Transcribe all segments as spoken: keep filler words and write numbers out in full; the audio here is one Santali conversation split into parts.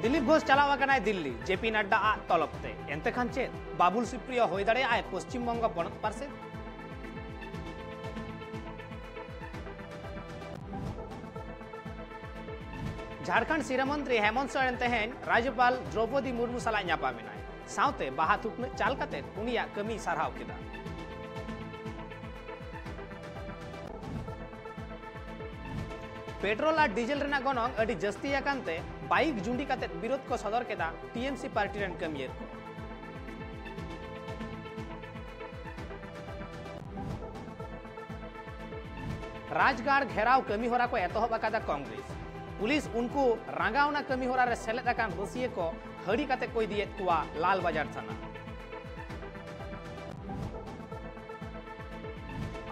ᱫᱤᱞᱤᱯ ᱜᱷᱳᱥ ᱪᱟᱞᱟᱣ ᱟᱠᱟᱱᱟᱭ ᱫᱤᱞᱞᱤ ᱡᱮᱯᱤ ᱱᱟᱰᱰᱟ ᱟᱜ ᱛᱚᱞᱚᱵ ᱛᱮ᱾ ᱮᱱᱛᱮ ᱠᱷᱟᱱ ᱪᱮᱫ ᱵᱟᱵᱩᱞ ᱥᱩᱯᱨᱤᱭᱚ ᱦᱩᱭ ᱫᱟᱲᱮᱭᱟᱜᱼᱟᱭ ᱯᱚᱥᱪᱤᱢ ᱵᱚᱝᱜᱚ ᱯᱚᱱᱚᱛ ᱯᱟᱨᱥᱮᱛ? ᱡᱷᱟᱲᱠᱷᱚᱸᱰ ᱥᱤᱨᱟᱹ ᱢᱚᱱᱛᱨᱤ ᱦᱮᱢᱚᱱᱛ ᱥᱚᱨᱮᱱ ᱛᱮᱦᱮᱧ ᱨᱟᱡᱽᱡᱚᱯᱟᱞ ᱫᱨᱚᱣᱯᱚᱫᱤ ᱢᱩᱨᱢᱩ ᱥᱟᱞᱟᱜ ᱧᱟᱯᱟᱢ ᱮᱱᱟᱭ᱾ ᱥᱟᱶᱛᱮ ᱵᱟᱦᱟ ᱛᱷᱩᱯᱱᱟᱹᱜ ᱪᱟᱞ ᱠᱟᱛᱮ ᱩᱱᱤᱭᱟᱜ ᱠᱟᱹᱢᱤᱭ ᱥᱟᱨᱦᱟᱣ ᱠᱮᱫᱟ᱾ ᱯᱮᱴᱨᱳᱞ ᱟᱨ ᱰᱤᱡᱮᱞ ᱨᱮᱱᱟᱜ ᱜᱚᱱᱚᱝ ᱟᱹᱰᱤ ᱡᱟᱹᱥᱛᱤ ᱟᱠᱟᱱ ᱛᱮ ᱵᱟᱭᱤᱠ ᱡᱩᱸᱰᱤ ᱠᱟᱛᱮ ᱵᱤᱨᱳᱫ ᱠᱚ ᱥᱚᱫᱚᱨ ᱠᱮᱫᱟ ᱴᱤᱮᱢᱥᱤ ᱯᱟᱨᱴᱤ ᱨᱮᱱ ᱠᱟᱹᱢᱤᱭᱟᱹ ᱠᱚ᱾ ᱨᱟᱡᱽᱜᱟᱲ ᱜᱷᱮᱨᱟᱣ ᱠᱟᱹᱢᱤ ᱦᱚᱨᱟ ᱠᱚ ᱮᱛᱚᱦᱚᱵ ᱟᱠᱟᱫᱟ ᱠᱚᱝᱜᱨᱮᱥ᱾ ᱯᱩᱞᱤᱥ ᱩᱱᱠᱩ ᱨᱟᱸᱜᱟᱣᱱᱟ ᱠᱟᱹᱢᱤ ᱦᱚᱨᱟ ᱨᱮ ᱥᱮᱞᱮᱫ ᱟᱠᱟᱱ ᱨᱟᱹᱥᱤᱭᱟᱹ ᱠᱚ ᱦᱟᱹᱲᱤ ᱠᱟᱛᱮ ᱠᱚ ᱤᱫᱤᱭᱮᱫ ᱠᱚᱣᱟ ᱞᱟᱞᱵᱟᱡᱟᱨ ᱛᱷᱟᱱᱟ᱾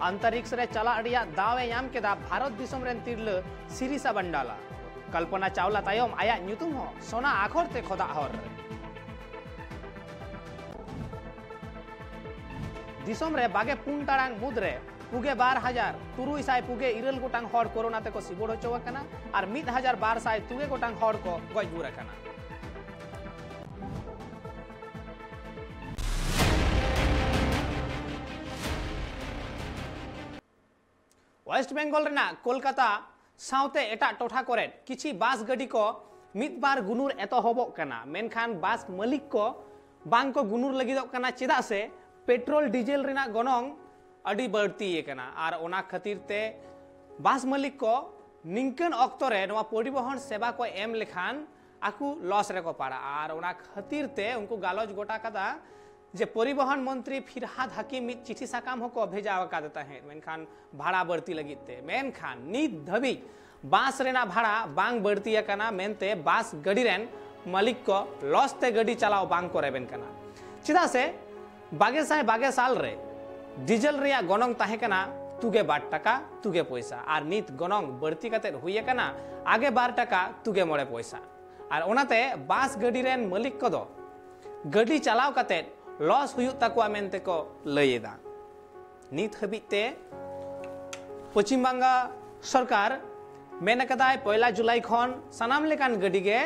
ᱟᱱᱛᱟᱨᱤᱠᱥ ᱨᱮ ᱪᱟᱞᱟᱜ ᱨᱮᱭᱟᱜ ᱫᱟᱣ ᱮ ᱧᱟᱢ ᱠᱮᱫᱟ ᱵᱷᱟᱨᱚᱛ ᱫᱤᱥᱚᱢ ᱨᱮᱱ ᱛᱤᱨᱞᱟᱹ ᱥᱤᱨᱤᱥᱟ ᱵᱟᱱᱰᱟᱞᱟ᱾ ᱠᱚᱞᱯᱚᱱᱟ ᱪᱟᱣᱞᱟ ᱛᱟᱭᱚᱢ ᱟᱭᱟᱜ ᱧᱩᱛᱩᱢ ᱦᱚᱸ ᱥᱚᱱᱟ ᱟᱠᱷᱚᱨ ᱛᱮ ᱠᱷᱚᱫᱟᱜ ᱦᱚᱨ ᱨᱮ᱾ ᱫᱤᱥᱚᱢ ᱨᱮ ᱵᱟᱜᱮ ᱯᱩᱱ ᱴᱟᱲᱟᱝ ᱢᱩᱫᱽᱨᱮ ᱯᱩᱜᱮ ᱵᱟᱨ ᱦᱟᱡᱟᱨ ᱛᱩᱨᱩᱭ ᱥᱟᱭ ᱯᱩᱜᱮ ᱤᱨᱟᱹᱞ ᱜᱚᱴᱟᱝ ᱦᱚᱲ ᱠᱳᱨᱳᱱᱟ ᱛᱮᱠᱚ ᱥᱤᱵᱚᱲ ᱦᱚᱪᱚ ᱟᱠᱟᱱᱟ ᱟᱨ ᱢᱤᱫ ᱦᱟᱡᱟᱨ ᱵᱟᱨ ᱥᱟᱭ ᱛᱩᱜᱮ ᱜᱚᱴᱟᱝ ᱦᱚᱲ ᱠᱚ ᱜᱚᱡ ᱜᱩᱨ ᱟᱠᱟᱱᱟ᱾ ᱳᱭᱮᱥᱴ ᱵᱮᱝᱜᱚᱞ ᱨᱮᱱᱟᱜ ᱠᱳᱞᱠᱟᱛᱟ ᱥᱟᱶᱛᱮ ᱮᱴᱟᱜ ᱴᱚᱴᱷᱟ ᱠᱚᱨᱮ ᱠᱤᱪᱷᱤ ᱵᱟᱥ ᱜᱟᱹᱰᱤ ᱠᱚ ᱢᱤᱫ ᱵᱟᱨ ᱜᱩᱱᱩᱨ ᱮᱛᱚᱦᱚᱵᱚᱜ ᱠᱟᱱᱟ, ᱢᱮᱱᱠᱷᱟᱱ ᱵᱟᱥ ᱢᱟᱹᱞᱤᱠ ᱠᱚ ᱵᱟᱝ ᱠᱚ ᱜᱩᱱᱩᱨ ᱞᱟᱹᱜᱤᱫᱚᱜ ᱠᱟᱱᱟ᱾ ᱪᱮᱫᱟᱜ ᱥᱮ ᱯᱮᱴᱨᱳᱞ ᱰᱤᱡᱮᱞ ᱨᱮᱱᱟᱜ ᱜᱚᱱᱚᱝ ᱟᱹᱰᱤ ᱵᱟᱹᱲᱛᱤ ᱟᱠᱟᱱᱟ ᱟᱨ ᱚᱱᱟ ᱠᱷᱟᱹᱛᱤᱨ ᱛᱮ ᱵᱟᱥ ᱢᱟᱹᱞᱤᱠ ᱠᱚ ᱱᱤᱝᱠᱟᱹᱱ ᱚᱠᱛᱚ ᱨᱮ ᱱᱚᱣᱟ ᱯᱚᱨᱤᱵᱚᱦᱚᱱ ᱥᱮᱵᱟ ᱠᱚ ᱮᱢ ᱞᱮᱠᱷᱟᱱ ᱟᱠᱚ ᱞᱚᱥ ᱨᱮᱠᱚ ᱯᱟᱲᱟᱜᱼᱟ᱾ ᱟᱨ ᱚᱱᱟ ᱠᱷᱟᱹᱛᱤᱨ ᱛᱮ ᱩᱱᱠᱩ ᱜᱟᱞᱚᱪ ᱜᱚᱴᱟ ᱠᱟᱫᱟ ᱡᱮ ᱯᱚᱨᱤᱵᱚᱦᱚᱱ ᱢᱚᱱᱛᱨᱤ ᱯᱷᱤᱨᱦᱟᱫ ᱦᱟᱠᱤᱢ ᱢᱤᱫ ᱪᱤᱴᱷᱤ ᱥᱟᱠᱟᱢ ᱦᱚᱸᱠᱚ ᱵᱷᱮᱡᱟ ᱟᱠᱟᱫ ᱛᱟᱦᱮᱸᱫ, ᱢᱮᱱᱠᱷᱟᱱ ᱵᱷᱟᱲᱟ ᱵᱟᱹᱲᱛᱤ ᱞᱟᱹᱜᱤᱫ ᱛᱮ᱾ ᱢᱮᱱᱠᱷᱟᱱ ᱱᱤᱛ ᱫᱷᱟᱹᱵᱤᱡ ᱵᱟᱥ ᱨᱮᱱᱟᱜ ᱵᱷᱟᱲᱟ ᱵᱟᱝ ᱵᱟᱹᱲᱛᱤ ᱟᱠᱟᱱᱟ ᱢᱮᱱᱛᱮ ᱵᱟᱥ ᱜᱟᱹᱰᱤ ᱨᱮᱱ ᱢᱟᱹᱞᱤᱠ ᱠᱚ ᱞᱚᱥ ᱛᱮ ᱜᱟᱹᱰᱤ ᱪᱟᱞᱟᱣ ᱵᱟᱝ ᱠᱚ ᱨᱮᱵᱮᱱ ᱠᱟᱱᱟ᱾ ᱪᱮᱫᱟᱜ ᱥᱮ ᱵᱟᱜᱮ ᱥᱟᱭ ᱵᱟᱜᱮ ᱥᱟᱞ ᱨᱮ ᱰᱤᱡᱮᱞ ᱨᱮᱭᱟᱜ ᱜᱚᱱᱚᱝ ᱛᱟᱦᱮᱸ ᱠᱟᱱᱟ ᱛᱩᱜᱮ ᱵᱟᱨ ᱴᱟᱠᱟ ᱛᱩᱜᱮ ᱯᱚᱭᱥᱟ, ᱟᱨ ᱱᱤᱛ ᱜᱚᱱᱚᱝ ᱵᱟᱹᱲᱛᱤ ᱠᱟᱛᱮ ᱦᱩᱭ ᱟᱠᱟᱱᱟ ᱟᱜᱮ ᱵᱟᱨ ᱴᱟᱠᱟ ᱛᱩᱜᱮ ᱢᱚᱬᱮ ᱯᱚᱭᱥᱟ᱾ ᱟᱨ ᱚᱱᱟᱛᱮ ᱵᱟᱥ ᱜᱟᱹᱰᱤ ᱨᱮᱱ ᱢᱟᱹᱞᱤᱠ ᱠᱚᱫᱚ ᱜᱟᱹᱰᱤ ᱪᱟᱞᱟᱣ ᱠᱟᱛᱮ ᱞᱚᱥ ᱦᱩᱭᱩᱜ ᱛᱟᱠᱚᱣᱟ ᱢᱮᱱᱛᱮ ᱠᱚ ᱞᱟᱹᱭ ᱮᱫᱟ᱾ ᱱᱤᱛ ᱦᱟᱹᱵᱤᱡ ᱛᱮ ᱯᱚᱪᱷᱤᱢ ᱵᱟᱝᱜᱟ ᱥᱚᱨᱠᱟᱨ ᱢᱮᱱ ᱟᱠᱟᱫᱟᱭ ᱯᱚᱭᱞᱟ ᱡᱩᱞᱟᱭ ᱠᱷᱚᱱ ᱥᱟᱱᱟᱢ ᱞᱮᱠᱟᱱ ᱜᱟᱹᱰᱤ ᱜᱮ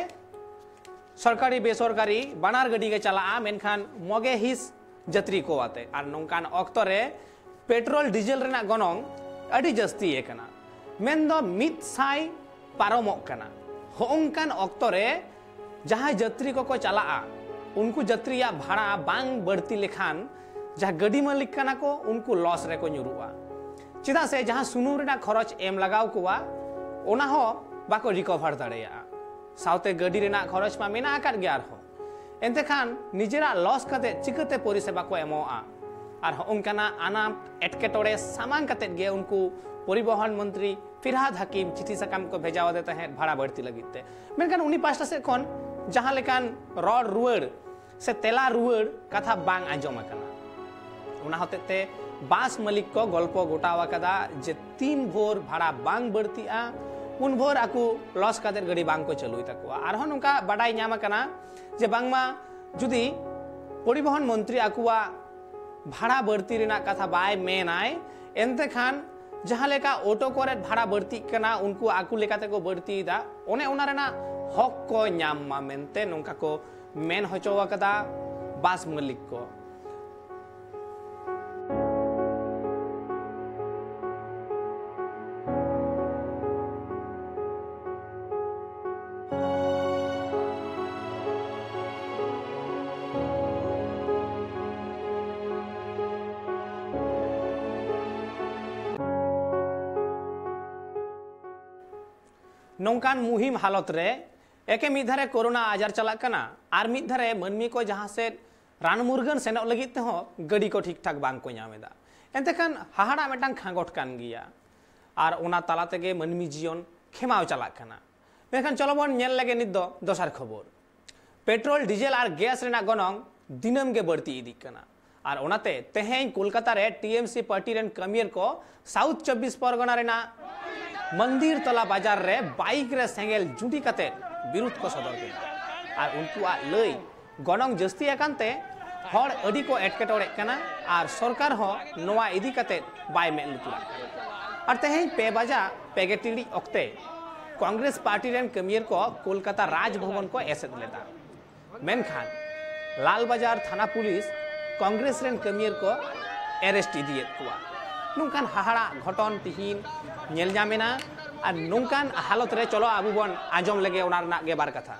ᱥᱚᱨᱠᱟᱨᱤ ᱵᱮᱥᱚᱨᱠᱟᱨᱤ ᱵᱟᱱᱟᱨ ᱜᱟᱹᱰᱤ ᱜᱮ ᱪᱟᱞᱟᱜᱼᱟ, ᱢᱮᱱᱠᱷᱟᱱ ᱢᱚᱜᱮ ᱦᱤᱸᱥ ᱡᱟᱹᱛᱨᱤ ᱠᱚ ᱟᱛᱮ᱾ ᱟᱨ ᱱᱚᱝᱠᱟᱱ ᱚᱠᱛᱚ ᱨᱮ ᱯᱮᱴᱨᱳᱞ ᱰᱤᱡᱮᱞ ᱨᱮᱱᱟᱜ ᱜᱚᱱᱚᱝ ᱟᱹᱰᱤ ᱡᱟᱹᱥᱛᱤ ᱟᱠᱟᱱᱟ, ᱢᱮᱱᱫᱚ ᱢᱤᱫ ᱥᱟᱭ ᱯᱟᱨᱚᱢᱚᱜ ᱠᱟᱱᱟ᱾ ᱦᱚᱸᱜᱼᱚᱝᱠᱟᱱ ᱚᱠᱛᱚ ᱨᱮ ᱡᱟᱦᱟᱸᱭ ᱡᱟᱹᱛᱨᱤ ᱠᱚᱠᱚ ᱪᱟᱞᱟᱜᱼᱟ, ᱩᱱᱠᱩ ᱡᱟᱹᱛᱨᱤᱭᱟᱜ ᱵᱷᱟᱲᱟ ᱵᱟᱝ ᱵᱟᱹᱲᱛᱤ ᱞᱮᱠᱷᱟᱱ ᱡᱟᱦᱟᱸ ᱜᱟᱹᱰᱤ ᱢᱟᱹᱞᱤᱠ ᱠᱟᱱᱟ ᱠᱚ, ᱩᱱᱠᱩ ᱞᱚᱥ ᱨᱮᱠᱚ ᱧᱩᱨᱩᱜᱼᱟ᱾ ᱪᱮᱫᱟᱜ ᱥᱮ ᱡᱟᱦᱟᱸ ᱥᱩᱱᱩᱢ ᱨᱮᱱᱟᱜ ᱠᱷᱚᱨᱚᱪ ᱮᱢ ᱞᱟᱜᱟᱣ ᱠᱚᱣᱟ, ᱚᱱᱟ ᱦᱚᱸ ᱵᱟᱠᱚ ᱨᱤᱠᱚᱵᱷᱟᱨ ᱫᱟᱲᱮᱭᱟᱜᱼᱟ᱾ ᱥᱟᱶᱛᱮ ᱜᱟᱹᱰᱤ ᱨᱮᱱᱟᱜ ᱠᱷᱚᱨᱚᱪ ᱢᱟ ᱢᱮᱱᱟᱜ ᱟᱠᱟᱫ ᱜᱮ ᱟᱨᱦᱚᱸ᱾ ᱮᱱᱛᱮ ᱠᱷᱟᱱ ᱱᱤᱡᱮᱨᱟᱜ ᱞᱚᱥ ᱠᱟᱛᱮ ᱪᱤᱠᱟᱹᱛᱮ ᱯᱚᱨᱤᱥᱮᱵᱟ ᱠᱚ ᱮᱢᱚᱜᱼᱟ? ᱟᱨ ᱦᱚᱸᱜᱼᱚᱝᱠᱟᱱᱟᱜ ᱟᱱᱟᱴ ᱮᱴᱠᱮᱴᱚᱬᱮ ᱥᱟᱢᱟᱝ ᱠᱟᱛᱮ ᱜᱮ ᱩᱱᱠᱩ ᱯᱚᱨᱤᱵᱚᱦᱚᱱ ᱢᱚᱱᱛᱨᱤ ᱯᱷᱤᱨᱦᱟᱫ ᱦᱟᱠᱤᱢ ᱪᱤᱴᱷᱤ ᱥᱟᱠᱟᱢ ᱠᱚ ᱵᱷᱮᱡᱟ ᱟᱫᱮ ᱛᱟᱦᱮᱸᱫ ᱵᱷᱟᱲᱟ ᱵᱟᱹᱲᱛᱤ ᱞᱟᱹᱜᱤᱫ ᱛᱮ, ᱢᱮᱱᱠᱷᱟᱱ ᱩᱱᱤ ᱯᱟᱦᱴᱟ ᱥᱮᱫ ᱠᱷᱚᱱ ᱡᱟᱦᱟᱸ ᱞᱮᱠᱟᱱ ᱨᱚᱲ ᱨᱩᱣᱟᱹᱲ ᱥᱮ ᱛᱮᱞᱟ ᱨᱩᱣᱟᱹᱲ ᱠᱟᱛᱷᱟ ᱵᱟᱝ ᱟᱸᱡᱚᱢ ᱟᱠᱟᱱᱟ᱾ ᱚᱱᱟ ᱦᱚᱛᱮᱡ ᱛᱮ ᱵᱟᱥ ᱢᱟᱹᱞᱤᱠ ᱠᱚ ᱜᱚᱞᱯᱚ ᱜᱚᱴᱟᱣ ᱟᱠᱟᱫᱟ ᱡᱮ ᱛᱤᱱ ᱵᱷᱳᱨ ᱵᱷᱟᱲᱟ ᱵᱟᱝ ᱵᱟᱹᱲᱛᱤᱜᱼᱟ, ᱩᱱ ᱵᱷᱳᱨ ᱟᱠᱚ ᱞᱚᱥ ᱠᱟᱛᱮ ᱜᱟᱹᱰᱤ ᱵᱟᱝ ᱠᱚ ᱪᱟᱹᱞᱩᱭ ᱛᱟᱠᱚᱣᱟ᱾ ᱟᱨᱦᱚᱸ ᱱᱚᱝᱠᱟ ᱵᱟᱰᱟᱭ ᱧᱟᱢ ᱟᱠᱟᱱᱟ ᱡᱮ ᱵᱟᱝᱢᱟ ᱡᱩᱫᱤ ᱯᱚᱨᱤᱵᱚᱦᱚᱱ ᱢᱚᱱᱛᱨᱤ ᱟᱠᱚᱣᱟᱜ ᱵᱷᱟᱲᱟ ᱵᱟᱹᱲᱛᱤ ᱨᱮᱱᱟᱜ ᱠᱟᱛᱷᱟ ᱵᱟᱭ ᱢᱮᱱᱟᱭ, ᱮᱱᱛᱮ ᱠᱷᱟᱱ ᱡᱟᱦᱟᱸ ᱞᱮᱠᱟ ᱚᱴᱳ ᱠᱚᱨᱮ ᱵᱷᱟᱲᱟ ᱵᱟᱹᱲᱛᱤᱜ ᱠᱟᱱᱟ, ᱩᱱᱠᱩ ᱟᱠᱚ ᱞᱮᱠᱟ ᱛᱮᱠᱚ ᱵᱟᱹᱲᱛᱤᱭᱮᱫᱟ, ᱚᱱᱮ ᱚᱱᱟ ᱨᱮᱱᱟᱜ ᱦᱚᱠ ᱠᱚ ᱧᱟᱢ ᱢᱟ ᱢᱮᱱᱛᱮ ᱱᱚᱝᱠᱟ ᱠᱚ ᱢᱮᱱ ᱦᱚᱪᱚ ᱟᱠᱟᱫᱟ ᱵᱟᱥ ᱢᱟᱹᱞᱤᱠ ᱠᱚ᱾ ᱱᱚᱝᱠᱟᱱ ᱢᱩᱦᱤᱢ ᱦᱟᱞᱚᱛ ᱨᱮ ᱮᱠᱮ ᱢᱤᱫ ᱫᱷᱟᱨᱮ ᱠᱳᱨᱳᱱᱟ ᱟᱡᱟᱨ ᱪᱟᱞᱟᱜ ᱠᱟᱱᱟ, ᱟᱨ ᱢᱤᱫ ᱫᱷᱟᱨᱮ ᱢᱟᱹᱱᱢᱤ ᱠᱚ ᱡᱟᱦᱟᱸ ᱥᱮᱫ ᱨᱟᱱ ᱢᱩᱨᱜᱟᱹᱱ ᱥᱮᱱᱚᱜ ᱞᱟᱹᱜᱤᱫ ᱛᱮᱦᱚᱸ ᱜᱟᱹᱰᱤ ᱠᱚ ᱴᱷᱤᱠ ᱴᱷᱟᱠ ᱵᱟᱝ ᱠᱚ ᱧᱟᱢ ᱮᱫᱟ᱾ ᱮᱱᱛᱮ ᱠᱷᱟᱱ ᱦᱟᱦᱟᱲᱟᱜ ᱢᱤᱫᱴᱟᱝ ᱠᱷᱟᱸᱜᱚᱴ ᱠᱟᱱ ᱜᱮᱭᱟ, ᱟᱨ ᱚᱱᱟ ᱛᱟᱞᱟ ᱛᱮᱜᱮ ᱢᱟᱹᱱᱢᱤ ᱡᱤᱭᱚᱱ ᱠᱷᱮᱢᱟᱣ ᱪᱟᱞᱟᱜ ᱠᱟᱱᱟ᱾ ᱢᱮᱱᱠᱷᱟᱱ ᱪᱚᱞᱚ ᱵᱚᱱ ᱧᱮᱞ ᱞᱮᱜᱮ ᱱᱤᱛ ᱫᱚ ᱫᱚᱥᱟᱨ ᱠᱷᱚᱵᱚᱨ᱾ ᱯᱮᱴᱨᱳᱞ, ᱰᱤᱡᱮᱞ ᱟᱨ ᱜᱮᱥ ᱨᱮᱱᱟᱜ ᱜᱚᱱᱚᱝ ᱫᱤᱱᱟᱹᱢ ᱜᱮ ᱵᱟᱹᱲᱛᱤ ᱤᱫᱤᱜ ᱠᱟᱱᱟ᱾ ᱟᱨ ᱚᱱᱟᱛᱮ ᱛᱮᱦᱮᱧ ᱠᱳᱞᱠᱟᱛᱟ ᱨᱮ ᱴᱤ ᱮᱢ ᱥᱤ ᱯᱟᱨᱴᱤ ᱨᱮᱱ ᱠᱟᱹᱢᱤᱭᱟᱹ ᱠᱚ ᱥᱟᱣᱩᱛᱷ ᱪᱚᱵᱵᱤᱥ ᱯᱚᱨᱜᱚᱱᱟ ᱨᱮᱱᱟᱜ ᱢᱚᱱᱫᱤᱨ ᱛᱚᱞᱟ ᱵᱟᱡᱟᱨ ᱨᱮ ᱵᱟᱭᱤᱠ ᱨᱮ ᱥᱮᱸᱜᱮᱞ ᱡᱩᱸᱰᱤ ᱠᱟᱛᱮ ᱵᱤᱨᱩᱫᱷ ᱠᱚ ᱥᱚᱫᱚᱨ ᱠᱮᱫᱟ᱾ ᱟᱨ ᱩᱱᱠᱩᱣᱟᱜ ᱞᱟᱹᱭ, ᱜᱚᱱᱚᱝ ᱡᱟᱹᱥᱛᱤ ᱟᱠᱟᱱ ᱛᱮ ᱦᱚᱲ ᱟᱹᱰᱤ ᱠᱚ ᱮᱴᱠᱮᱴᱚᱬᱮᱜ ᱠᱟᱱᱟ ᱟᱨ ᱥᱚᱨᱠᱟᱨ ᱦᱚᱸ ᱱᱚᱣᱟ ᱤᱫᱤ ᱠᱟᱛᱮ ᱵᱟᱭ ᱢᱮᱫ ᱞᱩᱛᱩᱨᱟᱜ ᱠᱟᱱᱟ᱾ ᱟᱨ ᱛᱮᱦᱮᱧ ᱯᱮ ᱵᱟᱡᱟ ᱯᱮ ᱜᱮ ᱴᱤᱲᱤᱡ ᱚᱠᱛᱮ ᱠᱚᱝᱜᱨᱮᱥ ᱯᱟᱨᱴᱤ ᱨᱮᱱ ᱠᱟᱹᱢᱤᱭᱟᱹ ᱠᱚ ᱠᱳᱞᱠᱟᱛᱟ ᱨᱟᱡᱽ ᱵᱷᱚᱵᱚᱱ ᱠᱚ ᱮᱥᱮᱫ ᱞᱮᱫᱟ᱾ ᱢᱮᱱᱠᱷᱟᱱ ᱞᱟᱞᱵᱟᱡᱟᱨ ᱛᱷᱟᱱᱟ ᱯᱩᱞᱤᱥ ᱠᱚᱝᱜᱨᱮᱥ ᱨᱮᱱ ᱠᱟᱹᱢᱤᱭᱟᱹ ᱠᱚ ᱮᱨᱮᱥᱴ ᱤᱫᱤᱭᱮᱫ ᱠᱚᱣᱟ᱾ ᱱᱚᱝᱠᱟᱱ ᱦᱟᱦᱟᱲᱟᱜ ᱜᱷᱚᱴᱚᱱ ᱛᱤᱦᱤᱧ ᱧᱮᱞ ᱧᱟᱢ ᱮᱱᱟ᱾ ᱟᱨ ᱱᱚᱝᱠᱟᱱ ᱦᱟᱞᱚᱛ ᱨᱮ ᱪᱚᱞᱚ ᱟᱵᱚ ᱵᱚᱱ ᱟᱸᱡᱚᱢ ᱞᱮᱜᱮ ᱚᱱᱟ ᱨᱮᱱᱟᱜ ᱜᱮ ᱵᱟᱨ ᱠᱟᱛᱷᱟ᱾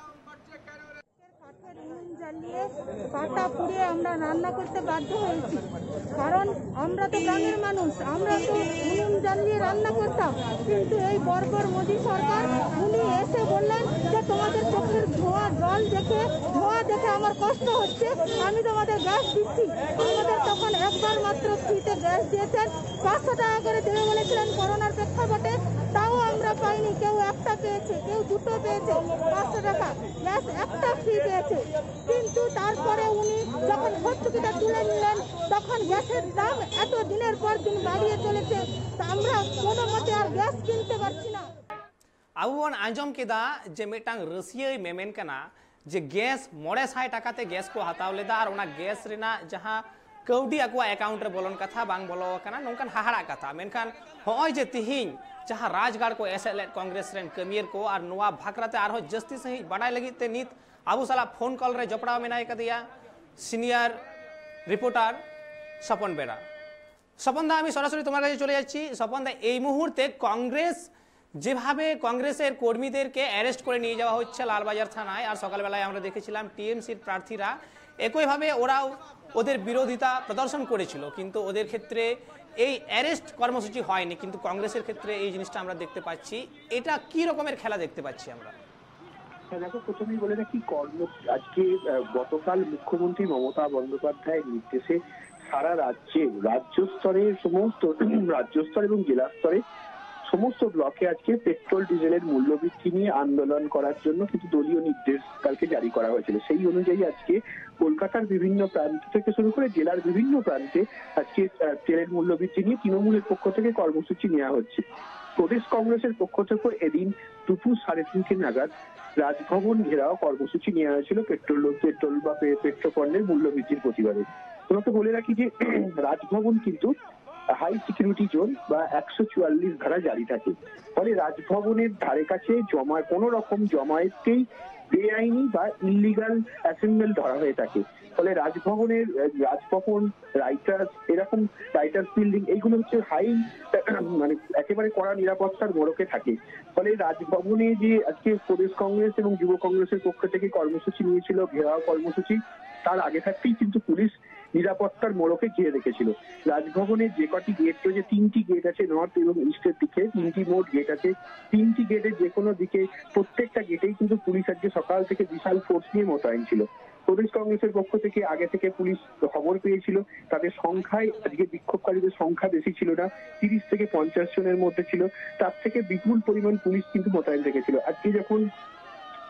কাঠের উনুন জ্বালিয়ে, পাটা পুড়িয়ে আমরা রান্না করতে বাধ্য হয়েছি। কারণ আমরা তো গ্রামের মানুষ, আমরা তো উনুন জ্বালিয়ে রান্না করতাম। কিন্তু এই বর্বর মোদী সরকার, উনি এসে বললেন যে তোমাদের চোখের ধোঁয়া, জল দেখে, ধোঁয়া দেখে আমার কষ্ট হচ্ছে, আমি তোমাদের গ্যাস দিচ্ছি। আমাদের তখন একবার মাত্র ফ্রিতে গ্যাস দিয়েছেন, পাঁচশো টাকা করে দেবে বলেছিলেন করোনার প্রেক্ষাপটে, তাও আমরা পাইনি। কেউ একটা পেয়েছে, কেউ দুটো পেয়েছে, পাঁচশো টাকা গ্যাস একটা ফ্রি পেয়েছে। কিন্তু তারপরে উনি যখন ভর্তুকিটা তুলে নিলেন, তখন গ্যাসের দাম এত দিনের পর দিন বাড়িয়ে চলেছে, তা আমরা কোনো মতে আর গ্যাস কিনতে পারছি না। ᱟᱵᱚ ᱵᱚᱱ ᱟᱸᱡᱚᱢ ᱠᱮᱫᱟ ᱡᱮ ᱢᱤᱫᱴᱟᱝ ᱨᱟᱹᱥᱤᱭᱟᱹᱭ ᱢᱮᱢᱮᱱ ᱠᱟᱱᱟ ᱡᱮ ᱜᱮᱥ ᱢᱚᱬᱮ ᱥᱟᱭ ᱴᱟᱠᱟ ᱛᱮ ᱜᱮᱥ ᱠᱚ ᱦᱟᱛᱟᱣ ᱞᱮᱫᱟ ᱟᱨ ᱚᱱᱟ ᱜᱮᱥ ᱨᱮᱱᱟᱜ ᱡᱟᱦᱟᱸ ᱠᱟᱹᱣᱰᱤ ᱟᱠᱚᱣᱟᱜ ᱮᱠᱟᱣᱩᱱᱴ ᱨᱮ ᱵᱚᱞᱚᱱ ᱠᱟᱛᱷᱟ ᱵᱟᱝ ᱵᱚᱞᱚ ᱟᱠᱟᱱᱟ, ᱱᱚᱝᱠᱟᱱ ᱦᱟᱦᱟᱲᱟᱜ ᱠᱟᱛᱷᱟ᱾ ᱢᱮᱱᱠᱷᱟᱱ ᱦᱚᱸᱜᱼᱚᱭ ᱡᱮ ᱛᱤᱦᱤᱧ ᱡᱟᱦᱟᱸ ᱨᱟᱡᱽᱜᱟᱲ ᱠᱚ ᱮᱥᱮᱫ ᱞᱮᱫ ᱠᱚᱝᱜᱨᱮᱥ ᱨᱮᱱ ᱠᱟᱹᱢᱤᱭᱟᱹ ᱠᱚ, ᱟᱨ ᱱᱚᱣᱟ ᱵᱷᱟᱠᱨᱟ ᱛᱮ ᱟᱨᱦᱚᱸ ᱡᱟᱹᱥᱛᱤ ᱥᱟᱺᱦᱤᱡ ᱵᱟᱰᱟᱭ ᱞᱟᱹᱜᱤᱫ ᱛᱮ ᱱᱤᱛ ᱟᱵᱚ ᱥᱟᱞᱟᱜ ᱯᱷᱳᱱ ᱠᱚᱞ ᱨᱮ ᱡᱚᱯᱲᱟᱣ ᱢᱮᱱᱟᱭ ᱠᱟᱫᱮᱭᱟ ᱥᱤᱱᱤᱭᱟᱨ রিপোর্টার স্বপন বেরা। স্বপন দা, আমি সরাসরি তোমার কাছে চলে যাচ্ছি। স্বপন দা, এই মুহূর্তে কংগ্রেস যেভাবে কংগ্রেসের কর্মীদেরকে অ্যারেস্ট করে নিয়ে যাওয়া হচ্ছে লালবাজার থানায়, আর সকালবেলায় আমরা দেখেছিলাম টিএমসির প্রার্থীরা একইভাবে ওরাও ওদের বিরোধিতা প্রদর্শন করেছিল, কিন্তু ওদের ক্ষেত্রে এই অ্যারেস্ট কর্মসূচি হয়নি, কিন্তু কংগ্রেসের ক্ষেত্রে এই জিনিসটা আমরা দেখতে পাচ্ছি। এটা কি রকমের খেলা দেখতে পাচ্ছি আমরা? হ্যাঁ, দেখো, প্রথমেই বলে রাখি, কর্ম আজকে আহ, গতকাল মুখ্যমন্ত্রী মমতা বন্দ্যোপাধ্যায়ের নির্দেশে সারা রাজ্যে, রাজ্য স্তরে সমস্ত রাজ্য স্তর এবং জেলা স্তরে সমস্ত ব্লকে আজকে পেট্রোল ডিজেলের মূল্যবৃদ্ধি নিয়ে আন্দোলন করার জন্য কিছু দলীয় নির্দেশ কালকে জারি করা হয়েছিল। সেই অনুযায়ী আজকে কলকাতার বিভিন্ন প্রান্ত থেকে শুরু করে জেলার বিভিন্ন প্রান্তে আজকে আহ, তেলের মূল্যবৃদ্ধি নিয়ে তৃণমূলের পক্ষ থেকে কর্মসূচি নেওয়া হচ্ছে। প্রদেশ কংগ্রেসের পক্ষ থেকে এদিন দুপুর সাড়ে তিনটে নাগাদ রাজভবন ঘেরাও কর্মসূচি নেওয়া হয়েছিল পেট্রোল পেট্রোল বা পে- পেট্রোপণ্যের মূল্যবৃদ্ধির প্রতিবাদে। তোমাকে বলে রাখি যে রাজভবন কিন্তু হাই সিকিউরিটি জোন বা একশো চুয়াল্লিশ ধারা জারি থাকে। ফলে রাজভবনের ধারে কাছে জমা, কোনো রকম জমায়েতকেই বেআইনি বা ইলিগাল অ্যাসেম্বল ধরা হয়ে থাকে। ফলে রাজভবনের আহ, রাজভবন, রাইটার্স, এরকম রাইটার্স বিল্ডিং, এইগুলো হচ্ছে হাই মানে একেবারে কড়া নিরাপত্তার মোড়কে থাকে। ফলে রাজভবনে যে আজকে প্রদেশ কংগ্রেস এবং যুব কংগ্রেসের পক্ষ থেকে কর্মসূচি নিয়েছিল, ঘেরাও কর্মসূচি, তার আগে থাকতেই কিন্তু পুলিশ নিরাপত্তার মোড়কে ঘিরে রেখেছিল। রাজভবনের যে কটি গেট রয়েছে, তিনটি গেট আছে নর্থ এবং ইস্টের দিকে, তিনটি মোট গেট আছে। তিনটি গেটের যে কোনো দিকে, প্রত্যেকটা গেটেই কিন্তু পুলিশ আজকে সকাল থেকে বিশাল ফোর্স নিয়ে মোতায়েন ছিল। প্রদেশ কংগ্রেসের পক্ষ থেকে আগে থেকে পুলিশ খবর পেয়েছিল, তাদের সংখ্যায় আজকে বিক্ষোভকারীদের সংখ্যা বেশি ছিল না, তিরিশ থেকে পঞ্চাশ জনের মধ্যে ছিল। তার থেকে বিপুল পরিমাণ পুলিশ কিন্তু মোতায়েন রেখেছিল। আজকে যখন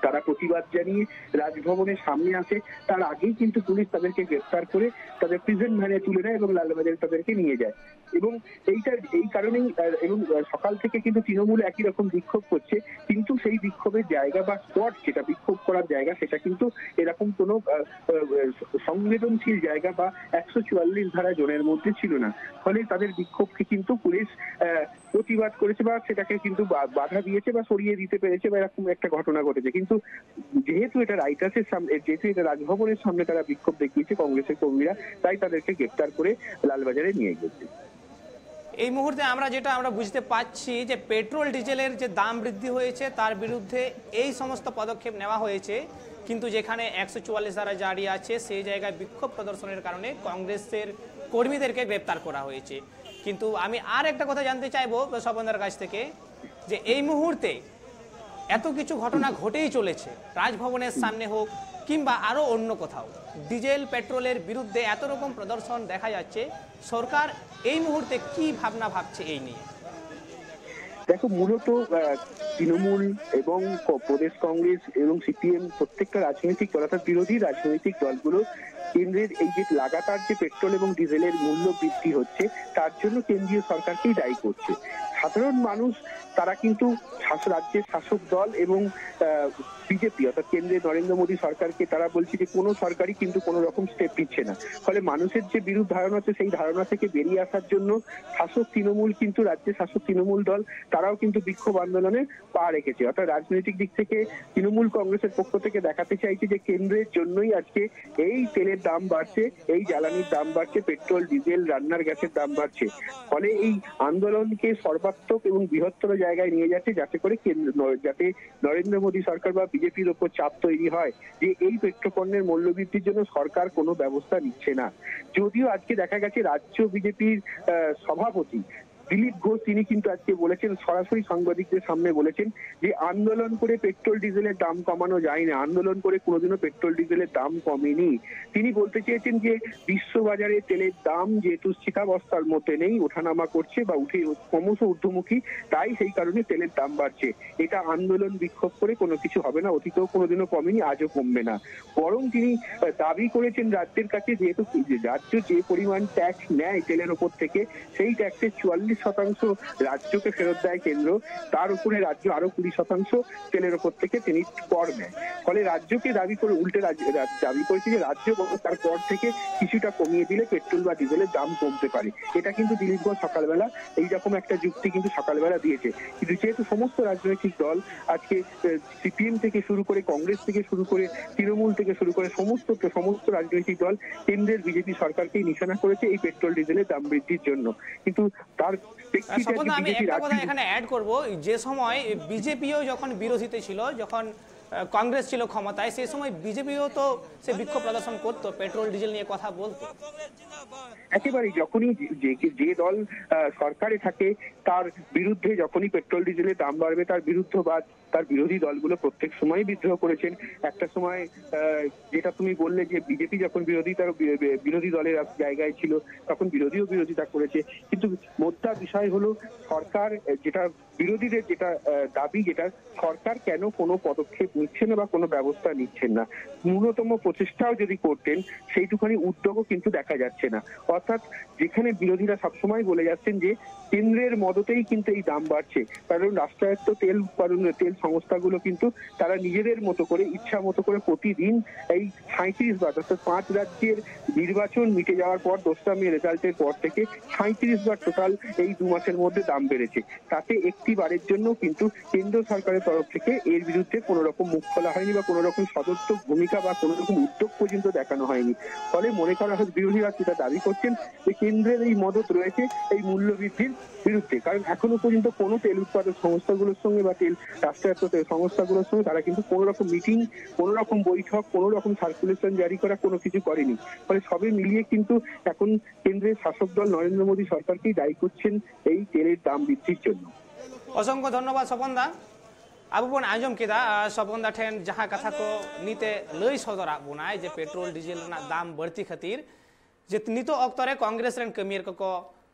তারা প্রতিবাদ জানিয়ে রাজভবনের সামনে আসে, তার আগেই কিন্তু পুলিশ তাদেরকে গ্রেপ্তার করে তাদের প্রিজন ভ্যানে তুলে নেয় এবং লালবাজারে তাদেরকে নিয়ে যায়। এবং এইটার এই কারণেই আহ, এবং আহ, সকাল থেকে কিন্তু তৃণমূল একই রকম বিক্ষোভ করছে, কিন্তু সেই বিক্ষোভের জায়গা বা স্পট, যেটা বিক্ষোভ করার জায়গা, সেটা কিন্তু এরকম কোনো আহ, আহ, সংবেদনশীল জায়গা বা একশো চুয়াল্লিশ ধারা জোনের মধ্যে ছিল না। ফলে তাদের বিক্ষোভকে কিন্তু পুলিশ আহ, প্রতিবাদ করেছে বা সেটাকে কিন্তু বা- বাধা দিয়েছে বা সরিয়ে দিতে পেরেছে বা এরকম একটা ঘটনা ঘটেছে। কিন্তু যেহেতু এটা রাইটার্সের সামনে, যেহেতু এটা রাজভবনের সামনে তারা বিক্ষোভ দেখিয়েছে কংগ্রেসের কর্মীরা, তাই তাদেরকে গ্রেপ্তার করে লালবাজারে নিয়ে গেছে। এই মুহূর্তে আমরা যেটা আমরা বুঝতে পারছি যে পেট্রোল ডিজেলের যে দাম বৃদ্ধি হয়েছে, তার বিরুদ্ধে এই সমস্ত পদক্ষেপ নেওয়া হয়েছে, কিন্তু যেখানে একশো চুয়াল্লিশ ধারা জারি আছে, সেই জায়গায় বিক্ষোভ প্রদর্শনের কারণে কংগ্রেসের কর্মীদেরকে গ্রেপ্তার করা হয়েছে। কিন্তু আমি আর একটা কথা জানতে চাইবো স্বপনদার কাছ থেকে, যে এই মুহূর্তে এত কিছু ঘটনা ঘটেই চলেছে, রাজভবনের সামনে হোক কিংবা আরও অন্য কোথাও, ডিজেল পেট্রোলের বিরুদ্ধে এত রকম প্রদর্শন দেখা যাচ্ছে, সরকার এই মুহূর্তে কি ভাবনা ভাবছে এই নিয়ে? দেখো, মূলত আহ, তৃণমূল এবং ক- প্রদেশ কংগ্রেস এবং সিপিএম, প্রত্যেকটা রাজনৈতিক দল, অর্থাৎ বিরোধী রাজনৈতিক দলগুলো কেন্দ্রের এই যে লাগাতার যে পেট্রোল এবং ডিজেলের মূল্য বৃদ্ধি হচ্ছে, তার জন্য কেন্দ্রীয় সরকারকেই দায়ী করছে। সাধারণ মানুষ তারা কিন্তু শাস- রাজ্যের শাসক দল এবং বিজেপি, অর্থাৎ কেন্দ্রে নরেন্দ্র মোদী সরকারকে তারা বলছে যে কোনো সরকারই কিন্তু কোনো রকম স্টেপ নিচ্ছে না। ফলে মানুষের যে বিরূপ ধারণা আছে, সেই ধারণা থেকে বেরিয়ে আসার জন্য শাসক তৃণমূল, কিন্তু রাজ্যের শাসক তৃণমূল দল, তারাও কিন্তু বিক্ষোভ আন্দোলনে পা রেখেছে। অর্থাৎ রাজনৈতিক দিক থেকে তৃণমূল কংগ্রেসের পক্ষ থেকে দেখাতে চাইছে যে কেন্দ্রের জন্যই আজকে এই তেলের দাম বাড়ছে, এই জ্বালানির দাম বাড়ছে, পেট্রোল, ডিজেল, রান্নার গ্যাসের দাম বাড়ছে। ফলে এই আন্দোলনকে সর্বাত্মক এবং বৃহত্তর জায়গায় নিয়ে যাচ্ছে, যাতে করে কেন্দ্র ন- যাতে নরেন্দ্র মোদী সরকার বা বিজেপির ওপর চাপ তৈরি হয় যে এই পেট্রোপণ্যের মূল্যবৃদ্ধির জন্য সরকার কোনো ব্যবস্থা নিচ্ছে না। যদিও আজকে দেখা গেছে রাজ্য বিজেপির সভাপতি দিলীপ ঘোষ, তিনি কিন্তু আজকে বলেছেন, সরাসরি সাংবাদিকদের সামনে বলেছেন যে আন্দোলন করে পেট্রোল ডিজেলের দাম কমানো যায় না, আন্দোলন করে কোনোদিনও পেট্রোল ডিজেলের দাম কমেনি। তিনি বলতে চেয়েছেন যে বিশ্ববাজারে তেলের দাম যেহেতু স্থিতাবস্থার মধ্যে নেই, ওঠানামা করছে বা উঠে ক্রমশ ঊর্ধ্বমুখী, তাই সেই কারণে তেলের দাম বাড়ছে। এটা আন্দোলন বিক্ষোভ করে কোনো কিছু হবে না, অতীতেও কোনোদিনও কমেনি, আজও কমবে না। বরং তিনি আহ, দাবি করেছেন রাজ্যের কাছে, যেহেতু রাজ্য যে পরিমাণ ট্যাক্স নেয় তেলের ওপর থেকে, সেই ট্যাক্সের চুয়াল্লিশ শতাংশ রাজ্যকে ফেরত দেয় কেন্দ্র, তার উপরে রাজ্য আরো কুড়ি শতাংশ তেলের ওপর থেকে তিনি কর নেয়। ফলে রাজ্যকে দাবি করে, উল্টে রাজ্য রা- দাবি করেছে যে রাজ্য বরং তার কর থেকে কিছুটা কমিয়ে দিলে পেট্রোল বা ডিজেলের দাম কমতে পারে। এটা কিন্তু দিলীপ ঘোষ সকালবেলা এইরকম একটা যুক্তি কিন্তু সকালবেলা দিয়েছে। কিন্তু যেহেতু সমস্ত রাজনৈতিক দল আজকে সিপিএম থেকে শুরু করে, কংগ্রেস থেকে শুরু করে, তৃণমূল থেকে শুরু করে সমস্ত সমস্ত রাজনৈতিক দল কেন্দ্রের বিজেপি সরকারকেই নিশানা করেছে এই পেট্রোল ডিজেলের দাম বৃদ্ধির জন্য। কিন্তু তার প্রেক্ষিতে স্বপন আজকে দা, আমি বিজেপি একটা কথা রাজ্য এখানে অ্যাড করব। যে সময় বিজেপিও যখন বিরোধীতে ছিল, যখন আহ, কংগ্রেস ছিল ক্ষমতায়, সেই সময় বিজেপিও তো সে বিক্ষোভ প্রদর্শন করতো, পেট্রোল ডিজেল নিয়ে কথা বলতো। একেবারেই যখনই যে- যে যে দল আহ, সরকারে থাকে, তার বিরুদ্ধে যখনই পেট্রোল ডিজেলের দাম বাড়বে, তার বিরুদ্ধবাদ তার বিরোধী দলগুলো প্রত্যেক সময়ই বিদ্রোহ করেছেন। একটা সময় আহ, যেটা তুমি বললে যে বিজেপি যখন বিরোধিতার বি- বি- বিরোধী দলের জায়গায় ছিল, তখন বিরোধীও বিরোধিতা করেছে। কিন্তু মোদ্দা বিষয় হলো, সরকার আহ, যেটা বিরোধীদের যেটা আহ, দাবি, যেটা সরকার কেন কোনো পদক্ষেপ নিচ্ছে না বা কোনো ব্যবস্থা নিচ্ছেন না, ন্যূনতম প্রচেষ্টাও যদি করতেন, সেইটুখানি উদ্যোগও কিন্তু দেখা যাচ্ছে না। অর্থাৎ যেখানে বিরোধীরা সবসময় বলে যাচ্ছেন যে কেন্দ্রের মদতেই কিন্তু এই দাম বাড়ছে, কারণ রাষ্ট্রায়ত্ত তেল উৎপাদন, তেল সংস্থাগুলো কিন্তু তারা নিজেদের মতো করে, ইচ্ছা মতো করে প্রতিদিন এই সাঁইত্রিশ বার, অর্থাৎ পাঁচ রাজ্যের নির্বাচন মিটে যাওয়ার পর, দোসরা মে রেজাল্টের পর থেকে সাঁইত্রিশ বার টোটাল এই দু মাসের মধ্যে দাম বেড়েছে। তাতে একটি বারের জন্য কিন্তু কেন্দ্র সরকারের তরফ থেকে এর বিরুদ্ধে কোনো রকম মুখ খোলা হয়নি বা কোনো রকম সদর্থক ভূমিকা বা কোনো রকম উদ্যোগ পর্যন্ত দেখানো হয়নি। ফলে মনে করা হয়, বিরোধীরা যেটা দাবি করছেন যে কেন্দ্রের এই মদত রয়েছে এই মূল্য বৃদ্ধির বিরুদ্ধে, কারণ এখনো পর্যন্ত কোনো তেল উৎপাদক সংস্থাগুলোর সঙ্গে বা তেল রাষ্ট্রায়ত্ত তেল সংস্থাগুলোর সঙ্গে তারা কিন্তু কোনো রকম মিটিং, কোনো রকম বৈঠক, কোনো রকম সার্কুলেশন জারি করা কোনো কিছু করেনি। ফলে সবই মিলিয়ে কিন্তু এখন কেন্দ্রের শাসক দল নরেন্দ্র মোদী সরকারকেই দায়ী করছেন এই তেলের দাম বৃদ্ধির জন্য। ᱚᱥᱚᱝᱠᱷᱚ ᱫᱷᱚᱱᱱᱚᱵᱟᱫ ᱥᱚᱯᱚᱱ ᱫᱟ᱾ ᱟᱵᱚ ᱵᱚᱱ ᱟᱸᱡᱚᱢ ᱠᱮᱫᱟ ᱟᱨ ᱥᱚᱯᱚᱱ ᱫᱟ ᱴᱷᱮᱱ ᱡᱟᱦᱟᱸ ᱠᱟᱛᱷᱟ ᱠᱚ ᱱᱤᱛᱮ ᱞᱟᱹᱭ ᱥᱚᱫᱚᱨᱟᱜ ᱵᱚᱱᱟᱭ ᱡᱮ ᱯᱮᱴᱨᱳᱞ ᱰᱤᱡᱮᱞ ᱨᱮᱱᱟᱜ ᱫᱟᱢ ᱵᱟᱹᱲᱛᱤ ᱠᱷᱟᱹᱛᱤᱨ ᱡᱮ ᱱᱤᱛᱚᱜ ᱚᱠᱛᱚ ᱨᱮ ᱠᱚᱝᱜᱨᱮᱥ ᱨᱮᱱ ᱠᱟᱹᱢᱤᱭᱟᱹ ᱠᱚᱠᱚ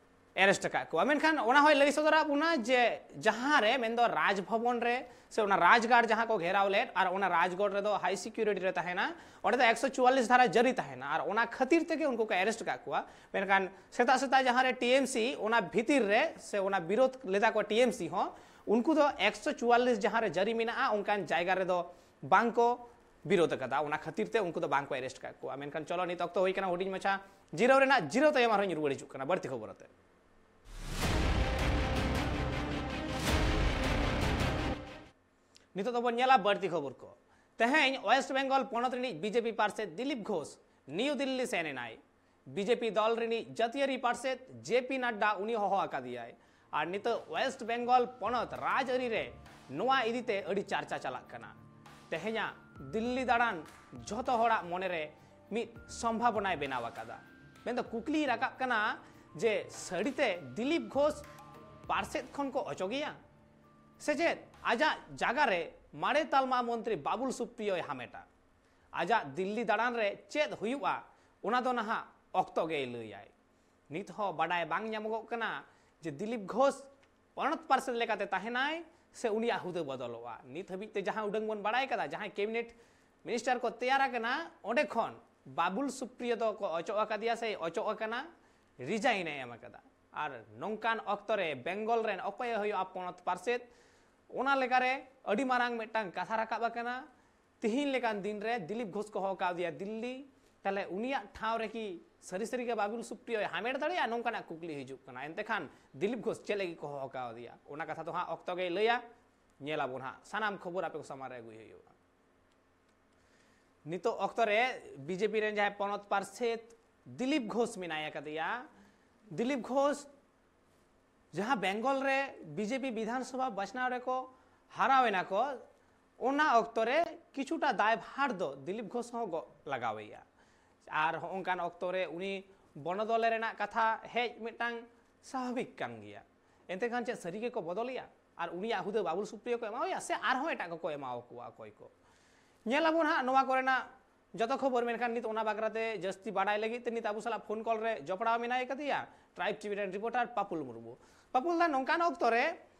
ᱮᱨᱮᱥᱴ ᱟᱠᱟᱫ ᱠᱚᱣᱟ᱾ ᱢᱮᱱᱠᱷᱟᱱ ᱚᱱᱟ ᱦᱚᱸᱭ ᱞᱟᱹᱭ ᱥᱚᱫᱚᱨᱟᱜ ᱵᱚᱱᱟ ᱡᱮ ᱡᱟᱦᱟᱸ ᱨᱮ ᱢᱮᱱᱫᱚ ᱨᱟᱡᱽ ᱵᱷᱚᱵᱚᱱ ᱨᱮ ᱥᱮ ᱚᱱᱟ ᱨᱟᱡᱽᱜᱟᱲ ᱡᱟᱦᱟᱸ ᱠᱚ ᱜᱷᱮᱨᱟᱣ ᱞᱮᱫ ᱟᱨ ᱚᱱᱟ ᱨᱟᱡᱽᱜᱟᱲ ᱨᱮᱫᱚ ᱦᱟᱭ ᱥᱤᱠᱤᱭᱩᱨᱤᱴᱤ ᱨᱮ ᱛᱟᱦᱮᱱᱟ, ᱚᱸᱰᱮ ᱫᱚ ᱮᱠᱥᱚ ᱪᱩᱣᱟᱞᱞᱤᱥ ᱫᱷᱟᱨᱟ ᱡᱟᱹᱨᱤ ᱛᱟᱦᱮᱱᱟ ᱟᱨ ᱚᱱᱟ ᱠᱷᱟᱹᱛᱤᱨ ᱛᱮᱜᱮ ᱩᱱᱠᱩ ᱠᱚ ᱮᱨᱮᱥᱴ ᱟᱠᱟᱫ ᱠᱚᱣᱟ᱾ ᱢᱮᱱᱠᱷᱟᱱ ᱥᱮᱛᱟᱜ ᱥᱮᱛᱟᱜ ᱡᱟᱦᱟᱸ ᱨᱮ ᱴᱤ ᱮᱢ ᱥᱤ ᱚᱱᱟ ᱵᱷᱤᱛᱤᱨ ᱨᱮ ᱥᱮ ᱚᱱᱟ ᱵᱤᱨᱳᱫᱷ ᱞᱮᱫᱟ ᱠᱚ ᱴᱤ ᱮᱢ ᱥᱤ ᱦᱚᱸ, ᱩᱱᱠᱩ ᱫᱚ ᱮᱠᱥᱚ ᱪᱩᱣᱟᱞᱞᱤᱥ ᱡᱟᱦᱟᱸ ᱨᱮ ᱡᱟᱹᱨᱤ ᱢᱮᱱᱟᱜᱼᱟ ᱚᱱᱠᱟᱱ ᱡᱟᱭᱜᱟ ᱨᱮᱫᱚ ᱵᱟᱝ ᱠᱚ ᱵᱤᱨᱳᱫᱷ ᱟᱠᱟᱫᱟ, ᱚᱱᱟ ᱠᱷᱟᱹᱛᱤᱨ ᱛᱮ ᱩᱱᱠᱩ ᱫᱚ ᱵᱟᱝ ᱠᱚ ᱮᱨᱮᱥᱴ ᱟᱠᱟᱫ ᱠᱚᱣᱟ᱾ ᱢᱮᱱᱠᱷᱟᱱ ᱪᱚᱞᱚ ᱱᱤᱛ ᱚᱠᱛᱚ ᱦᱩᱭ ᱠᱟᱱᱟ ᱦᱩᱰᱤᱧ ᱢᱟᱪᱷᱟ ᱡᱤᱨᱟᱹᱣ ᱨᱮᱱᱟᱜ, ᱡᱤᱨᱟᱹᱣ ᱛᱟᱭᱚᱢ ᱟᱨᱦᱚᱸᱧ ᱨᱩᱣᱟᱹᱲ ᱦᱤᱡᱩᱜ ᱠᱟᱱᱟ ᱵᱟᱹᱲᱛᱤ ᱠᱷᱚᱵᱚᱨ ᱟᱛᱮ᱾ ᱱᱤᱛᱚᱜ ᱫᱚᱵᱚᱱ ᱧᱮᱞᱟ ᱵᱟᱹᱲᱛᱤ ᱠᱷᱚᱵᱚᱨ ᱠᱚ᱾ ᱛᱮᱦᱮᱧ ᱳᱭᱮᱥᱴ ᱵᱮᱝᱜᱚᱞ ᱯᱚᱱᱚᱛ ᱨᱤᱱᱤᱡ ᱵᱤᱡᱮᱯᱤ ᱯᱟᱨᱥᱮᱛ ᱫᱤᱞᱤᱯ ᱜᱷᱳᱥ ᱱᱤᱭᱩ ᱫᱤᱞᱞᱤ ᱥᱮᱱ ᱮᱱᱟᱭ᱾ ᱵᱤᱡᱮᱯᱤ ᱫᱚᱞ ᱨᱤᱱᱤᱡ ᱡᱟᱹᱛᱤᱭᱟᱹᱨᱤ ᱯᱟᱨᱥᱮᱛ ᱡᱮ ᱯᱤ ᱱᱟᱰᱰᱟ ᱩᱱᱤ ᱦᱚᱦᱚ ᱟᱠᱟᱫᱮᱭᱟᱭ᱾ ᱟᱨ ᱱᱤᱛᱚᱜ ᱳᱭᱮᱥᱴ ᱵᱮᱝᱜᱚᱞ ᱯᱚᱱᱚᱛ ᱨᱟᱡᱽᱟᱹᱨᱤ ᱨᱮ ᱱᱚᱣᱟ ᱤᱫᱤᱛᱮ ᱟᱹᱰᱤ ᱪᱟᱨᱪᱟ ᱪᱟᱞᱟᱜ ᱠᱟᱱᱟ᱾ ᱛᱮᱦᱮᱧᱟᱜ ᱫᱤᱞᱞᱤ ᱫᱟᱬᱟᱱ ᱡᱷᱚᱛᱚ ᱦᱚᱲᱟᱜ ᱢᱚᱱᱮᱨᱮ ᱢᱤᱫ ᱥᱚᱢᱵᱷᱟᱵᱚᱱᱟᱭ ᱵᱮᱱᱟᱣ ᱟᱠᱟᱫᱟ᱾ ᱢᱮᱱᱫᱚ ᱠᱩᱠᱞᱤ ᱨᱟᱠᱟᱵ ᱠᱟᱱᱟ ᱡᱮ ᱥᱟᱹᱨᱤᱛᱮ ᱫᱤᱞᱤᱯ ᱜᱷᱳᱥ ᱯᱟᱨᱥᱮᱛ ᱠᱷᱚᱱ ᱠᱚ ᱚᱪᱚᱜᱮᱭᱟ ᱥᱮ ᱪᱮᱫ? ᱟᱡᱟᱜ ᱡᱟᱭᱜᱟ ᱨᱮ ᱢᱟᱨᱮ ᱛᱟᱞᱢᱟ ᱢᱚᱱᱛᱨᱤ ᱵᱟᱵᱩᱞ ᱥᱩᱯᱨᱤᱭᱚᱭ ᱦᱟᱢᱮᱴᱟ᱾ ᱟᱡᱟᱜ ᱫᱤᱞᱞᱤ ᱫᱟᱬᱟᱱ ᱨᱮ ᱪᱮᱫ ᱦᱩᱭᱩᱜᱼᱟ, ᱚᱱᱟ ᱫᱚ ᱱᱟᱦᱟᱜ ᱚᱠᱛᱚ ᱜᱮᱭ ᱞᱟᱹᱭᱟᱭ᱾ ᱱᱤᱛ ᱦᱚᱸ ᱵᱟᱰᱟᱭ ᱵᱟᱝ ᱧᱟᱢᱚᱜᱚᱜ ᱠᱟᱱᱟ ᱡᱮ ᱫᱤᱞᱤᱯ ᱜᱷᱳᱥ ᱯᱚᱱᱚᱛ ᱯᱟᱨᱥᱮᱛ ᱞᱮᱠᱟᱛᱮ ᱛᱟᱦᱮᱱᱟᱭ ᱥᱮ ᱩᱱᱤᱭᱟᱜ ᱦᱩᱫᱟᱹ ᱵᱚᱫᱚᱞᱚᱜᱼᱟ᱾ ᱱᱤᱛ ᱦᱟᱹᱵᱤᱡ ᱛᱮ ᱡᱟᱦᱟᱸ ᱩᱰᱟᱹᱝ ᱵᱚᱱ ᱵᱟᱲᱟᱭ ᱠᱟᱫᱟ, ᱡᱟᱦᱟᱸᱭ ᱠᱮᱵᱤᱱᱮᱴ ᱢᱤᱱᱤᱥᱴᱟᱨ ᱠᱚ ᱛᱮᱭᱟᱨ ᱟᱠᱟᱱᱟ, ᱚᱸᱰᱮ ᱠᱷᱚᱱ ᱵᱟᱵᱩᱞ ᱥᱩᱯᱨᱤᱭᱚ ᱫᱚ ᱠᱚ ᱚᱪᱚᱜ ᱟᱠᱟᱫᱮᱭᱟ ᱥᱮ ᱚᱪᱚᱜ ᱟᱠᱟᱱᱟ, ᱨᱤᱡᱟᱭᱤᱱ ᱮ ᱮᱢ ᱟᱠᱟᱫᱟ᱾ ᱟᱨ ᱱᱚᱝᱠᱟᱱ ᱚᱠᱛᱚ ᱨᱮ ᱵᱮᱝᱜᱚᱞ ᱨᱮᱱ ᱚᱠᱚᱭᱮ ᱦᱩᱭᱩᱜᱼᱟ ᱯᱚᱱᱚᱛ ᱯᱟᱨᱥᱮᱛ, ᱚᱱᱟ ᱞᱮᱠᱟᱨᱮ ᱟᱹᱰᱤ ᱢᱟᱨᱟᱝ ᱢᱤᱫᱴᱟᱝ ᱠᱟᱛᱷᱟ ᱨᱟᱠᱟᱵ ᱟᱠᱟᱱᱟ᱾ ᱛᱤᱦᱤᱧ ᱞᱮᱠᱟᱱ ᱫᱤᱱ ᱨᱮ ᱫᱤᱞᱤᱯ ᱜᱷᱳᱥ ᱠᱚ ᱦᱚᱦᱚ ᱠᱟᱣᱫᱮᱭᱟ ᱫᱤᱞᱞᱤ, ᱛᱟᱦᱞᱮ ᱩᱱᱤᱭᱟᱜ ᱴᱷᱟᱶ ᱨᱮ ᱠᱤ ᱥᱟᱹᱨᱤ ᱥᱟᱹᱨᱤ ᱜᱮ ᱵᱟᱵᱩᱞ ᱥᱩᱯᱨᱤᱭᱚᱭ ᱦᱟᱢᱮᱴ ᱫᱟᱲᱮᱭᱟᱜᱼᱟ? ᱱᱚᱝᱠᱟᱱᱟᱜ ᱠᱩᱠᱞᱤ ᱦᱤᱡᱩᱜ ᱠᱟᱱᱟ᱾ ᱮᱱᱛᱮ ᱠᱷᱟᱱ ᱫᱤᱞᱤᱯ ᱜᱷᱳᱥ ᱪᱮᱫ ᱞᱟᱹᱜᱤᱫ ᱠᱚ ᱦᱚᱦᱚ ᱠᱟᱣᱫᱮᱭᱟ, ᱚᱱᱟ ᱠᱟᱛᱷᱟ ᱫᱚ ᱦᱟᱸᱜ ᱚᱠᱛᱚ ᱜᱮᱭ ᱞᱟᱹᱭᱟ᱾ ᱧᱮᱞ ᱟᱵᱚᱱ ᱦᱟᱸᱜ, ᱥᱟᱱᱟᱢ ᱠᱷᱚᱵᱚᱨ ᱟᱯᱮ ᱠᱚ ᱥᱟᱢᱟᱝ ᱨᱮ ᱟᱹᱜᱩᱭ ᱦᱩᱭᱩᱜᱼᱟ᱾ ᱱᱤᱛᱚᱜ ᱚᱠᱛᱚ ᱨᱮ ᱵᱤᱡᱮᱯᱤ ᱨᱮᱱ ᱡᱟᱦᱟᱸᱭ ᱯᱚᱱᱚᱛ ᱯᱟᱨᱥᱮᱛ ᱫᱤᱞᱤᱯ ᱜᱷᱳᱥ ᱢᱮᱱᱟᱭ ᱟᱠᱟᱫᱮᱭᱟ, ᱫᱤᱞᱤᱯ ᱜᱷᱳᱥ ᱡᱟᱦᱟᱸ ᱵᱮᱝᱜᱚᱞ ᱨᱮ ᱵᱤᱡᱮᱯᱤ ᱵᱤᱫᱷᱟᱱ ᱥᱚᱵᱷᱟ ᱵᱟᱪᱷᱱᱟᱣ ᱨᱮᱠᱚ ᱦᱟᱨᱟᱣ ᱮᱱᱟ ᱠᱚ, ᱚᱱᱟ ᱚᱠᱛᱚ ᱨᱮ ᱠᱤᱪᱷᱩᱴᱟ ᱫᱟᱭᱵᱷᱟᱨ ᱫᱚ ᱫᱤᱞᱤᱯ ᱜᱷᱳᱥ ᱦᱚᱸ ᱜᱚᱜ ᱞᱟᱜᱟᱣᱮᱭᱟ᱾ ᱟᱨ ᱦᱚᱸᱜᱼᱚᱝᱠᱟᱱ ᱚᱠᱛᱚ ᱨᱮ ᱩᱱᱤ ᱵᱚᱱᱚᱫᱚᱞ ᱨᱮᱱᱟᱜ ᱠᱟᱛᱷᱟ ᱦᱮᱡ ᱢᱤᱫᱴᱟᱝ ᱥᱟᱵᱷᱟᱵᱤᱠ ᱠᱟᱱ ᱜᱮᱭᱟ᱾ ᱮᱱᱛᱮ ᱠᱷᱟᱱ ᱪᱮᱫ ᱥᱟᱹᱨᱤ ᱜᱮᱠᱚ ᱵᱚᱫᱚᱞᱮᱭᱟ ᱟᱨ ᱩᱱᱤᱭᱟᱜ ᱦᱩᱫᱟᱹ ᱵᱟᱵᱩᱞ ᱥᱩᱯᱨᱤᱭᱚ ᱠᱚ ᱮᱢᱟᱣᱟᱭᱟ ᱥᱮ ᱟᱨᱦᱚᱸ ᱮᱴᱟᱜ ᱠᱚᱠᱚ ᱮᱢᱟᱣ ᱠᱚᱣᱟ ᱚᱠᱚᱭ ᱠᱚ? ᱧᱮᱞ ᱟᱵᱚᱱ ᱦᱟᱸᱜ ᱱᱚᱣᱟ ᱠᱚᱨᱮᱱᱟᱜ ᱡᱚᱛᱚ ᱠᱷᱚᱵᱚᱨ᱾ ᱢᱮᱱᱠᱷᱟᱱ ᱱᱤᱛ ᱚᱱᱟ ᱵᱟᱠᱷᱨᱟ ᱛᱮ ᱡᱟᱹᱥᱛᱤ ᱵᱟᱰᱟᱭ ᱞᱟᱹᱜᱤᱫ ᱛᱮ ᱱᱤᱛ ᱟᱵᱚ ᱥᱟᱞᱟᱜ ᱯᱷᱳᱱ ᱠᱚᱞ ᱨᱮ ᱡᱚᱯᱲᱟᱣ ᱢᱮᱱᱟᱭ ᱠᱟᱫᱮᱭᱟ ᱴᱨᱟᱭᱤᱵᱽ ᱴᱤᱵᱷᱤ ᱨᱮᱱ ᱨᱤᱯᱳᱨᱴᱟᱨ ᱯᱟᱯᱩᱞ ᱢᱩᱨᱢᱩ᱾ ᱯᱟᱯᱩᱞ ᱫᱟ, ᱱᱚᱝᱠᱟᱱ ᱚᱠᱛᱚ ᱨᱮ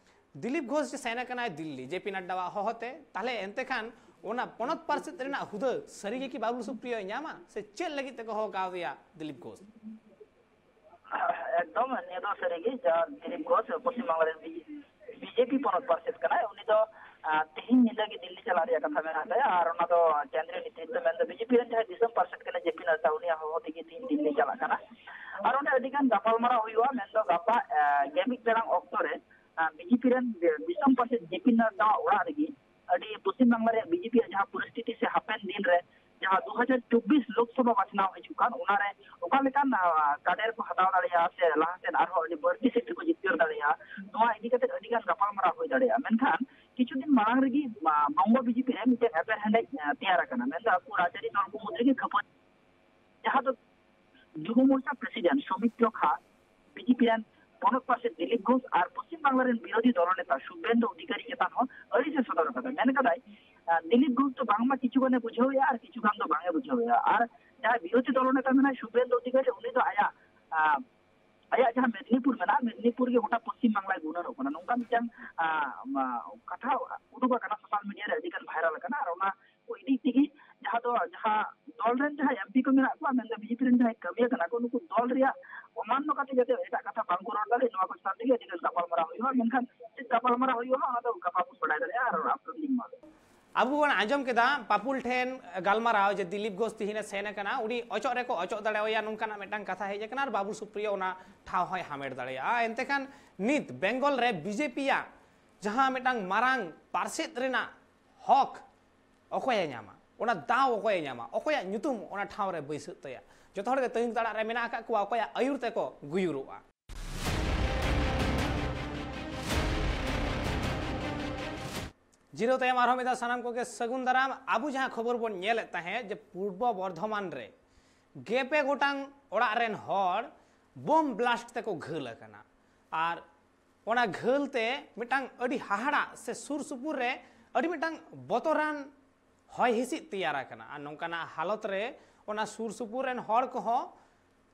ᱫᱤᱞᱤᱯ ᱜᱷᱳᱥ ᱡᱮ ᱥᱮᱱ ᱟᱠᱟᱱᱟᱭ ᱫᱤᱞᱞᱤ ᱡᱮ ᱯᱤ ᱱᱟᱰᱰᱟᱣᱟᱜ ᱦᱚᱦᱚᱛᱮ, ᱛᱟᱦᱞᱮ ᱮᱱᱛᱮ ᱠᱷᱟᱱ ᱚᱱᱟ ᱯᱚᱱᱚᱛ ᱯᱟᱨᱥᱮᱛ ᱨᱮᱱᱟᱜ ᱦᱩᱫᱟᱹ ᱥᱟᱹᱨᱤ ᱜᱮ ᱠᱤ ᱵᱟᱵᱩᱞ ᱥᱩᱯᱨᱤᱭᱚᱭ ᱧᱟᱢᱟ ᱥᱮ ᱪᱮᱫ ᱞᱟᱹᱜᱤᱫ ᱛᱮᱠᱚ ᱦᱚᱦᱚ ᱠᱟᱣᱫᱮᱭᱟ ᱫᱤᱞᱤᱯ ᱜᱷᱳᱥ? ᱮᱠᱫᱚᱢ, ᱱᱤᱭᱟᱹ ᱫᱚ ᱥᱟᱹᱨᱤᱜᱮ ᱡᱟ ᱫᱤᱞᱤᱯ ᱜᱷᱳᱥ ᱯᱚᱥᱪᱤᱢ ᱵᱟᱝᱞᱟ ᱨᱮᱱ ᱵᱤᱡᱮᱯᱤ ᱯᱚᱱᱚᱛ ᱯᱟᱨᱥᱮᱛ ᱠᱟᱱᱟᱭ, ᱩᱱᱤ ᱫᱚ ᱟᱨ, ᱛᱮᱦᱮᱧ ᱧᱤᱫᱟᱹ ᱜᱮ ᱫᱤᱞᱞᱤ ᱪᱟᱞᱟᱜ ᱨᱮᱭᱟᱜ ᱠᱟᱛᱷᱟ ᱢᱮᱱᱟᱜ ᱛᱟᱭᱟ᱾ ᱟᱨ ᱚᱱᱟ ᱫᱚ ᱠᱮᱱᱫᱨᱤᱭᱚ ᱱᱮᱛᱨᱤᱛᱵ ᱢᱮᱱᱫᱚ ᱵᱤᱡᱮᱯᱤ ᱨᱮᱱ ᱡᱟᱦᱟᱸᱭ ᱫᱤᱥᱚᱢ ᱯᱟᱨᱥᱮᱛ ᱠᱟᱱᱟᱭ ᱡᱮ ᱯᱤ ᱱᱟᱰᱰᱟ, ᱩᱱᱤᱭᱟᱜ ᱦᱚᱦᱚ ᱛᱮᱜᱮ ᱛᱮᱦᱮᱧ ᱫᱤᱞᱞᱤ ᱪᱟᱞᱟᱜ ᱠᱟᱱᱟ᱾ ᱟᱨ ᱚᱸᱰᱮ ᱟᱹᱰᱤ ᱜᱟᱱ ᱜᱟᱯᱟᱞᱢᱟᱨᱟᱣ ᱦᱩᱭᱩᱜᱼᱟ᱾ ᱢᱮᱱᱫᱚ ᱜᱟᱯᱟ ᱜᱮᱢᱤᱫ ᱴᱟᱲᱟᱝ ᱚᱠᱛᱚ ᱨᱮ ᱵᱤᱡᱮᱯᱤ ᱨᱮᱱ ᱫᱤᱥᱚᱢ ᱯᱟᱨᱥᱮᱛ ᱡᱮ ᱯᱤ ᱱᱟᱰᱰᱟ ᱚᱲᱟᱜ ᱨᱮᱜᱮ ᱟᱹᱰᱤ ᱯᱚᱥᱪᱤᱢ ᱵᱟᱝᱞᱟ ᱨᱮᱭᱟᱜ ᱵᱤᱡᱮᱯᱤ ᱡᱟᱦᱟᱸ ᱯᱚᱨᱤᱥᱛᱷᱤᱛᱤ ᱥᱮ ᱦᱟᱯᱮᱱ ᱫᱤᱱ ᱨᱮ ᱡᱟᱦᱟᱸ ᱫᱩ ᱦᱟᱡᱟᱨ ᱪᱚᱵᱵᱤᱥ ᱞᱳᱠᱥᱚᱵᱷᱟ ᱵᱟᱪᱷᱱᱟᱣ ᱦᱤᱡᱩᱜ ᱠᱟᱱ, ᱚᱱᱟᱨᱮ ᱚᱠᱟ ᱞᱮᱠᱟᱱ ᱠᱟᱰᱮᱨ ᱠᱚ ᱦᱟᱛᱟᱣ ᱫᱟᱲᱮᱭᱟᱜᱼᱟ ᱥᱮ ᱞᱟᱦᱟ ᱥᱮᱫ ᱟᱨᱦᱚᱸ ᱟᱹᱰᱤ ᱵᱟᱹᱲᱛᱤ ᱥᱤᱴ ᱠᱚ ᱡᱤᱛᱠᱟᱹᱨ ᱫᱟᱲᱮᱭᱟᱜᱼᱟ, ᱱᱚᱣᱟ ᱤᱫᱤ ᱠᱟᱛᱮ ᱟᱹᱰᱤ ᱜᱟᱱ ᱜᱟᱯᱟᱞᱢᱟᱨᱟᱣ ᱦᱩᱭ ᱫᱟᱲᱮᱭᱟᱜᱼᱟ᱾ ᱢᱮᱱᱠᱷᱟᱱ ᱠᱤᱪᱷᱩ ᱫᱤᱱ ᱢᱟᱲᱟᱝ ᱨᱮᱜᱮ ᱵᱚᱝᱜᱚ ᱵᱤᱡᱮᱯᱤ ᱨᱮ ᱢᱤᱫᱴᱮᱱ ᱮᱯᱮᱨᱦᱮᱸᱰᱮᱡ ᱛᱮᱭᱟᱨ ᱟᱠᱟᱱᱟ᱾ ᱢᱮᱱᱫᱚ ᱟᱠᱚ ᱨᱟᱡᱽᱟᱹᱨᱤ ᱫᱚᱞ ᱠᱚ ᱢᱩᱫᱽ ᱨᱮᱜᱮ ᱠᱷᱟᱹᱯᱟᱹᱨᱤ, ᱡᱟᱦᱟᱸ ᱫᱚ ᱡᱩᱵᱚ ᱢᱳᱨᱪᱟ ᱯᱨᱮᱥᱤᱰᱮᱱᱴ ᱥᱚᱢᱤᱛᱨᱚ ᱠᱷᱟ ᱵᱤᱡᱮᱯᱤ ᱨᱮᱱ ᱯᱚᱱᱚᱛ ᱯᱟᱨᱥᱮᱛ ᱫᱤᱞᱤᱯ ᱜᱷᱳᱥ ᱟᱨ ᱯᱚᱥᱪᱤᱢ ᱵᱟᱝᱞᱟ ᱨᱮᱱ ᱵᱤᱨᱳᱫᱷᱤ ᱫᱚᱞ ᱱᱮᱛᱟ ᱥᱩᱵᱷᱮᱱᱫᱩ ᱚᱫᱷᱤᱠᱟᱨᱤ ᱪᱮᱛᱟᱱ ᱦᱚᱸ ᱟᱹᱲᱤᱥ ᱮ ᱥᱚᱫᱚᱨ ᱟᱠᱟᱫᱟ᱾ ᱢᱮᱱ ᱠᱟᱫᱟᱭ, ᱟᱸ, ᱫᱤᱞᱤᱯ ᱜᱷᱳᱥ ᱫᱚ ᱵᱟᱝᱢᱟ ᱠᱤᱪᱷᱩ ᱜᱟᱱᱮ ᱵᱩᱡᱷᱟᱹᱣᱮᱫᱼᱟ ᱟᱨ ᱠᱤᱪᱷᱩ ᱜᱟᱱ ᱫᱚ ᱵᱟᱝ ᱮ ᱵᱩᱡᱷᱟᱹᱣᱮᱫᱼᱟ᱾ ᱟᱨ ᱡᱟᱦᱟᱸᱭ ᱵᱤᱨᱳᱫᱷᱤ ᱫᱚᱞ ᱱᱮᱛᱟ ᱢᱮᱱᱟᱭ ᱥᱩᱵᱷᱮᱱᱫᱩ ᱚᱫᱷᱤᱠᱟᱨᱤ, ᱩᱱᱤ ᱫᱚ ᱟᱭᱟᱜ, ᱟᱸ, ᱟᱭᱟᱜ ᱡᱟᱦᱟᱸ ᱢᱮᱫᱽᱱᱤᱯᱩᱨ ᱢᱮᱱᱟᱜᱼᱟ, ᱢᱮᱫᱽᱱᱤᱯᱩᱨ ᱜᱮ ᱜᱚᱴᱟ ᱯᱚᱥᱪᱤᱢ ᱵᱟᱝᱞᱟᱭ ᱜᱩᱱᱟᱹᱱᱚᱜ ᱠᱟᱱᱟ, ᱱᱚᱝᱠᱟ ᱢᱤᱫᱴᱟᱝ, ᱟᱸ, ᱢᱟ, ᱠᱟᱛᱷᱟ ᱩᱰᱩᱠ ᱟᱠᱟᱱᱟ, ᱥᱳᱥᱟᱞ ᱢᱤᱰᱤᱭᱟ ᱨᱮ ᱟᱹᱰᱤ ᱜᱟᱱ ᱵᱷᱟᱭᱨᱟᱞ ᱟᱠᱟᱱᱟ᱾ ᱟᱨ ᱚᱱᱟ ᱠᱚ ᱤᱫᱤ ᱛᱮᱜᱮ ᱡᱟᱦᱟᱸ ᱫᱚ, ᱡᱟᱦᱟᱸ ᱫᱚᱞ ᱨᱮᱱ ᱡᱟᱦᱟᱸᱭ ᱮᱢᱯᱤ ᱠᱚ ᱢᱮᱱᱟᱜ ᱠᱚᱣᱟ, ᱢᱮᱱᱫᱚ ᱵᱤᱡᱮᱯᱤ ᱨᱮᱱ ᱡᱟᱦᱟᱸᱭ ᱠᱟᱹᱢᱤᱭᱟᱹ ᱠᱟᱱᱟ ᱠᱚ, ᱱᱩᱠᱩ ᱫᱚᱞ ᱨᱮᱭᱟᱜ ᱚᱢᱟᱱᱱᱚ ᱠᱟᱛᱮ ᱡᱟᱛᱮ ᱮᱴᱟᱜ ᱠᱟᱛᱷᱟ ᱵᱟᱝ ᱠᱚ ᱨᱚᱲ ᱫᱟᱲᱮᱭᱟᱜ, ᱱᱚᱣᱟ ᱠᱚ ᱪᱮᱛᱟᱱ ᱛᱮᱜᱮ ᱟᱹᱰᱤ ᱜᱟᱱ ᱜᱟᱯᱟᱞᱢᱟᱨᱟᱣ ᱦᱩᱭᱩᱜᱼᱟ᱾ ᱢᱮᱱᱠᱷᱟᱱ ᱪᱮᱫ ᱜᱟᱯᱟᱞᱢᱟᱨᱟᱣ ᱦᱩᱭᱩᱜᱼᱟ, ᱚᱱᱟ ᱫᱚ ᱜᱟᱯᱟ ᱵᱚᱱ ᱵᱟᱲᱟᱭ ᱫᱟᱲᱮᱭᱟᱜᱼᱟ᱾ ᱟᱨ ᱟᱯᱞᱳᱰ ᱞᱤᱧ ᱮᱢᱟ ᱵᱮᱱᱟ᱾ ᱟᱵᱚ ᱵᱚᱱ ᱟᱸᱡᱚᱢ ᱠᱮᱫᱟ ᱯᱟᱯᱩᱞ ᱴᱷᱮᱱ ᱜᱟᱞᱢᱟᱨᱟᱣ ᱡᱮ ᱫᱤᱞᱤᱯ ᱜᱷᱳᱥ ᱛᱤᱦᱤᱧᱮ ᱥᱮᱱ ᱟᱠᱟᱱᱟ, ᱩᱱᱤ ᱚᱪᱚᱜ ᱨᱮᱠᱚ ᱚᱪᱚᱜ ᱫᱟᱲᱮᱣᱟᱭᱟ, ᱱᱚᱝᱠᱟᱱᱟᱜ ᱢᱤᱫᱴᱟᱝ ᱠᱟᱛᱷᱟ ᱦᱮᱡ ᱟᱠᱟᱱᱟ ᱟᱨ ᱵᱟᱵᱩᱞ ᱥᱩᱯᱨᱤᱭᱚ ᱚᱱᱟ ᱴᱷᱟᱶ ᱦᱚᱸᱭ ᱦᱟᱢᱮᱴ ᱫᱟᱲᱮᱭᱟᱜᱼᱟ᱾ ᱮᱱᱛᱮ ᱠᱷᱟᱱ ᱱᱤᱛ ᱵᱮᱝᱜᱚᱞ ᱨᱮ ᱵᱤᱡᱮᱯᱤᱭᱟᱜ ᱡᱟᱦᱟᱸ ᱢᱤᱫᱴᱟᱝ ᱢᱟᱨᱟᱝ ᱯᱟᱨᱥᱮᱛ ᱨᱮᱱᱟᱜ ᱦᱚᱠ ᱚᱠᱚᱭᱮ ᱧᱟᱢᱟ, ᱚᱱᱟ ᱫᱟᱣ ᱚᱠᱚᱭᱮ ᱧᱟᱢᱟ, ᱚᱠᱚᱭᱟᱜ ᱧᱩᱛᱩᱢ ᱚᱱᱟ ᱴᱷᱟᱶ ᱨᱮ ᱵᱟᱹᱭᱥᱟᱹᱜ ᱛᱟᱭᱟ, ᱡᱚᱛᱚ ᱦᱚᱲ ᱜᱮ ᱛᱟᱹᱭᱩᱜ ᱛᱟᱲᱟᱜ ᱨᱮ ᱢᱮᱱᱟᱜ ᱟᱠᱟᱫ ᱠᱚᱣᱟ ᱚᱠᱚᱭᱟᱜ ᱟᱹᱭᱩᱨ ᱛᱮᱠᱚ ᱜᱩᱭᱩᱨᱚᱜᱼᱟ᱾ ᱡᱤᱨᱟᱹᱣ ᱛᱟᱭᱚᱢ ᱟᱨᱦᱚᱸ ᱢᱤᱫ ᱫᱷᱟᱣ ᱥᱟᱱᱟᱢ ᱠᱚᱜᱮ ᱥᱟᱹᱜᱩᱱ ᱫᱟᱨᱟᱢ᱾ ᱟᱵᱚ ᱡᱟᱦᱟᱸ ᱠᱷᱚᱵᱚᱨ ᱵᱚᱱ ᱧᱮᱞᱮᱫ ᱛᱟᱦᱮᱸᱫ ᱡᱮ ᱯᱩᱨᱵᱚ ᱵᱚᱨᱫᱷᱚᱢᱟᱱ ᱨᱮ ᱜᱮᱯᱮ ᱜᱚᱴᱟᱝ ᱚᱲᱟᱜ ᱨᱮᱱ ᱦᱚᱲ ᱵᱳᱢ ᱵᱞᱟᱥᱴ ᱛᱮᱠᱚ ᱜᱷᱟᱹᱞ ᱟᱠᱟᱱᱟ, ᱟᱨ ᱚᱱᱟ ᱜᱷᱟᱹᱞ ᱛᱮ ᱢᱤᱫᱴᱟᱝ ᱟᱹᱰᱤ ᱦᱟᱦᱟᱲᱟᱜ ᱥᱮ ᱥᱩᱨ ᱥᱩᱯᱩᱨ ᱨᱮ ᱟᱹᱰᱤ ᱢᱤᱫᱴᱟᱝ ᱵᱚᱛᱚᱨᱟᱱ ᱦᱚᱭ ᱦᱤᱸᱥᱤᱫ ᱛᱮᱭᱟᱨ ᱟᱠᱟᱱᱟ᱾ ᱟᱨ ᱱᱚᱝᱠᱟᱱᱟᱜ ᱦᱟᱞᱚᱛ ᱨᱮ ᱚᱱᱟ ᱥᱩᱨ ᱥᱩᱯᱩᱨ ᱨᱮᱱ ᱦᱚᱲ ᱠᱚᱦᱚᱸ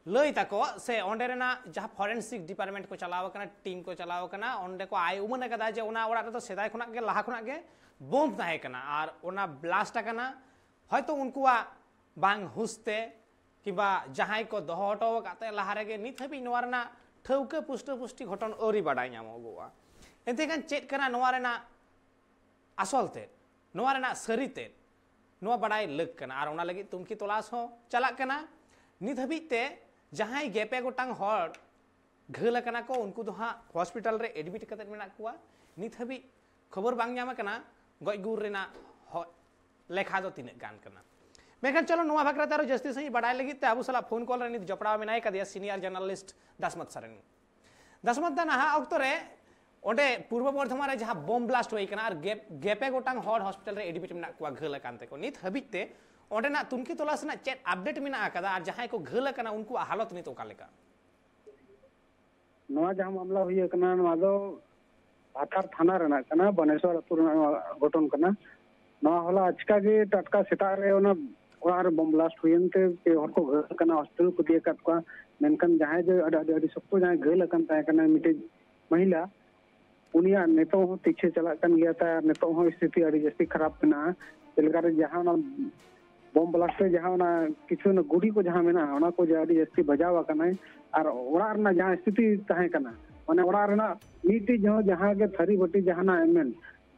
ᱞᱟᱹᱭ ᱛᱟᱠᱚ ᱥᱮ ᱚᱸᱰᱮ ᱨᱮᱱᱟᱜ ᱡᱟᱦᱟᱸ ᱯᱷᱚᱨᱮᱱᱥᱤᱠ ᱰᱤᱯᱟᱨᱴᱢᱮᱱᱴ ᱠᱚ ᱪᱟᱞᱟᱣ ᱟᱠᱟᱱᱟ, ᱴᱤᱢ ᱠᱚ ᱪᱟᱞᱟᱣ ᱟᱠᱟᱱᱟ, ᱚᱸᱰᱮ ᱠᱚ ᱟᱭ ᱩᱢᱟᱹᱱ ᱟᱠᱟᱫᱟ ᱡᱮ ᱚᱱᱟ ᱚᱲᱟᱜ ᱨᱮᱫᱚ ᱥᱮᱫᱟᱭ ᱠᱷᱚᱱᱟᱜ ᱜᱮ, ᱞᱟᱦᱟ ᱠᱷᱚᱱᱟᱜ ᱜᱮ ᱵᱳᱢ ᱛᱟᱦᱮᱸ ᱠᱟᱱᱟ ᱟᱨ ᱚᱱᱟ ᱵᱞᱟᱥᱴ ᱟᱠᱟᱱᱟ᱾ ᱦᱚᱭᱛᱳ ᱩᱱᱠᱩᱣᱟᱜ ᱵᱟᱝ ᱦᱩᱥ ᱛᱮ ᱠᱤᱝᱵᱟ ᱡᱟᱦᱟᱸᱭ ᱠᱚ ᱫᱚᱦᱚ ᱦᱚᱴᱚ ᱟᱠᱟᱫ ᱛᱮ ᱞᱟᱦᱟ ᱨᱮᱜᱮ, ᱱᱤᱛ ᱦᱟᱹᱵᱤᱡ ᱱᱚᱣᱟ ᱨᱮᱱᱟᱜ ᱴᱷᱟᱹᱣᱠᱟᱹ ᱯᱩᱥᱴᱟᱹ ᱯᱩᱥᱴᱤ ᱜᱷᱚᱴᱚᱱ ᱟᱹᱣᱨᱤ ᱵᱟᱰᱟᱭ ᱧᱟᱢᱚᱜᱚᱜᱼᱟ᱾ ᱮᱱᱛᱮ ᱠᱷᱟᱱ ᱪᱮᱫ ᱠᱟᱱᱟ ᱱᱚᱣᱟ ᱨᱮᱱᱟᱜ ᱟᱥᱚᱞ ᱛᱮᱫ, ᱱᱚᱣᱟ ᱨᱮᱱᱟᱜ ᱥᱟᱹᱨᱤ ᱛᱮᱫ, ᱱᱚᱣᱟ ᱵᱟᱰᱟᱭ ᱞᱟᱹᱠ ᱠᱟᱱᱟ᱾ ᱟᱨ ᱚᱱᱟ ᱞᱟᱹᱜᱤᱫ ᱛᱩᱱᱠᱷᱤ ᱛᱚᱞᱟᱥ ᱦᱚᱸ ᱪᱟᱞᱟᱜ ᱠᱟᱱᱟ᱾ ᱱᱤᱛ ᱦᱟᱹᱵᱤᱡ ᱛᱮ ᱡᱟᱦᱟᱸᱭ ᱜᱮᱯᱮ ᱜᱚᱴᱟᱝ ᱦᱚᱲ ᱜᱷᱟᱹᱞ ᱟᱠᱟᱱᱟ ᱠᱚ, ᱩᱱᱠᱩ ᱫᱚ ᱦᱟᱸᱜ ᱦᱚᱥᱯᱤᱴᱟᱞ ᱨᱮ ᱮᱰᱢᱤᱴ ᱠᱟᱛᱮᱫ ᱢᱮᱱᱟᱜ ᱠᱚᱣᱟ᱾ ᱱᱤᱛ ᱦᱟᱹᱵᱤᱡ ᱠᱷᱚᱵᱚᱨ ᱵᱟᱝ ᱧᱟᱢ ᱟᱠᱟᱱᱟ ᱜᱚᱡ ᱜᱩᱨ ᱨᱮᱱᱟᱜ ᱦᱚ-, ᱞᱮᱠᱷᱟ ᱫᱚ ᱛᱤᱱᱟᱹᱜ ᱜᱟᱱ ᱠᱟᱱᱟ᱾ ᱢᱮᱱᱠᱷᱟᱱ ᱪᱚᱞᱚ, ᱱᱚᱣᱟ ᱵᱟᱠᱷᱨᱟ ᱛᱮ ᱟᱨᱚ ᱡᱟᱹᱥᱛᱤ ᱥᱟᱺᱦᱤᱡ ᱵᱟᱰᱟᱭ ᱞᱟᱹᱜᱤᱫ ᱛᱮ ᱟᱵᱚ ᱥᱟᱞᱟᱜ ᱯᱷᱳᱱ ᱠᱚᱞ ᱨᱮ ᱱᱤᱛ ᱡᱚᱯᱲᱟᱣ ᱢᱮᱱᱟᱭ ᱠᱟᱫᱮᱭᱟ ᱥᱤᱱᱤᱭᱟᱨ ᱡᱟᱨᱱᱟᱞᱤᱥᱴ ᱫᱟᱥᱢᱟᱛ ᱥᱟᱨᱮᱱ᱾ ᱫᱟᱥᱢᱟᱛ ᱫᱟ, ᱱᱟᱦᱟᱜ ᱚᱠᱛᱚ ᱨᱮ ᱚᱸᱰᱮ ᱯᱩᱨᱵᱚ ᱵᱚᱨᱫᱷᱚᱢᱟᱱ ᱨᱮ ᱡᱟᱦᱟᱸ ᱵᱳᱢ ᱵᱞᱟᱥᱴ ᱦᱩᱭ ᱠᱟᱱᱟ ᱟᱨ ᱜᱮᱯ-, ᱜᱮᱯᱮ ᱜᱚᱴᱟᱝ ᱦᱚᱲ ᱦᱚᱥᱯᱤᱴᱟᱞ ᱨᱮ ᱮᱰᱢᱤᱴ ᱢᱮᱱᱟᱜ ᱠᱚᱣᱟ ᱜᱷᱟᱹᱞ ᱟᱠᱟᱱ ᱛᱮᱠᱚ, ᱱᱤᱛ ᱦᱟᱹᱵᱤᱡ ᱛᱮ ᱚᱸᱰᱮᱱᱟᱜ ᱛᱩᱱᱠᱷᱤ ᱛᱚᱞᱟᱥ ᱨᱮᱱᱟᱜ ᱪᱮᱫ ᱟᱯᱰᱮᱴ ᱢᱮᱱᱟᱜ ᱟᱠᱟᱫᱟ ᱟᱨ ᱡᱟᱦᱟᱸᱭ ᱠᱚ ᱜᱷᱟᱹᱞ ᱟᱠᱟᱱᱟ ᱩᱱᱠᱩᱣᱟᱜ ᱦᱟᱞᱚᱛ ᱱᱤᱛ ᱚᱠᱟ ᱞᱮᱠᱟ? ᱱᱚᱣᱟ ᱡᱟᱦᱟᱸ ᱢᱟᱢᱞᱟ ᱦᱩᱭ ᱟᱠᱟᱱᱟ, ᱱᱚᱣᱟ ᱫᱚ ᱵᱷᱟᱛᱟᱨ ᱛᱷᱟᱱᱟ ᱨᱮᱱᱟᱜ ᱠᱟᱱᱟ, ᱵᱟᱱᱮᱥᱣᱟᱨ ᱟᱹᱛᱩ ᱨᱮᱱᱟᱜ ᱱᱚᱣᱟ ᱜᱷᱚᱴᱚᱱ ᱠᱟᱱᱟ᱾ ᱱᱚᱣᱟ ᱦᱚᱞᱟ ᱟᱪᱠᱟ ᱜᱮ ᱴᱟᱴᱠᱟ ᱥᱮᱛᱟᱜ ᱨᱮ ᱚᱱᱟ ᱚᱲᱟᱜ ᱨᱮ ᱵᱚᱢ ᱵᱞᱟᱥᱴ ᱦᱩᱭᱮᱱ ᱛᱮ ᱯᱮ ᱦᱚᱲ ᱠᱚ ᱜᱷᱟᱹᱞ ᱟᱠᱟᱱᱟ, ᱦᱚᱥᱯᱤᱴᱟᱞ ᱠᱚ ᱤᱫᱤ ᱟᱠᱟᱫ ᱠᱚᱣᱟ᱾ ᱢᱮᱱᱠᱷᱟᱱ ᱡᱟᱦᱟᱸᱭ ᱫᱚ ᱟᱹᱰᱤ, ᱟᱹᱰᱤ, ᱟᱹᱰᱤ ᱥᱚᱠᱛᱚ ᱡᱟᱦᱟᱸᱭ ᱜᱷᱟᱹᱞ ᱟᱠᱟᱱ ᱛᱟᱦᱮᱸ ᱠᱟᱱᱟ, ᱢᱤᱫᱴᱮᱡ ᱢᱚᱦᱤᱞᱟ, ᱩᱱᱤᱭᱟᱜ ᱱᱤᱛᱚᱜ ᱦᱚᱸ ᱛᱤᱠᱷᱤ ᱪᱟᱞᱟᱜ ᱠᱟᱱ ᱜᱮᱭᱟ ᱛᱟᱭ, ᱟᱨ ᱱᱤᱛᱚᱜ ᱦᱚᱸ ᱥᱛᱷᱤᱛᱤ ᱟᱹᱰᱤ ᱡᱟᱹᱥᱛᱤ ᱠᱷᱟᱨᱟᱯ ᱢᱮᱱᱟᱜᱼᱟ᱾ ᱪᱮᱫ ᱞᱮᱠᱟᱨᱮ ᱡᱟᱦᱟᱸ ᱚᱱᱟ ᱵᱚᱢ ᱵᱞᱟᱥᱴ ᱨᱮ ᱡᱟᱦᱟᱸ ᱚᱱᱟ ᱠᱤᱪᱷᱩ ᱚᱱᱟ ᱜᱩᱰᱤ ᱠᱚ ᱡᱟᱦᱟᱸ ᱢᱮᱱᱟᱜᱼᱟ, ᱚᱱᱟ ᱠᱚ ᱡᱮ ᱟᱹᱰᱤ ᱡᱟᱹᱥᱛᱤ ᱵᱟᱡᱟᱣ ᱟᱠᱟᱱᱟᱭ, ᱟᱨ ᱚᱲᱟᱜ ᱨᱮᱱᱟᱜ ᱡᱟᱦᱟᱸ ᱥᱛᱷᱤᱛᱤ ᱛᱟᱦᱮᱸ ᱠᱟᱱᱟ, ᱢᱟᱱᱮ ᱚᱲᱟᱜ ᱨᱮᱱᱟᱜ ᱢᱤᱫᱴᱤᱡ ᱡᱟᱦᱟᱸ, ᱡᱟᱦᱟᱸ ᱜᱮ ᱛᱷᱟᱹᱨᱤ ᱵᱟᱹᱴᱤ ᱡᱟᱦᱟᱱᱟᱜ ᱮᱢ ᱢᱮᱱ,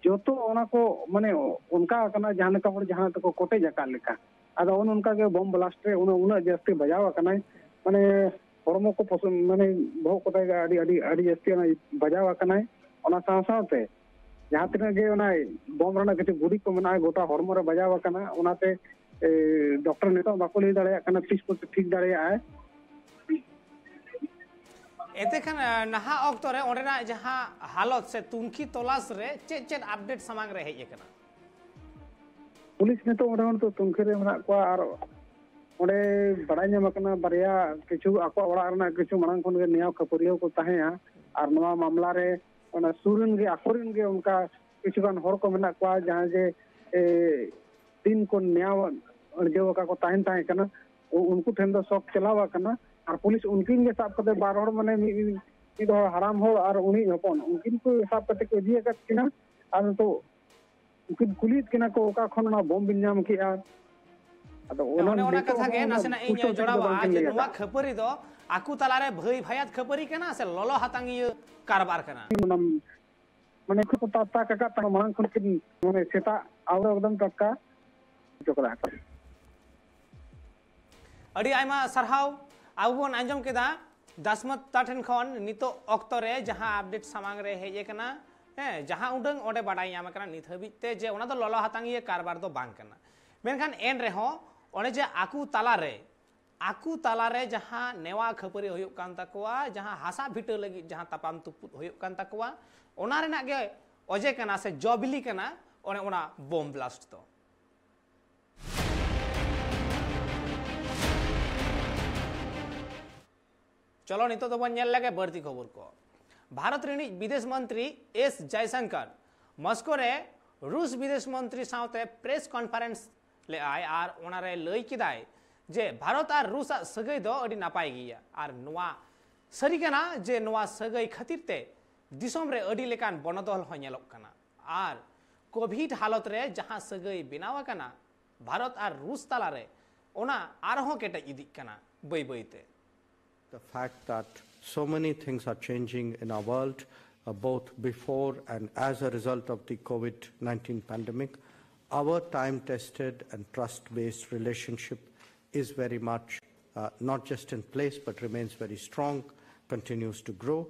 ᱡᱚᱛᱚ ᱚᱱᱟ ᱠᱚ ᱢᱟᱱᱮ ᱚᱱᱠᱟ ᱟᱠᱟᱱᱟ, ᱡᱟᱦᱟᱸ ᱞᱮᱠᱟ ᱦᱚᱲ ᱡᱟᱦᱟᱸ ᱛᱮᱠᱚ ᱠᱚᱴᱮᱡ ᱟᱠᱟᱫ ᱞᱮᱠᱟ᱾ ᱟᱫᱚ ᱚᱱᱮ ᱚᱱᱠᱟ ᱜᱮ ᱵᱚᱢ ᱵᱞᱟᱥᱴ ᱨᱮ ᱩᱱᱟᱹᱜ, ᱩᱱᱟᱹᱜ ᱡᱟᱹᱥᱛᱤ ᱵᱟᱡᱟᱣ ᱟᱠᱟᱱᱟᱭ, ᱢᱟᱱᱮ ᱦᱚᱲᱢᱚ ᱠᱚ ᱯᱚᱥᱚ-, ᱢᱟᱱᱮ ᱵᱚᱦᱚᱜ ᱠᱚᱛᱮ ᱜᱮ ᱟᱹᱰᱤ, ᱟᱹᱰᱤ, ᱟᱹᱰᱤ ᱡᱟᱹᱥᱛᱤ ᱚᱱᱟ ᱵᱟᱡᱟᱣ ᱟᱠᱟᱱᱟᱭ᱾ ᱚᱱᱟ ᱥᱟᱶ ᱥᱟᱶᱛᱮ ᱡᱟᱦᱟᱸ ᱛᱤᱱᱟᱹᱜ ᱜᱮ ᱚᱱᱟ ᱵᱚᱢ ᱨᱮᱱᱟᱜ ᱠᱤᱪᱷᱩ ᱜᱩᱲᱤ ᱠᱚ ᱢᱮᱱᱟᱜᱼᱟ, ᱜᱚᱴᱟ ᱦᱚᱲᱢᱚ ᱨᱮ ᱵᱟᱡᱟᱣ ᱟᱠᱟᱱᱟ᱾ ᱚᱱᱟᱛᱮ, ᱮ, ᱰᱚᱠᱴᱚᱨ ᱱᱤᱛᱚᱜ ᱵᱟᱠᱚ ᱞᱟᱹᱭ ᱫᱟᱲᱮᱭᱟᱜ ᱠᱟᱱᱟ ᱛᱤᱥ ᱠᱚᱛᱮ ᱴᱷᱤᱠ ᱫᱟᱲᱮᱭᱟᱜᱼᱟᱭ᱾ ᱮᱱᱛᱮ ᱠᱷᱟᱱ, ᱮ, ᱱᱟᱦᱟᱜ ᱚᱠᱛᱚ ᱨᱮ ᱚᱸᱰᱮᱱᱟᱜ ᱡᱟᱦᱟᱸ ᱦᱟᱞᱚᱛ ᱥᱮ ᱛᱩᱱᱠᱷᱤ ᱛᱚᱞᱟᱥ ᱨᱮ ᱪᱮᱫ ᱪᱮᱫ ᱟᱯᱰᱮᱴ ᱥᱟᱢᱟᱝ ᱨᱮ ᱦᱮᱡ ᱟᱠᱟᱱᱟ? ᱯᱩᱞᱤᱥ ᱱᱤᱛᱚᱜ ᱚᱸᱰᱮ ᱦᱚᱸ ᱱᱤᱛᱚᱜ ᱛᱩᱱᱠᱷᱤ ᱨᱮ ᱢᱮᱱᱟᱜ ᱠᱚᱣᱟ, ᱟᱨ ᱚᱸᱰᱮ ᱵᱟᱲᱟᱭ ᱧᱟᱢ ᱟᱠᱟᱱᱟ ᱵᱟᱨᱭᱟ ᱠᱤᱪᱷᱩ ᱟᱠᱚᱣᱟᱜ ᱚᱲᱟᱜ ᱨᱮᱱᱟᱜ ᱠᱤᱪᱷᱩ ᱢᱟᱲᱟᱝ ᱠᱷᱚᱱ ᱜᱮ ᱱᱮᱭᱟᱣ ᱠᱷᱟᱹᱯᱟᱹᱨᱤᱭᱟᱹ ᱠᱚ ᱛᱟᱦᱮᱸᱭᱟ, ᱟᱨ ᱱᱚᱣᱟ ᱢᱟᱢᱞᱟ ᱨᱮ ᱚᱱᱟ ᱥᱩᱨ ᱨᱮᱱ ᱜᱮ, ᱟᱠᱚ ᱨᱮᱱ ᱜᱮ ᱚᱱᱠᱟ ᱠᱤᱪᱷᱩ ᱜᱟᱱ ᱦᱚᱲ ᱠᱚ ᱢᱮᱱᱟᱜ ᱠᱚᱣᱟ, ᱡᱟᱦᱟᱸ ᱡᱮ, ᱮ, ᱫᱤᱱ ᱠᱚ ᱱᱮᱭᱟᱣ ᱟᱹᱲᱡᱟᱹᱣ ᱟᱠᱟ ᱠᱚ ᱛᱟᱦᱮᱱ, ᱛᱟᱦᱮᱸ ᱠᱟᱱᱟ, ᱩ-, ᱩᱱᱠᱩ ᱴᱷᱮᱱ ᱫᱚ ᱥᱚᱠ ᱪᱟᱞᱟᱣ ᱟᱠᱟᱱᱟ᱾ ᱟᱨ ᱯᱩᱞᱤᱥ ᱩᱱᱠᱤᱱ ᱜᱮ ᱥᱟᱵ ᱠᱟᱛᱮ ᱵᱟᱨ ᱦᱚᱲ, ᱢᱟᱱᱮ ᱢᱤᱫ, ᱢᱤᱫ ᱦᱚᱲ ᱦᱟᱲᱟᱢ ᱦᱚᱲ ᱟᱨ ᱩᱱᱤ ᱦᱚᱯᱚᱱ, ᱩᱱᱠᱤᱱ ᱠᱚ ᱥᱟᱵ ᱠᱟᱛᱮ ᱠᱚ ᱤᱫᱤ ᱟᱠᱟᱫ ᱠᱤᱱᱟ᱾ ᱟᱨ ᱱᱤᱛᱚᱜ ᱩᱱᱠᱤᱱ ᱠᱩᱞᱤᱭᱮᱫ ᱠᱤᱱᱟ ᱠᱚ, "ᱚᱠᱟ ᱠᱷᱚᱱ ᱚᱱᱟ ᱵᱚᱢ ᱵᱤᱱ ᱧᱟᱢ ᱠᱮᱜᱼᱟ?" ᱟᱫᱚ ᱚᱱᱟ ᱚᱱᱮ ᱚᱱᱟ ᱱᱤᱛᱚᱜ ᱠᱟᱛᱷᱟ ᱦᱚᱸ ᱜᱮ ᱚᱱᱟ ᱱᱟᱥᱮᱱᱟᱜ ᱤᱧ ᱯᱩᱥᱴᱟᱹᱣ ᱛᱮᱫᱚ ᱡᱚᱲᱟᱣᱟ ᱵᱟᱝᱠᱤᱱ ᱡᱮ ᱞᱟᱹᱭ ᱱᱚᱣᱟ ᱟᱠᱟᱫᱼᱟ᱾ ᱠᱷᱟᱹᱯᱟᱹᱨᱤ ᱫᱚ ᱟᱠᱚ ᱛᱟᱞᱟᱨᱮ ᱵᱷᱟᱹᱭ ᱵᱷᱟᱭᱟᱛ ᱠᱷᱟᱹᱯᱟᱹᱨᱤ ᱠᱟᱱᱟ ᱥᱮ ᱞᱚᱞᱚ ᱦᱟᱛᱟᱝᱤᱭᱟᱹ ᱠᱟᱨᱵᱟᱨ ᱠᱟᱱᱟ? ᱚᱱᱟ ᱢᱟᱱᱮ ᱠᱚ ᱛᱟᱠ ᱛᱟᱠ ᱟᱠᱟᱫ ᱛᱟᱦᱮᱸ, ᱢᱟᱲᱟᱝ ᱠᱷᱚᱱ ᱠᱤᱱ, ᱢᱟᱱᱮ ᱥᱮᱛᱟᱜ ᱟᱣᱨᱟ ᱮᱠᱫᱚᱢ ᱴᱟᱴᱠᱟ ᱦᱚᱪᱚ ᱠᱟᱫᱟ᱾ ᱟᱹᱰᱤ ᱟᱭᱢᱟ ᱥᱟᱨᱦᱟᱣ᱾ ᱟᱵᱚ ᱵᱚᱱ ᱟᱸᱡᱚᱢ ᱠᱮᱫᱟ ᱫᱟᱥᱢᱟᱛᱟ ᱴᱷᱮᱱ ᱠᱷᱚᱱ ᱱᱤᱛᱚᱜ ᱚᱠᱛᱚ ᱨᱮ ᱡᱟᱦᱟᱸ ᱟᱯᱰᱮᱴ ᱥᱟᱢᱟᱝ ᱨᱮ ᱦᱮᱡ ᱟᱠᱟᱱᱟ, ᱦᱮᱸ, ᱡᱟᱦᱟᱸ ᱩᱰᱟᱹᱝ ᱚᱸᱰᱮ ᱵᱟᱰᱟᱭ ᱧᱟᱢ ᱟᱠᱟᱱᱟ ᱱᱤᱛ ᱦᱟᱹᱵᱤᱡ ᱛᱮ, ᱡᱮ ᱚᱱᱟ ᱫᱚ ᱞᱚᱞᱚ ᱦᱟᱛᱟᱝᱤᱭᱟᱹ ᱠᱟᱨᱵᱟᱨ ᱫᱚ ᱵᱟᱝ ᱠᱟᱱᱟ᱾ ᱢᱮᱱᱠᱷᱟᱱ ᱮᱱ ᱨᱮᱦᱚᱸ ᱚᱱᱮ ᱡᱮ ᱟᱠᱚ ᱛᱟᱞᱟᱨᱮ, ᱟᱠᱚ ᱛᱟᱞᱟᱨᱮ ᱡᱟᱦᱟᱸ ᱱᱮᱣᱟ ᱠᱷᱟᱹᱯᱟᱹᱨᱤ ᱦᱩᱭᱩᱜ ᱠᱟᱱ ᱛᱟᱠᱚᱣᱟ, ᱡᱟᱦᱟᱸ ᱦᱟᱥᱟ ᱵᱷᱤᱴᱟᱹ ᱞᱟᱹᱜᱤᱫ ᱡᱟᱦᱟᱸ ᱛᱟᱯᱟᱢ ᱛᱩᱯᱩᱫ ᱦᱩᱭᱩᱜ ᱠᱟᱱ ᱛᱟᱠᱚᱣᱟ, ᱚᱱᱟ ᱨᱮᱱᱟᱜ ᱜᱮ ᱚᱡᱮ ᱠᱟᱱᱟ ᱥᱮ ᱡᱚ ᱵᱤᱞᱤ ᱠᱟᱱᱟ ᱚᱱᱮ ᱚᱱᱟ ᱵᱳᱢ ᱵᱞᱟᱥᱴ ᱫᱚ᱾ ᱪᱚᱞᱚ ᱱᱤᱛᱚᱜ ᱫᱚᱵᱚᱱ ᱧᱮᱞ ᱞᱮᱜᱮ ᱵᱟᱹᱲᱛᱤ ᱠᱷᱚᱵᱚᱨ ᱠᱚ᱾ ᱵᱷᱟᱨᱚᱛ ᱨᱤᱱᱤᱡ ᱵᱤᱫᱮᱥ ᱢᱚᱱᱛᱨᱤ ᱮᱥ ᱡᱟᱭᱥᱚᱝᱠᱚᱨ ᱢᱚᱥᱠᱳ ᱨᱮ ᱨᱩᱥ ᱵᱤᱫᱮᱥ ᱢᱚᱱᱛᱨᱤ ᱥᱟᱶᱛᱮ ᱯᱨᱮᱥ ᱠᱚᱱᱯᱷᱟᱨᱮᱱᱥ ᱞᱮᱫᱟᱭ ᱟᱨ ᱚᱱᱟᱨᱮ ᱞᱟᱹᱭ ᱠᱮᱫᱟᱭ ᱡᱮ ᱵᱷᱟᱨᱚᱛ ᱟᱨ ᱨᱩᱥ ᱟᱜ ᱥᱟᱹᱜᱟᱹᱭ ᱫᱚ ᱟᱹᱰᱤ ᱱᱟᱯᱟᱭ ᱜᱮᱭᱟ ᱟᱨ ᱱᱚᱣᱟ ᱥᱟᱹᱨᱤ ᱠᱟᱱᱟ ᱡᱮ ᱱᱚᱣᱟ ᱥᱟᱹᱜᱟᱹᱭ ᱠᱷᱟᱹᱛᱤᱨ ᱛᱮ ᱫᱤᱥᱚᱢ ᱨᱮ ᱟᱹᱰᱤ ᱞᱮᱠᱟᱱ ᱵᱚᱱᱚᱫᱚᱞ ᱦᱚᱸ ᱧᱮᱞᱚᱜ ᱠᱟᱱᱟ ᱟᱨ ᱠᱳᱵᱷᱤᱰ ᱦᱟᱞᱚᱛ ᱨᱮ ᱡᱟᱦᱟᱸ ᱥᱟᱹᱜᱟᱹᱭ ᱵᱮᱱᱟᱣ ᱟᱠᱟᱱᱟ ᱵᱷᱟᱨᱚᱛ ᱟᱨ ᱨᱩᱥ ᱛᱟᱞᱟᱨᱮ, ᱚᱱᱟ ᱟᱨᱦᱚᱸ ᱠᱮᱴᱮᱡ ᱤᱫᱤᱜ ᱠᱟᱱᱟ ᱵᱟᱹᱭ ᱵᱟᱹᱭ ᱛᱮ᱾ The fact that so many things are changing in our world, uh, both before and as a result of the COVID nineteen pandemic, our time tested and trust based relationship is very much uh, not just in place but remains very strong, continues to grow.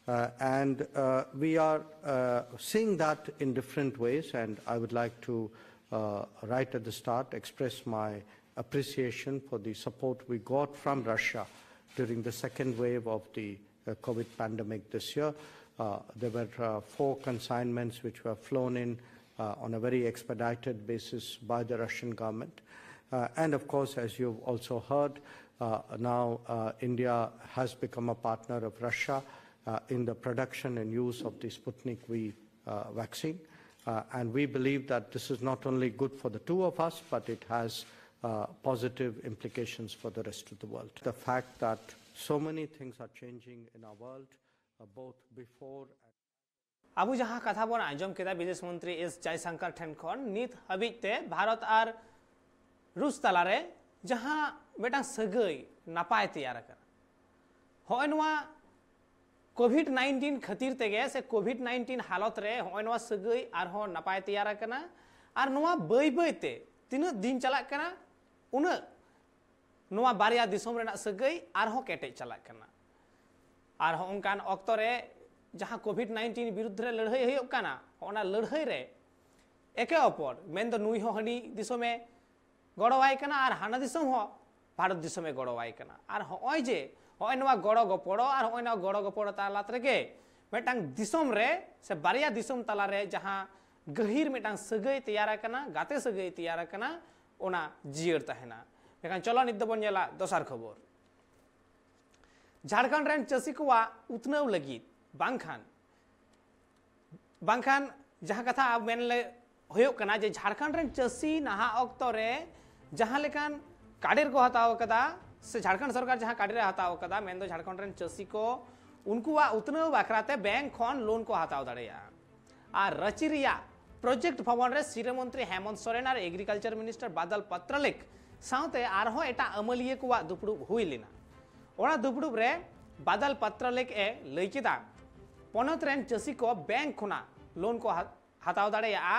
Uh, and uh, we are uh, seeing that in different ways, and I would like to, uh, right at the start, express my appreciation for the support we got from Russia during the second wave of the uh, COVID pandemic this year. Uh, there were uh, four consignments which were flown in uh, on a very expedited basis by the Russian government. Uh, and of course, as you've also heard, uh, now uh, India has become a partner of Russia uh, in the production and use of the Sputnik V uh, vaccine. Uh, and we believe that this is not only good for the two of us, but it has uh, positive implications for the rest of the world. The fact that so many things are changing in our world, uh, both before and ᱟᱵᱚ ᱡᱟᱦᱟᱸ ᱠᱟᱛᱷᱟ ᱵᱚᱱ ᱟᱸᱡᱚᱢ ᱠᱮᱫᱟ ᱵᱤᱫᱮᱥ ᱢᱚᱱᱛᱨᱤ ᱮᱥ ᱡᱟᱭᱥᱚᱝᱠᱚᱨ ᱴᱷᱮᱱ ᱠᱷᱚᱱ, ᱱᱤᱛ ᱦᱟᱹᱵᱤᱡ ᱛᱮ ᱵᱷᱟᱨᱚᱛ ᱟᱨ ᱨᱩᱥ ᱛᱟᱞᱟᱨᱮ ᱡᱟᱦᱟᱸ ᱢᱤᱫᱴᱟᱝ ᱥᱟᱹᱜᱟᱹᱭ ᱱᱟᱯᱟᱭ ᱛᱮᱭᱟᱨ ᱟᱠᱟᱱᱟ, ᱦᱚᱸᱜᱼᱚᱭ ᱱᱚᱣᱟ ᱠᱳᱵᱷᱤᱰ ᱱᱟᱭᱤᱱᱴᱤᱱ ᱠᱷᱟᱹᱛᱤᱨ ᱛᱮᱜᱮ ᱥᱮ ᱠᱳᱵᱷᱤᱰ ᱱᱟᱭᱤᱱᱴᱤᱱ ᱦᱟᱞᱚᱛ ᱨᱮ ᱦᱚᱸᱜᱼᱚᱭ ᱱᱚᱣᱟ ᱥᱟᱹᱜᱟᱹᱭ ᱟᱨᱦᱚᱸ ᱱᱟᱯᱟᱭ ᱛᱮᱭᱟᱨ ᱟᱠᱟᱱᱟ᱾ ᱟᱨ ᱱᱚᱣᱟ ᱵᱟᱹᱭ ᱵᱟᱹᱭ ᱛᱮ ᱛᱤᱱᱟᱹᱜ ᱫᱤᱱ ᱪᱟᱞᱟᱜ ᱠᱟᱱᱟ, ᱩᱱᱟᱹᱜ ᱱᱚᱣᱟ ᱵᱟᱨᱭᱟ ᱫᱤᱥᱚᱢ ᱨᱮᱱᱟᱜ ᱥᱟᱹᱜᱟᱹᱭ ᱟᱨᱦᱚᱸ ᱠᱮᱴᱮᱡ ᱪᱟᱞᱟᱜ ᱠᱟᱱᱟ᱾ ᱟᱨ ᱦᱚᱸ ᱚᱱᱠᱟᱱ ᱚᱠᱛᱚ ᱨᱮ ᱡᱟᱦᱟᱸ ᱠᱳᱵᱷᱤᱰ ᱱᱟᱭᱤᱱᱴᱤᱱ ᱵᱤᱨᱩᱫᱽ ᱨᱮ ᱞᱟᱹᱲᱦᱟᱹᱭ ᱦᱩᱭᱩᱜ ᱠᱟᱱᱟ, ᱚᱱᱟ ᱞᱟᱹᱲᱦᱟᱹᱭ ᱨᱮ ᱮᱠᱮ ᱚᱯᱚᱨ, ᱢᱮᱱᱫᱚ ᱱᱩᱭ ᱦᱚᱸ ᱦᱟᱹᱱᱤ ᱫᱤᱥᱚᱢᱮ ᱜᱚᱲᱚᱣᱟᱭ ᱠᱟᱱᱟ ᱟᱨ ᱦᱟᱱᱟ ᱫᱤᱥᱚᱢ ᱦᱚᱸ ᱵᱷᱟᱨᱚᱛ ᱫᱤᱥᱚᱢᱮ ᱜᱚᱲᱚᱣᱟᱭ ᱠᱟᱱᱟ᱾ ᱟᱨ ᱦᱚᱸᱜᱼᱚᱭ ᱡᱮ ᱦᱚᱸᱜᱼᱚᱭ ᱱᱚᱣᱟ ᱜᱚᱲᱚ ᱜᱚᱯᱚᱲᱚ ᱟᱨ ᱦᱚᱸᱜᱼᱚᱭ ᱱᱚᱣᱟ ᱜᱚᱲᱚ ᱜᱚᱯᱚᱲᱚ ᱛᱟᱞᱟ ᱨᱮᱜᱮ ᱢᱤᱫᱴᱟᱝ ᱫᱤᱥᱚᱢ ᱨᱮ ᱥᱮ ᱵᱟᱨᱭᱟ ᱫᱤᱥᱚᱢ ᱛᱟᱞᱟᱨᱮ ᱡᱟᱦᱟᱸ ᱜᱟᱹᱦᱤᱨ ᱢᱤᱫᱴᱟᱝ ᱥᱟᱹᱜᱟᱹᱭ ᱛᱮᱭᱟᱨ ᱟᱠᱟᱱᱟ, ᱜᱟᱛᱮ ᱥᱟᱹᱜᱟᱹᱭ ᱛᱮᱭᱟᱨ ᱟᱠᱟᱱᱟ, ᱚᱱᱟ ᱡᱤᱭᱟᱹᱲ ᱛᱟᱦᱮᱱᱟ᱾ ᱢᱮᱱᱠᱷᱟᱱ ᱪᱚᱞᱚ ᱱᱤᱛ ᱫᱚᱵᱚᱱ ᱧᱮᱞᱟ ᱫᱚᱥᱟᱨ ᱠᱷᱚᱵᱚᱨ᱾ ᱡᱷᱟᱲᱠᱷᱚᱸᱰ ᱨᱮᱱ ᱪᱟᱹᱥᱤ ᱠᱚᱣᱟᱜ ᱩᱛᱱᱟᱹᱣ ᱞᱟᱹᱜᱤᱫ ᱵᱟᱝᱠᱷᱟᱱ ᱵᱟᱝᱠᱷᱟᱱ ᱡᱟᱦᱟᱸ ᱠᱟᱛᱷᱟ ᱢᱮᱱ ᱞᱮ ᱦᱩᱭᱩᱜ ᱠᱟᱱᱟ ᱡᱮ ᱡᱷᱟᱲᱠᱷᱚᱸᱰ ᱨᱮᱱ ᱪᱟᱹᱥᱤ ᱱᱟᱦᱟᱜ ᱚᱠᱛᱚ ᱨᱮ ᱡᱟᱦᱟᱸ ᱞᱮᱠᱟᱱ ᱠᱟᱰᱮᱨ ᱠᱚ ᱦᱟᱛᱟᱣ ᱟᱠᱟᱫᱟ ᱥᱮ ᱡᱷᱟᱲᱠᱷᱚᱸᱰ ᱥᱚᱨᱠᱟᱨ ᱡᱟᱦᱟᱸ ᱠᱟᱰᱮᱨ ᱮ ᱦᱟᱛᱟᱣ ᱟᱠᱟᱫᱟ, ᱢᱮᱱᱫᱚ ᱡᱷᱟᱲᱠᱷᱚᱸᱰ ᱨᱮᱱ ᱪᱟᱹᱥᱤ ᱠᱚ ᱩᱱᱠᱩᱣᱟᱜ ᱩᱛᱱᱟᱹᱣ ᱵᱟᱠᱷᱨᱟ ᱛᱮ ᱵᱮᱝᱠ ᱠᱷᱚᱱ ᱞᱳᱱ ᱠᱚ ᱦᱟᱛᱟᱣ ᱫᱟᱲᱮᱭᱟᱜᱼᱟ᱾ ᱟᱨ ᱨᱟᱸᱪᱤ ᱨᱮᱭᱟᱜ ᱯᱨᱚᱡᱮᱠᱴ ᱵᱷᱚᱵᱚᱱ ᱨᱮ ᱥᱤᱨᱟᱹ ᱢᱚᱱᱛᱨᱤ ᱦᱮᱢᱚᱱᱛ ᱥᱚᱨᱮᱱ ᱟᱨ ᱮᱜᱽᱨᱤᱠᱟᱞᱪᱟᱨ ᱢᱤᱱᱤᱥᱴᱟᱨ ᱵᱟᱫᱚᱞ ᱯᱟᱛᱨᱟᱞᱤᱠ ᱥᱟᱶᱛᱮ ᱟᱨᱦᱚᱸ ᱮᱴᱟᱜ ᱟᱹᱢᱟᱹᱞᱤᱭᱟᱹ ᱠᱚᱣᱟᱜ ᱫᱩᱯᱲᱩᱵ ᱦᱩᱭ ᱞᱮᱱᱟ᱾ ᱚᱱᱟ ᱫᱩᱯᱲᱩᱵ ᱨᱮ ᱵᱟᱫᱚᱞ ᱯᱟᱛᱨᱟᱞᱤᱠ ᱮ ᱞᱟᱹᱭ ᱠᱮᱫᱟ, ᱯᱚᱱᱚᱛ ᱨᱮᱱ ᱪᱟᱹᱥᱤ ᱠᱚ ᱵᱮᱝᱠ ᱠᱷᱚᱱᱟᱜ ᱞᱳᱱ ᱠᱚ ᱦᱟ- ᱦᱟᱛᱟᱣ ᱫᱟᱲᱮᱭᱟᱜᱼᱟ᱾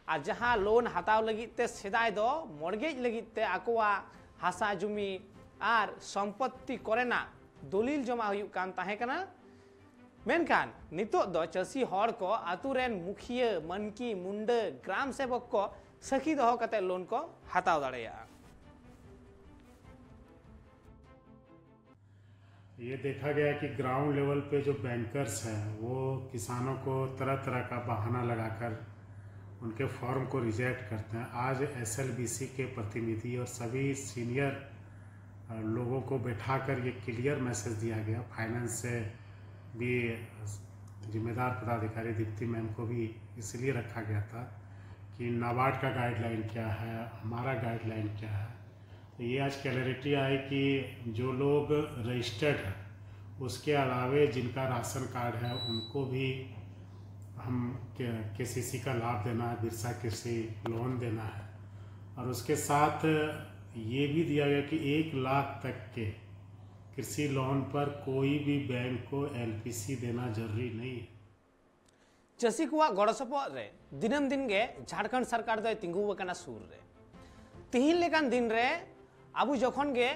ᱟᱨ ᱡᱟᱦᱟᱸ ᱞᱳᱱ ᱦᱟᱛᱟᱣ ᱞᱟᱹᱜᱤᱫ ᱛᱮ ᱥᱮᱫᱟᱭ ᱫᱚ ᱢᱚᱨᱜᱮᱡᱽ ᱞᱟᱹᱜᱤᱫ ᱛᱮ ᱟᱠᱚᱣᱟᱜ ᱦᱟᱥᱟ ᱡᱩᱢᱤ ᱟᱨ ᱥᱚᱢᱯᱚᱛᱛᱤ ᱠᱚᱨᱮᱱᱟᱜ ᱫᱚᱞᱤᱞ ᱡᱚᱢᱟ ᱦᱩᱭᱩᱜ ᱠᱟᱱ ᱛᱟᱦᱮᱸ ᱠᱟᱱᱟ, ᱢᱮᱱᱠᱷᱟᱱ ᱱᱤᱛᱚᱜ ᱫᱚ ᱪᱟᱹᱥᱤ ᱦᱚᱲ ᱠᱚ ᱟᱛᱳ ᱨᱮᱱ ᱢᱩᱠᱷᱤᱭᱟᱹ, ᱢᱟᱹᱱᱠᱤ, ᱢᱩᱱᱰᱟᱹ, ᱜᱨᱟᱢ ᱥᱮᱵᱚᱠ ᱠᱚ ᱥᱟᱹᱠᱷᱤ ᱫᱚᱦᱚ ᱠᱟᱛᱮ ᱞᱳᱱ ᱠᱚ ᱦᱟᱛᱟᱣ ᱫᱟᱲᱮᱭᱟᱜᱼᱟ᱾ ये देखा गया कि ग्राउंड लेवल पे जो बैंकर्स हैं, वो किसानों को तरह तरह का बहाना लगाकर उनके फॉर्म को रिजेक्ट करते हैं। आज एसएलबीसी के प्रतिनिधि और सभी सीनियर लोगों को बैठाकर ये क्लियर मैसेज दिया गया। फाइनेंस से भी जिम्मेदार पदाधिकारी दीप्ति मैम को भी इसलिए रखा गया था कि नाबार्ड का गाइडलाइन क्या है, हमारा गाइडलाइन क्या है। तो ये आज क्लैरिटी आई कि जो लोग रजिस्टर्ड हैं, उसके अलावे जिनका राशन कार्ड है, उनको भी हम केसीसी का लाभ देना है, बिरसा कृषि लोन देना है। और उसके साथ ये भी दिया गया कि एक लाख तक के कृषि लोन पर कोई भी बैंक को एलपीसी देना जरूरी नहीं है। ᱪᱟᱹᱥᱤ ᱠᱚᱣᱟᱜ ᱜᱚᱲᱚ ᱥᱚᱯᱚᱦᱚᱫ ᱨᱮ ᱫᱤᱱᱟᱹᱢ ᱫᱤᱱ ᱜᱮ ᱡᱷᱟᱲᱠᱷᱚᱸᱰ ᱥᱚᱨᱠᱟᱨ ᱫᱚᱭ ᱛᱤᱸᱜᱩ ᱟᱠᱟᱱᱟ ᱥᱩᱨ ᱨᱮ᱾ ᱛᱤᱦᱤᱧ ᱞᱮᱠᱟᱱ ᱫᱤᱱ ᱨᱮ ᱟᱵᱚ ᱡᱚᱠᱷᱚᱱ ᱜᱮ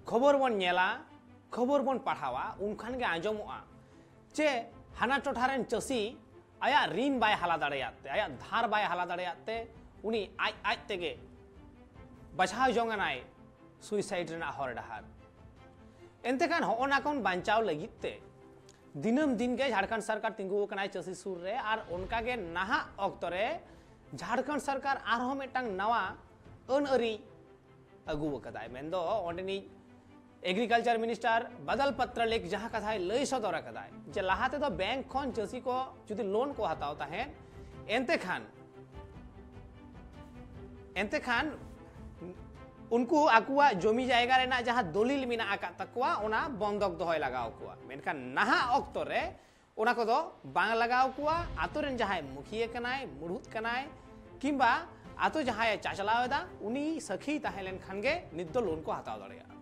ᱠᱷᱚᱵᱚᱨ ᱵᱚᱱ ᱧᱮᱞᱟ, ᱠᱷᱚᱵᱚᱨ ᱵᱚᱱ ᱯᱟᱲᱦᱟᱣᱟ, ᱩᱱᱠᱷᱟᱱ ᱜᱮ ᱟᱸᱡᱚᱢᱚᱜᱼᱟ ᱡᱮ ᱦᱟᱱᱟ ᱴᱚᱴᱷᱟ ᱨᱮᱱ ᱪᱟᱹᱥᱤ ᱟᱭᱟᱜ ᱨᱤᱱ ᱵᱟᱭ ᱦᱟᱞᱟ ᱫᱟᱲᱮᱭᱟᱜ ᱛᱮ, ᱟᱭᱟᱜ ᱫᱷᱟᱨ ᱵᱟᱭ ᱦᱟᱞᱟ ᱫᱟᱲᱮᱭᱟᱜ ᱛᱮ ᱩᱱᱤ ᱟᱡ ᱟᱡ ᱛᱮᱜᱮ ᱵᱟᱪᱷᱟᱣ ᱡᱚᱝ ᱟᱱᱟᱭ ᱥᱩᱭᱥᱟᱭᱤᱰ ᱨᱮᱱᱟᱜ ᱦᱚᱨ ᱰᱟᱦᱟᱨ᱾ ᱮᱱᱛᱮ ᱠᱷᱟᱱ ᱦᱚᱸᱜᱼᱚ ᱱᱟ ᱠᱷᱚᱱ ᱵᱟᱧᱪᱟᱣ ᱞᱟᱹᱜᱤᱫ ᱛᱮ ᱫᱤᱱᱟᱹᱢ ᱫᱤᱱ ᱜᱮ ᱡᱷᱟᱲᱠᱷᱚᱸᱰ ᱥᱚᱨᱠᱟᱨ ᱛᱤᱸᱜᱩ ᱟᱠᱟᱱᱟᱭ ᱪᱟᱹᱥᱤ ᱥᱩᱨ ᱨᱮ᱾ ᱟᱨ ᱚᱱᱠᱟ ᱜᱮ ᱱᱟᱦᱟᱜ ᱚᱠᱛᱚ ᱨᱮ ᱡᱷᱟᱲᱠᱷᱚᱸᱰ ᱥᱚᱨᱠᱟᱨ ᱟᱨᱦᱚᱸ ᱢᱤᱫᱴᱟᱝ ᱱᱟᱣᱟ ᱟᱹᱱ ᱟᱹᱨᱤ ᱟᱹᱜᱩ ᱟᱠᱟᱫᱟᱭ, ᱢᱮᱱᱫᱚ ᱚᱸᱰᱮᱱᱤᱡ ᱮᱜᱽᱨᱤᱠᱟᱞᱪᱟᱨ ᱢᱤᱱᱤᱥᱴᱟᱨ ᱵᱟᱫᱚᱞ ᱯᱟᱛᱨᱟᱞᱤᱠ ᱡᱟᱦᱟᱸ ᱠᱟᱛᱷᱟᱭ ᱞᱟᱹᱭ ᱥᱚᱫᱚᱨ ᱟᱠᱟᱫᱟᱭ ᱡᱮ ᱞᱟᱦᱟ ᱛᱮᱫᱚ ᱵᱮᱝᱠ ᱠᱷᱚᱱ ᱪᱟᱹᱥᱤ ᱠᱚ ᱡᱩᱫᱤ ᱞᱳᱱ ᱠᱚ ᱦᱟᱛᱟᱣ ᱛᱟᱦᱮᱸᱫ, ᱮᱱᱛᱮ ᱠᱷᱟᱱ ᱮᱱᱛᱮ ᱠᱷᱟᱱ ᱩᱱᱠᱩ ᱟᱠᱚᱣᱟᱜ ᱡᱚᱢᱤ ᱡᱟᱭᱜᱟ ᱨᱮᱱᱟᱜ ᱡᱟᱦᱟᱸ ᱫᱚᱞᱤᱞ ᱢᱮᱱᱟᱜ ᱟᱠᱟᱫ ᱛᱟᱠᱚᱣᱟ, ᱚᱱᱟ ᱵᱚᱱᱫᱚᱠ ᱫᱚᱦᱚᱭ ᱞᱟᱜᱟᱣ ᱠᱚᱣᱟ᱾ ᱢᱮᱱᱠᱷᱟᱱ ᱱᱟᱦᱟᱜ ᱚᱠᱛᱚ ᱨᱮ ᱚᱱᱟ ᱠᱚᱫᱚ ᱵᱟᱝ ᱞᱟᱜᱟᱣ ᱠᱚᱣᱟ᱾ ᱟᱛᱳ ᱨᱮᱱ ᱡᱟᱦᱟᱸᱭ ᱢᱩᱠᱷᱤᱭᱟᱹ ᱠᱟᱱᱟᱭ, ᱢᱩᱲᱦᱩᱫ ᱠᱟᱱᱟᱭ, ᱠᱤᱝᱵᱟ ᱟᱛᱳ ᱡᱟᱦᱟᱸᱭ ᱪᱟᱪᱞᱟᱣ ᱮᱫᱟ, ᱩᱱᱤ ᱥᱟᱹᱠᱷᱤ ᱛᱟᱦᱮᱸ ᱞᱮᱱᱠᱷᱟᱱ ᱜᱮ ᱱᱤᱛ ᱫᱚ ᱞᱳᱱ ᱠᱚ ᱦᱟᱛᱟᱣ ᱫᱟᱲᱮᱭᱟᱜᱼᱟ᱾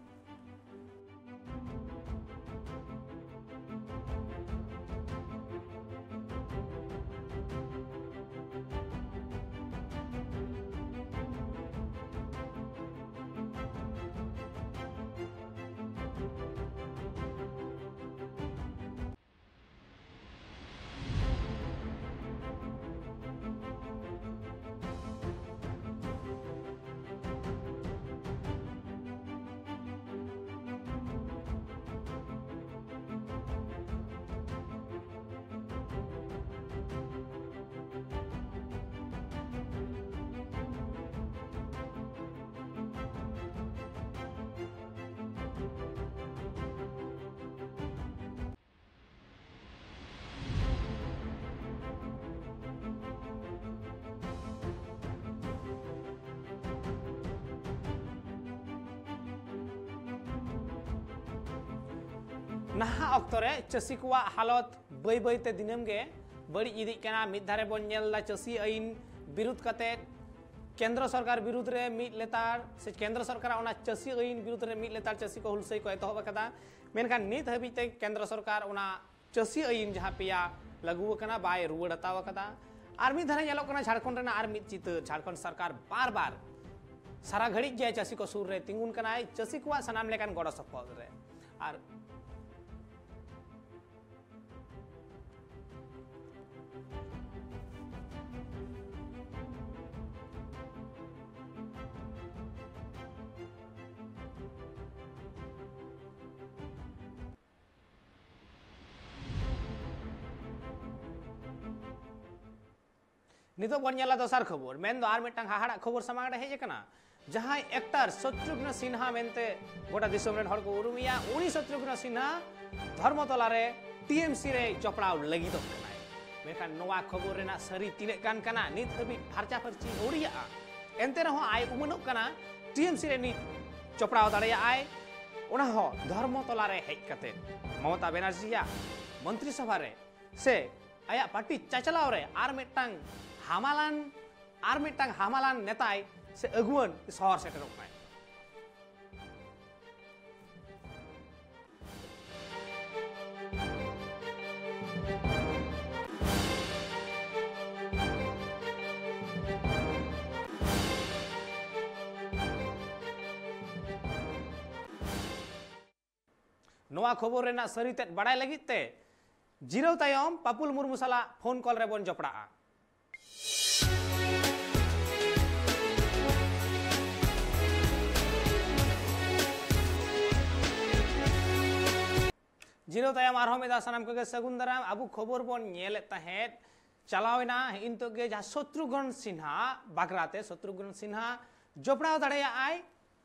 ᱱᱟᱦᱟᱜ ᱚᱠᱛᱚ ᱨᱮ ᱪᱟᱹᱥᱤ ᱠᱚᱣᱟᱜ ᱦᱟᱞᱚᱛ ᱵᱟᱹᱭ ᱵᱟᱹᱭ ᱛᱮ ᱫᱤᱱᱟᱹᱢ ᱜᱮ ᱵᱟᱹᱲᱤᱡ ᱤᱫᱤᱜ ᱠᱟᱱᱟ᱾ ᱢᱤᱫ ᱫᱷᱟᱨᱮ ᱵᱚᱱ ᱧᱮᱞ ᱮᱫᱟ ᱪᱟᱹᱥᱤ ᱟᱹᱭᱤᱱ ᱵᱤᱨᱩᱫᱷ ᱠᱟᱛᱮ ᱠᱮᱱᱫᱨᱚ ᱥᱚᱨᱠᱟᱨ ᱵᱤᱨᱩᱫᱷ ᱨᱮ ᱢᱤᱫ ᱞᱮᱛᱟᱲ, ᱥᱮ ᱠᱮᱱᱫᱨᱚ ᱥᱚᱨᱠᱟᱨᱟᱜ ᱚᱱᱟ ᱪᱟᱹᱥᱤ ᱟᱹᱭᱤᱱ ᱵᱤᱨᱩᱫᱷ ᱨᱮ ᱢᱤᱫ ᱞᱮᱛᱟᱲ ᱪᱟᱹᱥᱤ ᱠᱚ ᱦᱩᱞᱥᱟᱹᱭ ᱠᱚ ᱮᱛᱚᱦᱚᱵ ᱟᱠᱟᱫᱟ᱾ ᱢᱮᱱᱠᱷᱟᱱ ᱱᱤᱛ ᱦᱟᱹᱵᱤᱡ ᱛᱮ ᱠᱮᱱᱫᱨᱚ ᱥᱚᱨᱠᱟᱨ ᱚᱱᱟ ᱪᱟᱹᱥᱤ ᱟᱹᱭᱤᱱ ᱡᱟᱦᱟᱸ ᱯᱮᱭᱟ ᱞᱟᱹᱜᱩ ᱟᱠᱟᱱᱟ, ᱵᱟᱭ ᱨᱩᱣᱟᱹᱲ ᱦᱟᱛᱟᱣ ᱟᱠᱟᱫᱟ᱾ ᱟᱨ ᱢᱤᱫ ᱫᱷᱟᱨᱮ ᱧᱮᱞᱚᱜ ᱠᱟᱱᱟ ᱡᱷᱟᱲᱠᱷᱚᱸᱰ ᱨᱮᱱᱟᱜ ᱟᱨ ᱢᱤᱫ ᱪᱤᱛᱟᱹᱨ, ᱡᱷᱟᱲᱠᱷᱚᱸᱰ ᱥᱚᱨᱠᱟᱨ ᱵᱟᱨ ᱵᱟᱨ ᱥᱟᱨᱟ ᱜᱷᱟᱹᱲᱤᱡ ᱜᱮ ᱪᱟᱹᱥᱤ ᱠᱚ ᱥᱩᱨ ᱨᱮ ᱛᱤᱸᱜᱩᱱ ᱠᱟᱱᱟᱭ, ᱪᱟᱹᱥᱤ ᱠᱚᱣᱟᱜ ᱥᱟᱱᱟᱢ ᱞᱮᱠᱟᱱ ᱜᱚᱲᱚ ᱥᱚᱯᱚᱦᱚᱫ ᱨᱮ᱾ ᱟᱨ ᱱᱤᱛᱚᱜ ᱵᱚᱱ ᱧᱮᱞᱟ ᱫᱚᱥᱟᱨ ᱠᱷᱚᱵᱚᱨ, ᱢᱮᱱᱫᱚ ᱟᱨ ᱢᱤᱫᱴᱟᱝ ᱦᱟᱦᱟᱲᱟᱜ ᱠᱷᱚᱵᱚᱨ ᱥᱟᱢᱟᱝ ᱨᱮ ᱦᱮᱡ ᱟᱠᱟᱱᱟ᱾ ᱡᱟᱦᱟᱸᱭ ᱮᱠᱴᱟᱨ ᱥᱚᱛᱨᱩᱜᱷᱱᱚ ᱥᱤᱱᱦᱟ ᱢᱮᱱᱛᱮ ᱜᱚᱴᱟ ᱫᱤᱥᱚᱢ ᱨᱮᱱ ᱦᱚᱲ ᱠᱚ ᱩᱨᱩᱢᱮᱭᱟ, ᱩᱱᱤ ᱥᱚᱛᱨᱩᱜᱷᱱᱚ ᱥᱤᱱᱦᱟ ᱫᱷᱚᱨᱢᱚᱛᱚᱞᱟ ᱨᱮ ᱴᱤᱮᱢᱥᱤ ᱨᱮ ᱡᱚᱯᱲᱟᱣ ᱞᱟᱹᱜᱤᱫᱚᱜ ᱠᱟᱱᱟᱭ᱾ ᱢᱮᱱᱠᱷᱟᱱ ᱱᱚᱣᱟ ᱠᱷᱚᱵᱚᱨ ᱨᱮᱱᱟᱜ ᱥᱟᱹᱨᱤ ᱛᱤᱱᱟᱹᱜ ᱜᱟᱱ ᱠᱟᱱᱟ, ᱱᱤᱛ ᱦᱟᱹᱵᱤᱡ ᱯᱷᱟᱨᱪᱟ ᱯᱷᱟᱹᱨᱪᱤ ᱟᱹᱣᱨᱤᱭᱟᱜᱼᱟ᱾ ᱮᱱᱛᱮ ᱨᱮᱦᱚᱸ ᱟᱭ ᱩᱢᱟᱹᱱᱚᱜ ᱠᱟᱱᱟ ᱴᱤᱮᱢᱥᱤ ᱨᱮ ᱱᱤᱛ ᱡᱚᱯᱲᱟᱣ ᱫᱟᱲᱮᱭᱟᱜᱼᱟᱭ, ᱚᱱᱟ ᱦᱚᱸ ᱫᱷᱚᱨᱢᱚᱛᱚᱞᱟ ᱨᱮ ᱦᱮᱡ ᱠᱟᱛᱮ᱾ ᱢᱚᱢᱚᱛᱟ ᱵᱮᱱᱟᱨᱡᱤᱭᱟᱜ ᱢᱚᱱᱛᱨᱤ ᱥᱚᱵᱷᱟ ᱨᱮ ᱥᱮ ᱟᱭᱟᱜ ᱯᱟᱨᱴᱤ ᱪᱟᱪᱞᱟᱣ ᱨᱮ ᱟᱨ ᱢᱤᱫᱴᱟᱝ ᱦᱟᱢᱟᱞᱟᱱ, ᱟᱨ ᱢᱤᱫᱴᱟᱝ ᱦᱟᱢᱟᱞᱟᱱ ᱱᱮᱛᱟᱭ ᱥᱮ ᱟᱹᱜᱩᱣᱟᱹᱱ ᱥᱚᱦᱚᱨ ᱥᱮᱴᱮᱨᱚᱜ ᱠᱟᱱᱟᱭ᱾ ᱱᱚᱣᱟ ᱠᱷᱚᱵᱚᱨ ᱨᱮᱱᱟᱜ ᱥᱟᱹᱨᱤ ᱛᱮᱫ ᱵᱟᱲᱟᱭ ᱞᱟᱹᱜᱤᱫ ᱛᱮ ᱡᱤᱨᱟᱹᱣ ᱛᱟᱭᱚᱢ ᱯᱟᱯᱩᱞ ᱢᱩᱨᱢᱩ ᱥᱟᱞᱟᱜ ᱯᱷᱳᱱ ᱠᱚᱞ ᱨᱮᱵᱚᱱ ᱡᱚᱯᱲᱟᱜᱼᱟ᱾ ᱡᱤᱨᱟᱹᱣ ᱛᱟᱭᱚᱢ ᱟᱨᱦᱚᱸ ᱢᱤᱫ ᱫᱷᱟᱣ ᱥᱟᱱᱟᱢ ᱠᱚᱜᱮ ᱥᱟᱹᱜᱩᱱ ᱫᱟᱨᱟᱢ᱾ ᱟᱵᱚ ᱠᱷᱚᱵᱚᱨ ᱵᱚᱱ ᱧᱮᱞᱮᱫ ᱛᱟᱦᱮᱸᱫ, ᱪᱟᱞᱟᱣᱮᱱᱟ ᱱᱤᱛᱚᱜ ᱜᱮ ᱡᱟᱦᱟᱸ ᱥᱚᱛᱨᱩᱜᱷᱱ ᱥᱤᱱᱦᱟ ᱵᱟᱠᱷᱨᱟ ᱛᱮ, ᱥᱚᱛᱨᱩᱜᱷᱱ ᱥᱤᱱᱦᱟ ᱡᱚᱯᱲᱟᱣ ᱫᱟᱲᱮᱭᱟᱜᱼᱟᱭ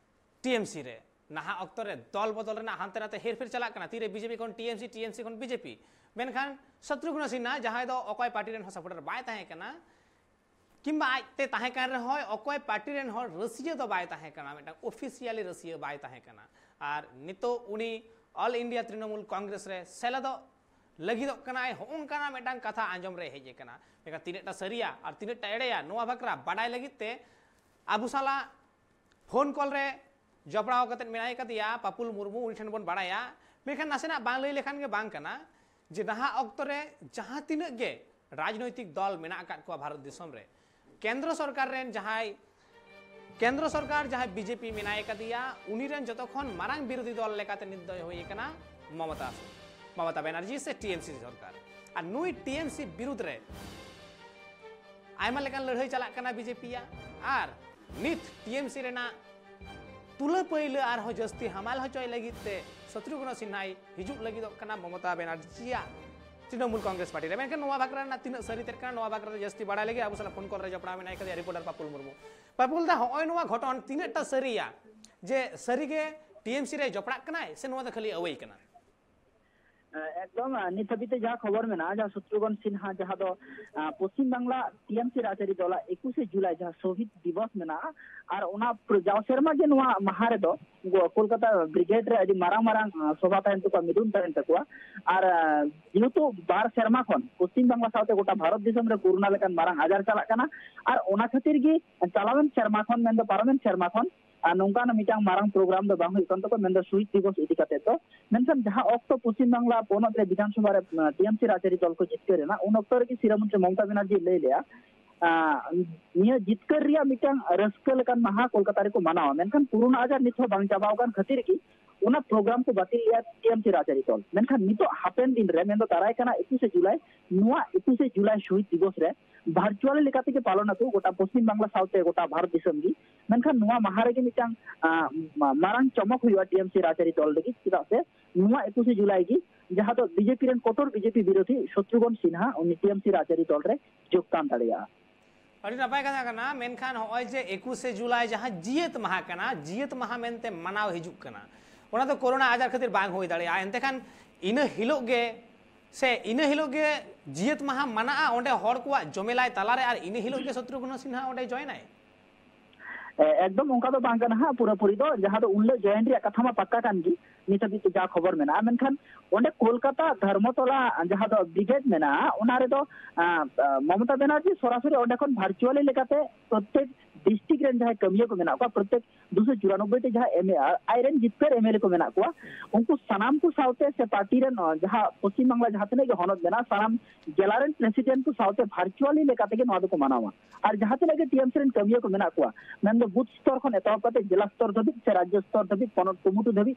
ᱴᱤᱮᱢᱥᱤ ᱨᱮ᱾ ᱱᱟᱦᱟᱜ ᱚᱠᱛᱚ ᱨᱮ ᱫᱚᱞ ᱵᱚᱫᱚᱞ ᱨᱮᱱᱟᱜ ᱦᱟᱱᱛᱮ ᱱᱟᱛᱮ ᱦᱮᱨᱯᱷᱮᱨ ᱪᱟᱞᱟᱜ ᱠᱟᱱᱟ, ᱛᱤᱨᱮ ᱵᱤᱡᱮᱯᱤ ᱠᱷᱚᱱ ᱴᱤᱮᱢᱥᱤ, ᱴᱤᱮᱢᱥᱤ ᱠᱷᱚᱱ ᱵᱤᱡᱮᱯᱤ᱾ ᱢᱮᱱᱠᱷᱟᱱ ᱥᱚᱛᱨᱩᱜᱷᱱ ᱥᱤᱱᱦᱟ, ᱡᱟᱦᱟᱸᱭ ᱫᱚ ᱚᱠᱚᱭ ᱯᱟᱨᱴᱤ ᱨᱮᱱ ᱦᱚᱸ ᱥᱟᱯᱳᱨᱴᱟᱨ ᱵᱟᱭ ᱛᱟᱦᱮᱸ ᱠᱟᱱᱟ, ᱠᱤᱝᱵᱟ ᱟᱡᱛᱮ ᱛᱟᱦᱮᱸ ᱠᱟᱱ ᱨᱮᱦᱚᱸᱭ ᱚᱠᱚᱭ ᱯᱟᱨᱴᱤ ᱨᱮᱱ ᱦᱚᱲ ᱨᱟᱹᱥᱤᱭᱟᱹ ᱫᱚ ᱵᱟᱭ ᱛᱟᱦᱮᱸ ᱠᱟᱱᱟ, ᱢᱤᱫᱴᱟᱝ ᱚᱯᱷᱤᱥᱤᱭᱟᱞᱤ ᱨᱟᱹᱥᱤᱭᱟᱹ ᱵᱟᱭ ᱛᱟᱦᱮᱸ ᱠᱟᱱᱟ᱾ ᱟᱨ ᱱᱤᱛᱚᱜ ᱩᱱᱤ ᱚᱞ ᱤᱱᱰᱤᱭᱟ ᱛᱨᱤᱱᱚᱢᱩᱞ ᱠᱚᱝᱜᱨᱮᱥ ᱨᱮ ᱥᱮᱞᱮᱫᱚᱜ ᱞᱟᱹᱜᱤᱫᱚᱜ ᱠᱟᱱᱟᱭ, ᱦᱚᱸᱜᱼᱚ ᱱᱚᱝᱠᱟᱱᱟᱜ ᱢᱤᱫᱴᱟᱝ ᱠᱟᱛᱷᱟ ᱟᱸᱡᱚᱢ ᱨᱮ ᱦᱮᱡ ᱟᱠᱟᱱᱟ᱾ ᱢᱮᱱᱠᱷᱟᱱ ᱛᱤᱱᱟᱹᱜ ᱴᱟ ᱥᱟᱹᱨᱤᱭᱟ ᱟᱨ ᱛᱤᱱᱟᱹᱜ ᱴᱟ ᱮᱲᱮᱭᱟ, ᱱᱚᱣᱟ ᱵᱟᱠᱷᱨᱟ ᱵᱟᱰᱟᱭ ᱞᱟᱹᱜᱤᱫ ᱛᱮ ᱟᱵᱚ ᱥᱟᱞᱟᱜ ᱯᱷᱳᱱ ᱠᱚᱞ ᱨᱮ ᱡᱚᱯᱲᱟᱣ ᱠᱟᱛᱮ ᱢᱮᱱᱟᱭ ᱠᱟᱫᱮᱭᱟ ᱯᱟᱯᱩᱞ ᱢᱩᱨᱢᱩ, ᱩᱱᱤ ᱴᱷᱮᱱ ᱵᱚᱱ ᱵᱟᱲᱟᱭᱟ᱾ ᱢᱮᱱᱠᱷᱟᱱ ᱱᱟᱥᱮᱱᱟᱜ ᱵᱟᱝ ᱞᱟᱹᱭ ᱞᱮᱠᱷᱟᱱ ᱜᱮ ᱵᱟᱝ ᱠᱟᱱᱟ ᱡᱮ ᱱᱟᱦᱟᱜ ᱚᱠᱛᱚ ᱨᱮ ᱡᱟᱦᱟᱸ ᱛᱤᱱᱟᱹᱜ ᱜᱮ ᱨᱟᱡᱽᱱᱳᱭᱛᱤᱠ ᱫᱚᱞ ᱢᱮᱱᱟᱜ ᱟᱠᱟᱫ ᱠᱚᱣᱟ ᱵᱷᱟᱨᱚᱛ ᱫᱤᱥᱚᱢ ᱨᱮ, ᱠᱮᱱᱫᱨᱚ ᱥᱚᱨᱠᱟᱨ ᱨᱮᱱ ᱡᱟᱦᱟᱸᱭ, ᱠᱮᱱᱫᱨᱚ ᱥᱚᱨᱠᱟᱨ ᱡᱟᱦᱟᱸᱭ ᱵᱤᱡᱮᱯᱤ ᱢᱮᱱᱟᱭ ᱠᱟᱫᱮᱭᱟ, ᱩᱱᱤ ᱨᱮᱱ ᱡᱚᱛᱚ ᱠᱷᱚᱱ ᱢᱟᱨᱟᱝ ᱵᱤᱨᱳᱫᱷᱤ ᱫᱚᱞ ᱞᱮᱠᱟᱛᱮ ᱱᱤᱛ ᱫᱚᱭ ᱦᱩᱭ ᱟᱠᱟᱱᱟ ᱢᱚᱢᱚᱛᱟ, ᱢᱚᱢᱚᱛᱟ ᱵᱮᱱᱟᱨᱡᱤ ᱥᱮ ᱴᱤᱮᱢᱥᱤ ᱥᱚᱨᱠᱟᱨ᱾ ᱟᱨ ᱱᱩᱭ ᱴᱤᱮᱢᱥᱤ ᱵᱤᱨᱩᱫᱷ ᱨᱮ ᱟᱭᱢᱟ ᱞᱮᱠᱟᱱ ᱞᱟᱹᱲᱦᱟᱹᱭ ᱪᱟᱞᱟᱜ ᱠᱟᱱᱟ ᱵᱤᱡᱮᱯᱤᱭᱟᱜ᱾ ᱟᱨ ᱱᱤᱛ ᱴᱤᱮᱢᱥᱤ ᱨᱮᱱᱟᱜ ᱛᱩᱞᱟᱹ ᱯᱟᱹᱭᱞᱟᱹ ᱟᱨᱦᱚᱸ ᱡᱟᱹᱥᱛᱤ ᱦᱟᱢᱟᱞ ᱦᱚᱪᱚᱭ ᱞᱟᱹᱜᱤᱫ ᱛᱮ ᱥᱚᱛᱨᱩᱜᱷᱱᱚ ᱥᱤᱱᱦᱟᱭ ᱦᱤᱡᱩᱜ ᱞᱟᱹᱜᱤᱫᱚᱜ ᱠᱟᱱᱟ ᱢᱚᱢᱚᱛᱟ ᱵᱮᱱᱟᱨᱡᱤᱭᱟᱜ ᱛᱨᱤᱱᱚᱢᱩᱞ ᱠᱚᱝᱜᱨᱮᱥ ᱯᱟᱨᱴᱤ ᱨᱮ᱾ ᱢᱮᱱᱠᱷᱟᱱ ᱱᱚᱣᱟ ᱵᱟᱠᱷᱨᱟ ᱨᱮᱱᱟᱜ ᱛᱤᱱᱟᱹᱜ ᱥᱟᱹᱨᱤ ᱛᱮᱫ ᱠᱟᱱᱟ, ᱱᱚᱣᱟ ᱵᱟᱠᱷᱨᱟ ᱛᱮ ᱡᱟᱹᱥᱛᱤ ᱵᱟᱲᱟᱭ ᱞᱟᱹᱜᱤᱫ ᱟᱵᱚ ᱥᱟᱞᱟᱜ ᱯᱷᱳᱱ ᱠᱚᱞ ᱨᱮ ᱡᱚᱯᱲᱟᱣ ᱢᱮᱱᱟᱭ ᱠᱟᱫᱮᱭᱟ ᱨᱤᱯᱳᱨᱴᱟᱨ ᱯᱟᱯᱩᱞ ᱢᱩᱨᱢᱩ᱾ ᱯᱟᱯᱩᱞ ᱫᱟ, ᱦᱚᱸᱜᱼᱚᱭ ᱱᱚᱣᱟ ᱜᱷᱚᱴᱚᱱ ᱛᱤᱱᱟᱹᱜ ᱴᱟ ᱥᱟᱹᱨᱤᱭᱟ ᱡᱮ ᱥᱟᱹᱨᱤ ᱜᱮ ᱴᱤ ᱮᱢ ᱥᱤ ᱨᱮ ᱡᱚᱯᱲᱟᱜ ᱠᱟᱱᱟᱭ ᱥᱮ ᱱᱚᱣᱟ ᱫᱚ ᱠᱷᱟᱹᱞᱤ ᱟᱹᱣᱟᱹᱭ ᱠᱟᱱᱟ? ᱮᱠᱫᱚᱢ, ᱟᱸ, ᱱᱤᱛ ᱦᱟᱹᱵᱤᱡ ᱛᱮ ᱡᱟᱦᱟᱸ ᱠᱷᱚᱵᱚᱨ ᱢᱮᱱᱟᱜᱼᱟ, ᱡᱟᱦᱟᱸ ᱥᱚᱛᱨᱩᱜᱷᱚᱱ ᱥᱤᱱᱦᱟ, ᱡᱟᱦᱟᱸ ᱫᱚ, ᱟᱸ, ᱯᱚᱥᱪᱤᱢ ᱵᱟᱝᱞᱟ ᱴᱤ ᱮᱢ ᱥᱤ ᱨᱟᱡᱽᱟᱹᱨᱤ ᱫᱚᱞᱟᱜ ᱮᱠᱩᱥᱮ ᱡᱩᱞᱟᱭ ᱡᱟᱦᱟᱸ ᱥᱚᱦᱤᱫ ᱫᱤᱵᱚᱥ ᱢᱮᱱᱟᱜᱼᱟ, ᱟᱨ ᱚᱱᱟ ᱯᱨ-, ᱡᱟᱣ ᱥᱮᱨᱢᱟ ᱜᱮ ᱱᱚᱣᱟ ᱢᱟᱦᱟ ᱨᱮᱫᱚ ᱜᱚ-, ᱠᱳᱞᱠᱟᱛᱟ ᱵᱨᱤᱜᱮᱰ ᱨᱮ ᱟᱹᱰᱤ ᱢᱟᱨᱟᱝ ᱢᱟᱨᱟᱝ, ᱟᱸ, ᱥᱚᱵᱷᱟ ᱛᱟᱦᱮᱱ ᱛᱟᱠᱚᱣᱟ, ᱢᱤᱫᱩᱱ ᱛᱟᱦᱮᱱ ᱛᱟᱠᱚᱣᱟ᱾ ᱟᱨ, ᱟᱸ, ᱡᱮᱦᱮᱛᱩ ᱵᱟᱨ ᱥᱮᱨᱢᱟ ᱠᱷᱚᱱ ᱯᱚᱥᱪᱤᱢ ᱵᱟᱝᱞᱟ ᱥᱟᱶᱛᱮ ᱜᱚᱴᱟ ᱵᱷᱟᱨᱚᱛ ᱫᱤᱥᱚᱢ ᱨᱮ ᱠᱳᱨᱳᱱᱟ ᱞᱮᱠᱟᱱ ᱢᱟᱨᱟᱝ ᱟᱡᱟᱨ ᱪᱟᱞᱟᱜ ᱠᱟᱱᱟ, ᱟᱨ ᱚᱱᱟ ᱠᱷᱟᱹᱛᱤᱨ ᱜᱮ ᱪᱟᱞᱟᱣᱮᱱ ᱥᱮᱨᱢᱟ ᱠᱷᱚᱱ, ᱢᱮᱱᱫᱚ ᱯᱟᱨᱚᱢᱮᱱ ᱥᱮᱨᱢᱟ ᱠᱷᱚᱱ ᱟᱨ ᱱᱚᱝᱠᱟᱱ ᱢᱤᱫᱴᱟᱝ ᱢᱟᱨᱟᱝ ᱯᱨᱳᱜᱨᱟᱢ ᱫᱚ ᱵᱟᱝ ᱦᱩᱭᱩᱜ ᱠᱟᱱ ᱛᱟᱠᱚᱣᱟ, ᱢᱮᱱᱫᱚ ᱥᱚᱦᱤᱫ ᱫᱤᱵᱚᱥ ᱤᱫᱤ ᱠᱟᱛᱮ ᱫᱚ᱾ ᱢᱮᱱᱠᱷᱟᱱ ᱡᱟᱦᱟᱸ ᱚᱠᱛᱚ ᱯᱚᱥᱪᱤᱢ ᱵᱟᱝᱞᱟ ᱯᱚᱱᱚᱛ ᱨᱮ ᱵᱤᱫᱷᱟᱱ ᱥᱚᱵᱷᱟ ᱨᱮ, ᱟᱸ, ᱴᱤ ᱮᱢ ᱥᱤ ᱨᱟᱡᱽᱟᱹᱨᱤ ᱫᱚᱞ ᱠᱚ ᱡᱤᱛᱠᱟᱹᱨ ᱮᱱᱟ, ᱩᱱ ᱚᱠᱛᱚ ᱨᱮᱜᱮ ᱥᱤᱨᱟᱹ ᱢᱚᱱᱛᱨᱤ ᱢᱚᱢᱚᱛᱟ ᱵᱮᱱᱟᱨᱡᱤ ᱞᱟᱹᱭ ᱞᱮᱜᱼᱟ, ᱟᱸ, ᱱᱤᱭᱟᱹ ᱡᱤᱛᱠᱟᱹᱨ ᱨᱮᱭᱟᱜ ᱢᱤᱫᱴᱟᱝ ᱨᱟᱹᱥᱠᱟᱹ ᱞᱮᱠᱟᱱ ᱢᱟᱦᱟ ᱠᱳᱞᱠᱟᱛᱟ ᱨᱮᱠᱚ ᱢᱟᱱᱟᱣᱟ, ᱢᱮᱱᱠᱷᱟᱱ ᱠᱳᱨᱳᱱᱟ ᱟᱡᱟᱨ ᱱᱤᱛ ᱦᱚᱸ ᱵᱟᱝ ᱪᱟᱵᱟᱣ ᱟᱠᱟᱱ ᱠᱷᱟᱹᱛᱤᱨ ᱜᱮ ᱚᱱᱟ ᱯᱨᱳᱜᱨᱟᱢ ᱠᱚ ᱵᱟᱹᱛᱤᱞ ᱞᱮᱜᱼᱟ ᱴᱤ ᱮᱢ ᱥᱤ ᱨᱟᱡᱽᱟᱹᱨᱤ ᱫᱚᱞ᱾ ᱢᱮᱱᱠᱷᱟᱱ ᱱᱤᱛᱚᱜ ᱦᱟᱯᱮᱱ ᱫᱤᱱ ᱨᱮ, ᱢᱮᱱᱫᱚ ᱫᱟᱨᱟᱭ ᱠᱟᱱᱟ ᱮᱠᱩᱥᱮ ᱡᱩᱞᱟᱭ, ᱱᱚᱣᱟ ᱮᱠᱩᱥᱮ ᱡᱩᱞᱟᱭ ᱥᱚᱦᱤᱫ ᱫᱤᱵᱚᱥ ᱨᱮ ᱵᱷᱟᱨᱪᱩᱣᱟᱞᱤ ᱞᱮᱠᱟ ᱛᱮᱜᱮ ᱯᱟᱞᱚᱱ ᱟᱠᱚ ᱜᱚᱴᱟ ᱯᱚᱥᱪᱤᱢ ᱵᱟᱝᱞᱟ ᱥᱟᱶᱛᱮ ᱜᱚᱴᱟ ᱵᱷᱟᱨᱚᱛ ᱫᱤᱥᱚᱢ ᱜᱮ᱾ ᱢᱮᱱᱠᱷᱟᱱ ᱱᱚᱣᱟ ᱢᱟᱦᱟ ᱨᱮᱜᱮ ᱢᱤᱫᱴᱟᱝ, ᱟᱸ, ᱢᱟ-, ᱢᱟᱨᱟᱝ ᱪᱚᱢᱚᱠ ᱦᱩᱭᱩᱜᱼᱟ ᱴᱤ ᱮᱢ ᱥᱤ ᱨᱟᱡᱽᱟᱹᱨᱤ ᱫᱚᱞ ᱞᱟᱹᱜᱤᱫ, ᱪᱮᱫᱟᱜ ᱥᱮ ᱱᱚᱣᱟ ᱮᱠᱩᱥᱮ ᱡᱩᱞᱟᱭ ᱜᱮ ᱡᱟᱦᱟᱸ ᱫᱚ ᱵᱤ ᱡᱮ ᱯᱤ ᱨᱮᱱ ᱠᱚᱴᱚᱨ ᱵᱤ ᱡᱮ ᱯᱤ ᱵᱤᱨᱳᱫᱷᱤ ᱥᱚᱛᱨᱩᱜᱷᱚᱱ ᱥᱤᱱᱦᱟ ᱩᱱᱤ ᱴᱤ ᱮᱢ ᱥᱤ ᱨᱟᱡᱽᱟᱹᱨᱤ ᱫᱚᱞ ᱨᱮ ᱡᱳᱜᱽᱫᱟᱱ ᱫᱟᱲᱮᱭᱟᱜᱼᱟ᱾ ᱟᱹᱰᱤ ᱱᱟᱯᱟᱭ ᱠᱟᱛᱷᱟ ᱠᱟᱱᱟ, ᱢᱮᱱᱠᱷᱟᱱ ᱦᱚᱸᱜᱼᱚᱭ ᱡᱮ ᱮᱠᱩᱥᱮ ᱡᱩᱞᱟᱭ ᱡᱟᱦᱟᱸ ᱡᱤᱭᱟᱹᱛ ᱢᱟᱦᱟ ᱠᱟᱱᱟ, ᱡᱤᱭᱟᱹᱛ ᱢᱟᱦᱟ ᱢᱮᱱᱛᱮ ᱢᱟᱱᱟᱣ ᱦᱤᱡᱩᱜ ᱠᱟᱱᱟ, ᱚᱱᱟ ᱫᱚ ᱠᱳᱨᱳᱱᱟ ᱟᱡᱟᱨ ᱠᱷᱟᱹᱛᱤᱨ ᱵᱟᱝ ᱦᱩᱭ ᱫᱟᱲᱮᱭᱟᱜᱼᱟ᱾ ᱮᱱᱛᱮ ᱠᱷᱟᱱ ᱤᱱᱟᱹ ᱦᱤᱞᱳᱜ ᱜᱮ ᱥᱮ ᱤᱱᱟᱹ ᱦᱤᱞᱳᱜ ᱜᱮ ᱡᱤᱭᱟᱹᱛ ᱢᱟᱦᱟ ᱢᱟᱱᱟᱜᱼᱟ ᱚᱸᱰᱮ ᱦᱚᱲ ᱠᱚᱣᱟᱜ ᱡᱚᱢᱮᱞᱟᱭ ᱛᱟᱞᱟᱨᱮ, ᱟᱨ ᱤᱱᱟᱹ ᱦᱤᱞᱳᱜ ᱜᱮ ᱥᱚᱛᱨᱩᱜᱷᱱᱚ ᱥᱤᱱᱦᱟ ᱚᱸᱰᱮ ᱡᱚᱭᱮᱱᱟᱭ? ᱮ, ᱮᱠᱫᱚᱢ ᱚᱱᱠᱟ ᱫᱚ ᱵᱟᱝ ᱠᱟᱱᱟ ᱦᱟᱸᱜ, ᱯᱩᱨᱟᱹᱯᱩᱨᱤ ᱫᱚ ᱡᱟᱦᱟᱸ ᱫᱚ ᱩᱱ ᱦᱤᱞᱳᱜ ᱡᱚᱭᱮᱱ ᱨᱮᱭᱟᱜ ᱠᱟᱛᱷᱟ ᱢᱟ ᱯᱟᱠᱠᱟ ᱠᱟᱱ ᱜᱮ, ᱱᱤᱛ ᱦᱟᱹᱵᱤᱡ ᱛᱮ ᱡᱟ ᱠᱷᱚᱵᱚᱨ ᱢᱮᱱᱟᱜᱼᱟ᱾ ᱢᱮᱱᱠᱷᱟᱱ ᱚᱸᱰᱮ ᱠᱳᱞᱠᱟᱛᱟ ᱫᱷᱚᱨᱢᱚᱛᱚᱞᱟ ᱡᱟᱦᱟᱸ ᱫᱚ ᱵᱨᱤᱜᱮᱰ ᱢᱮᱱᱟᱜᱼᱟ, ᱚᱱᱟ ᱨᱮᱫᱚ, ᱟ, ᱟ, ᱢᱚᱢᱚᱛᱟ ᱵᱮᱱᱟᱨᱡᱤ ᱥᱚᱨᱟᱥᱚᱨᱤ ᱚᱸᱰᱮ ᱠᱷᱚᱱ ᱵᱷᱟᱨᱪᱩᱣᱟᱞᱤ ᱞᱮᱠᱟᱛᱮ ᱯᱨᱚᱛᱮᱠ ᱰᱤᱥᱴᱨᱤᱠᱴ ᱨᱮᱱ ᱡᱟᱦᱟᱸᱭ ᱠᱟᱹᱢᱤᱭᱟᱹ ᱠᱚ ᱢᱮᱱᱟᱜ ᱠᱚᱣᱟ, ᱯᱨᱚᱛᱮᱠ ᱫᱩᱥᱚ ᱪᱩᱨᱟᱱᱚᱵᱵᱳᱭ ᱴᱤ ᱡᱟᱦᱟᱸ ᱮᱢ ᱮ ᱟᱨ ᱟᱡ ᱨᱮᱱ ᱡᱤᱛᱠᱟᱹᱨ ᱮᱢ ᱮᱞ ᱮ ᱠᱚ ᱢᱮᱱᱟᱜ ᱠᱚᱣᱟ, ᱩᱱᱠᱩ ᱥᱟᱱᱟᱢ ᱠᱚ ᱥᱟᱶᱛᱮ ᱥᱮ ᱯᱟᱨᱴᱤ ᱨᱮᱱ, ᱟ, ᱡᱟᱦᱟᱸ ᱯᱚᱥᱪᱤᱢ ᱵᱟᱝᱞᱟ ᱡᱟᱦᱟᱸ ᱛᱤᱱᱟᱹᱜ ᱜᱮ ᱦᱚᱱᱚᱛ ᱢᱮᱱᱟᱜᱼᱟ, ᱥᱟᱱᱟᱢ ᱡᱮᱞᱟ ᱨᱮᱱ ᱯᱨᱮᱥᱤᱰᱮᱱᱴ ᱠᱚ ᱥᱟᱶᱛᱮ ᱵᱷᱟᱨᱪᱩᱣᱟᱞᱤ ᱞᱮᱠᱟ ᱛᱮᱜᱮ ᱱᱚᱣᱟ ᱫᱚᱠᱚ ᱢᱟᱱᱟᱣᱟ᱾ ᱟᱨ ᱡᱟᱦᱟᱸ ᱛᱤᱱᱟᱹᱜ ᱜᱮ ᱴᱤ ᱮᱢ ᱥᱤ ᱨᱮᱱ ᱠᱟᱹᱢᱤᱭᱟᱹ ᱠᱚ ᱢᱮᱱᱟᱜ ᱠᱚᱣᱟ, ᱢᱮᱱᱫᱚ ᱵᱩᱛᱷ ᱥᱛᱚᱨ ᱠᱷᱚᱱ ᱮᱛᱚᱦᱚᱵ ᱠᱟᱛᱮ ᱡᱮᱞᱟ ᱥᱛᱚᱨ ᱫᱷᱟᱹᱵᱤᱡ ᱥᱮ ᱨᱟᱡᱽᱡᱚ ᱥᱛᱚᱨ ᱫᱷᱟᱹᱵᱤᱡ, ᱯᱚᱱᱚᱛ ᱠᱩᱢᱩᱴᱩ ᱫᱷᱟᱹᱵᱤᱡ,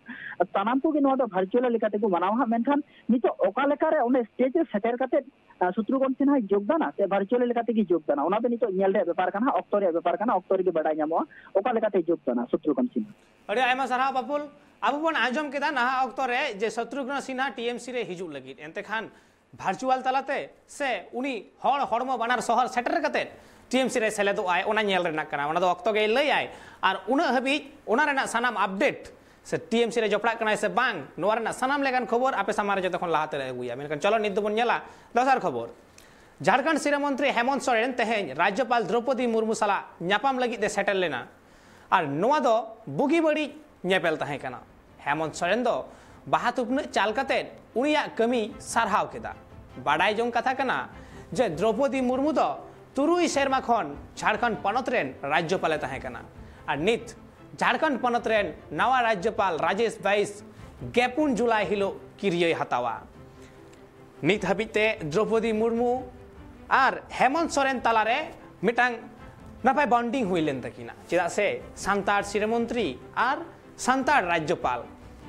ᱥᱟᱱᱟᱢ ᱠᱚᱜᱮ ᱱᱚᱣᱟ ᱫᱚ ᱵᱷᱟᱨᱪᱩᱣᱟᱞ ᱞᱮᱠᱟ ᱛᱮᱠᱚ ᱢᱟᱱᱟᱣᱟ ᱦᱟᱸᱜ᱾ ᱢᱮᱱᱠᱷᱟᱱ ᱱᱤᱛᱚᱜ ᱚᱠᱟ ᱞᱮᱠᱟᱨᱮ ᱚᱸᱰᱮ ᱥᱴᱮᱡᱽ ᱨᱮ ᱥᱮᱴᱮᱨ ᱠᱟᱛᱮ, ᱟ, ᱥᱚᱛᱨᱩᱜᱷᱚᱱ ᱥᱤᱱᱦᱟᱭ ᱡᱳᱜᱽᱫᱟᱱᱟ ᱥᱮ ᱵᱷᱟᱨᱪᱩᱣᱟᱞ ᱞᱮᱠᱟ ᱛᱮᱜᱮ ᱡᱳᱜᱽᱫᱟᱱᱟ, ᱚᱱᱟ ᱫᱚ ᱱᱤᱛᱚᱜ ᱧᱮᱞ ᱨᱮᱭᱟᱜ ᱵᱮᱯᱟᱨ ᱠᱟᱱᱟ, ᱚᱠᱛᱚ ᱨᱮᱭᱟᱜ ᱵᱮᱯᱟᱨ ᱠᱟᱱᱟ, ᱚᱠᱛᱚ ᱨᱮᱜᱮ ᱵᱟᱰᱟᱭ ᱧᱟᱢᱚᱜᱼᱟ ᱚᱠᱟ ᱞᱮᱠᱟᱛᱮ ᱡᱳᱜᱽᱫᱟᱱᱟ ᱥᱚᱛᱨᱩᱜᱷᱚᱱ ᱥᱤᱱᱦᱟ᱾ ᱟᱹᱰᱤ ᱟᱭᱢᱟ ᱥᱟᱨᱦᱟᱣ ᱵᱟᱯᱩᱞ᱾ ᱟᱵᱚ ᱵᱚᱱ ᱟᱸᱡᱚᱢ ᱠᱮᱫᱟ ᱱᱟᱦᱟᱜ ᱚᱠᱛᱚ ᱨᱮ ᱡᱮ ᱥᱚᱛᱨᱩᱜᱷᱱᱚ ᱥᱤᱱᱦᱟ ᱴᱤ ᱮᱢ ᱥᱤ ᱨᱮ ᱦᱤᱡᱩᱜ ᱞᱟᱹᱜᱤᱫ, ᱮᱱᱛᱮ ᱠᱷᱟᱱ ᱵᱷᱟᱨᱪᱩᱣᱟᱞ ᱛᱟᱞᱟᱛᱮ ᱥᱮ ᱩᱱᱤ ᱦᱚᱲ ᱦᱚᱲᱢᱚ ᱵᱟᱱᱟᱨ ᱥᱚᱦᱚᱨ ᱥᱮᱴᱮᱨ ᱠᱟᱛᱮ ᱴᱤᱮᱢᱥᱤ ᱨᱮ ᱥᱮᱞᱮᱫᱚᱜ ᱟᱭ, ᱚᱱᱟ ᱧᱮᱞ ᱨᱮᱱᱟᱜ ᱠᱟᱱᱟ᱾ ᱚᱱᱟ ᱫᱚ ᱚᱠᱛᱚ ᱜᱮᱭ ᱞᱟᱹᱭᱟᱭ᱾ ᱟᱨ ᱩᱱᱟᱹᱜ ᱦᱟᱹᱵᱤᱡ ᱚᱱᱟ ᱨᱮᱱᱟᱜ ᱥᱟᱱᱟᱢ ᱟᱯᱰᱮᱴ ᱥᱮ ᱴᱤᱮᱢᱥᱤ ᱨᱮ ᱡᱚᱯᱲᱟᱜ ᱠᱟᱱᱟᱭ ᱥᱮ ᱵᱟᱝ, ᱱᱚᱣᱟ ᱨᱮᱱᱟᱜ ᱥᱟᱱᱟᱢ ᱞᱮᱠᱟᱱ ᱠᱷᱚᱵᱚᱨ ᱟᱯᱮ ᱥᱟᱢᱟᱝ ᱨᱮ ᱡᱚᱛᱚ ᱠᱷᱚᱱ ᱞᱟᱦᱟ ᱛᱮᱞᱮ ᱟᱹᱜᱩᱭᱟ᱾ ᱢᱮᱱᱠᱷᱟᱱ ᱪᱚᱞᱚ ᱱᱤᱛ ᱫᱚᱵᱚᱱ ᱧᱮᱞᱟ ᱫᱚᱥᱟᱨ ᱠᱷᱚᱵᱚᱨ᱾ ᱡᱷᱟᱲᱠᱷᱚᱸᱰ ᱥᱤᱨᱟᱹ ᱢᱚᱱᱛᱨᱤ ᱦᱮᱢᱚᱱᱛ ᱥᱚᱨᱮᱱ ᱛᱮᱦᱮᱧ ᱨᱟᱡᱽᱡᱚᱯᱟᱞ ᱫᱨᱚᱯᱚᱫᱤ ᱢᱩᱨᱢᱩ ᱥᱟᱞᱟᱜ ᱧᱟᱯᱟᱢ ᱞᱟᱹᱜᱤᱫ ᱮ ᱥᱮᱴᱮᱨ ᱞᱮᱱᱟ᱾ ᱟᱨ ᱱᱚᱣᱟ ᱫᱚ ᱵᱩᱜᱤ ᱵᱟᱹᱲᱤᱡ ᱧᱮᱯᱮᱞ ᱛᱟᱦᱮᱸ ᱠᱟᱱᱟ᱾ ᱦᱮᱢᱚᱱᱛ ᱥᱚᱨᱮᱱ ᱫᱚ ᱵᱟᱦᱟ ᱛᱷᱩᱯᱱᱟᱹᱜ ᱪᱟᱞ ᱠᱟᱛᱮ ᱩᱱᱤᱭᱟᱜ ᱠᱟᱹᱢᱤ ᱥᱟᱨᱦᱟᱣ ᱠᱮᱫᱟ᱾ ᱵᱟᱰᱟᱭ ᱡᱚᱝ ᱠᱟᱛᱷᱟ ᱠᱟᱱᱟ ᱡᱮ ᱫᱨᱚᱯᱚᱫᱤ ᱢᱩᱨᱢᱩ ᱫᱚ ᱛᱩᱨᱩᱭ ᱥᱮᱨᱢᱟ ᱠᱷᱚᱱ ᱡᱷᱟᱲᱠᱷᱚᱸᱰ ᱯᱚᱱᱚᱛ ᱨᱮᱱ ᱨᱟᱡᱽᱡᱚᱯᱟᱞᱮ ᱛᱟᱦᱮᱸ ᱠᱟᱱᱟ᱾ ᱟᱨ ᱱᱤᱛ ᱡᱷᱟᱲᱠᱷᱚᱸᱰ ᱯᱚᱱᱚᱛ ᱨᱮᱱ ᱱᱟᱣᱟ ᱨᱟᱡᱽᱡᱚᱯᱟᱞ ᱨᱟᱡᱮᱥ ᱵᱟᱭᱤᱥ ᱜᱮᱯᱩᱱ ᱡᱩᱞᱟᱭ ᱦᱤᱞᱳᱜ ᱠᱤᱨᱤᱭᱟᱹᱭ ᱦᱟᱛᱟᱣᱟ᱾ ᱱᱤᱛ ᱦᱟᱹᱵᱤᱡ ᱛᱮ ᱫᱨᱚᱯᱚᱫᱤ ᱢᱩᱨᱢᱩ ᱟᱨ ᱦᱮᱢᱚᱱᱛ ᱥᱚᱨᱮᱱ ᱛᱟᱞᱟᱨᱮ ᱢᱤᱫᱴᱟᱝ ᱱᱟᱯᱟᱭ ᱵᱚᱱᱰᱤᱝ ᱦᱩᱭ ᱞᱮᱱ ᱛᱟᱹᱠᱤᱱᱟ, ᱪᱮᱫᱟᱜ ᱥᱮ ᱥᱟᱱᱛᱟᱲ ᱥᱤᱨᱟᱹ ᱢᱚᱱᱛᱨᱤ ᱟᱨ ᱥᱟᱱᱛᱟᱲ ᱨᱟᱡᱽᱡᱚᱯᱟᱞ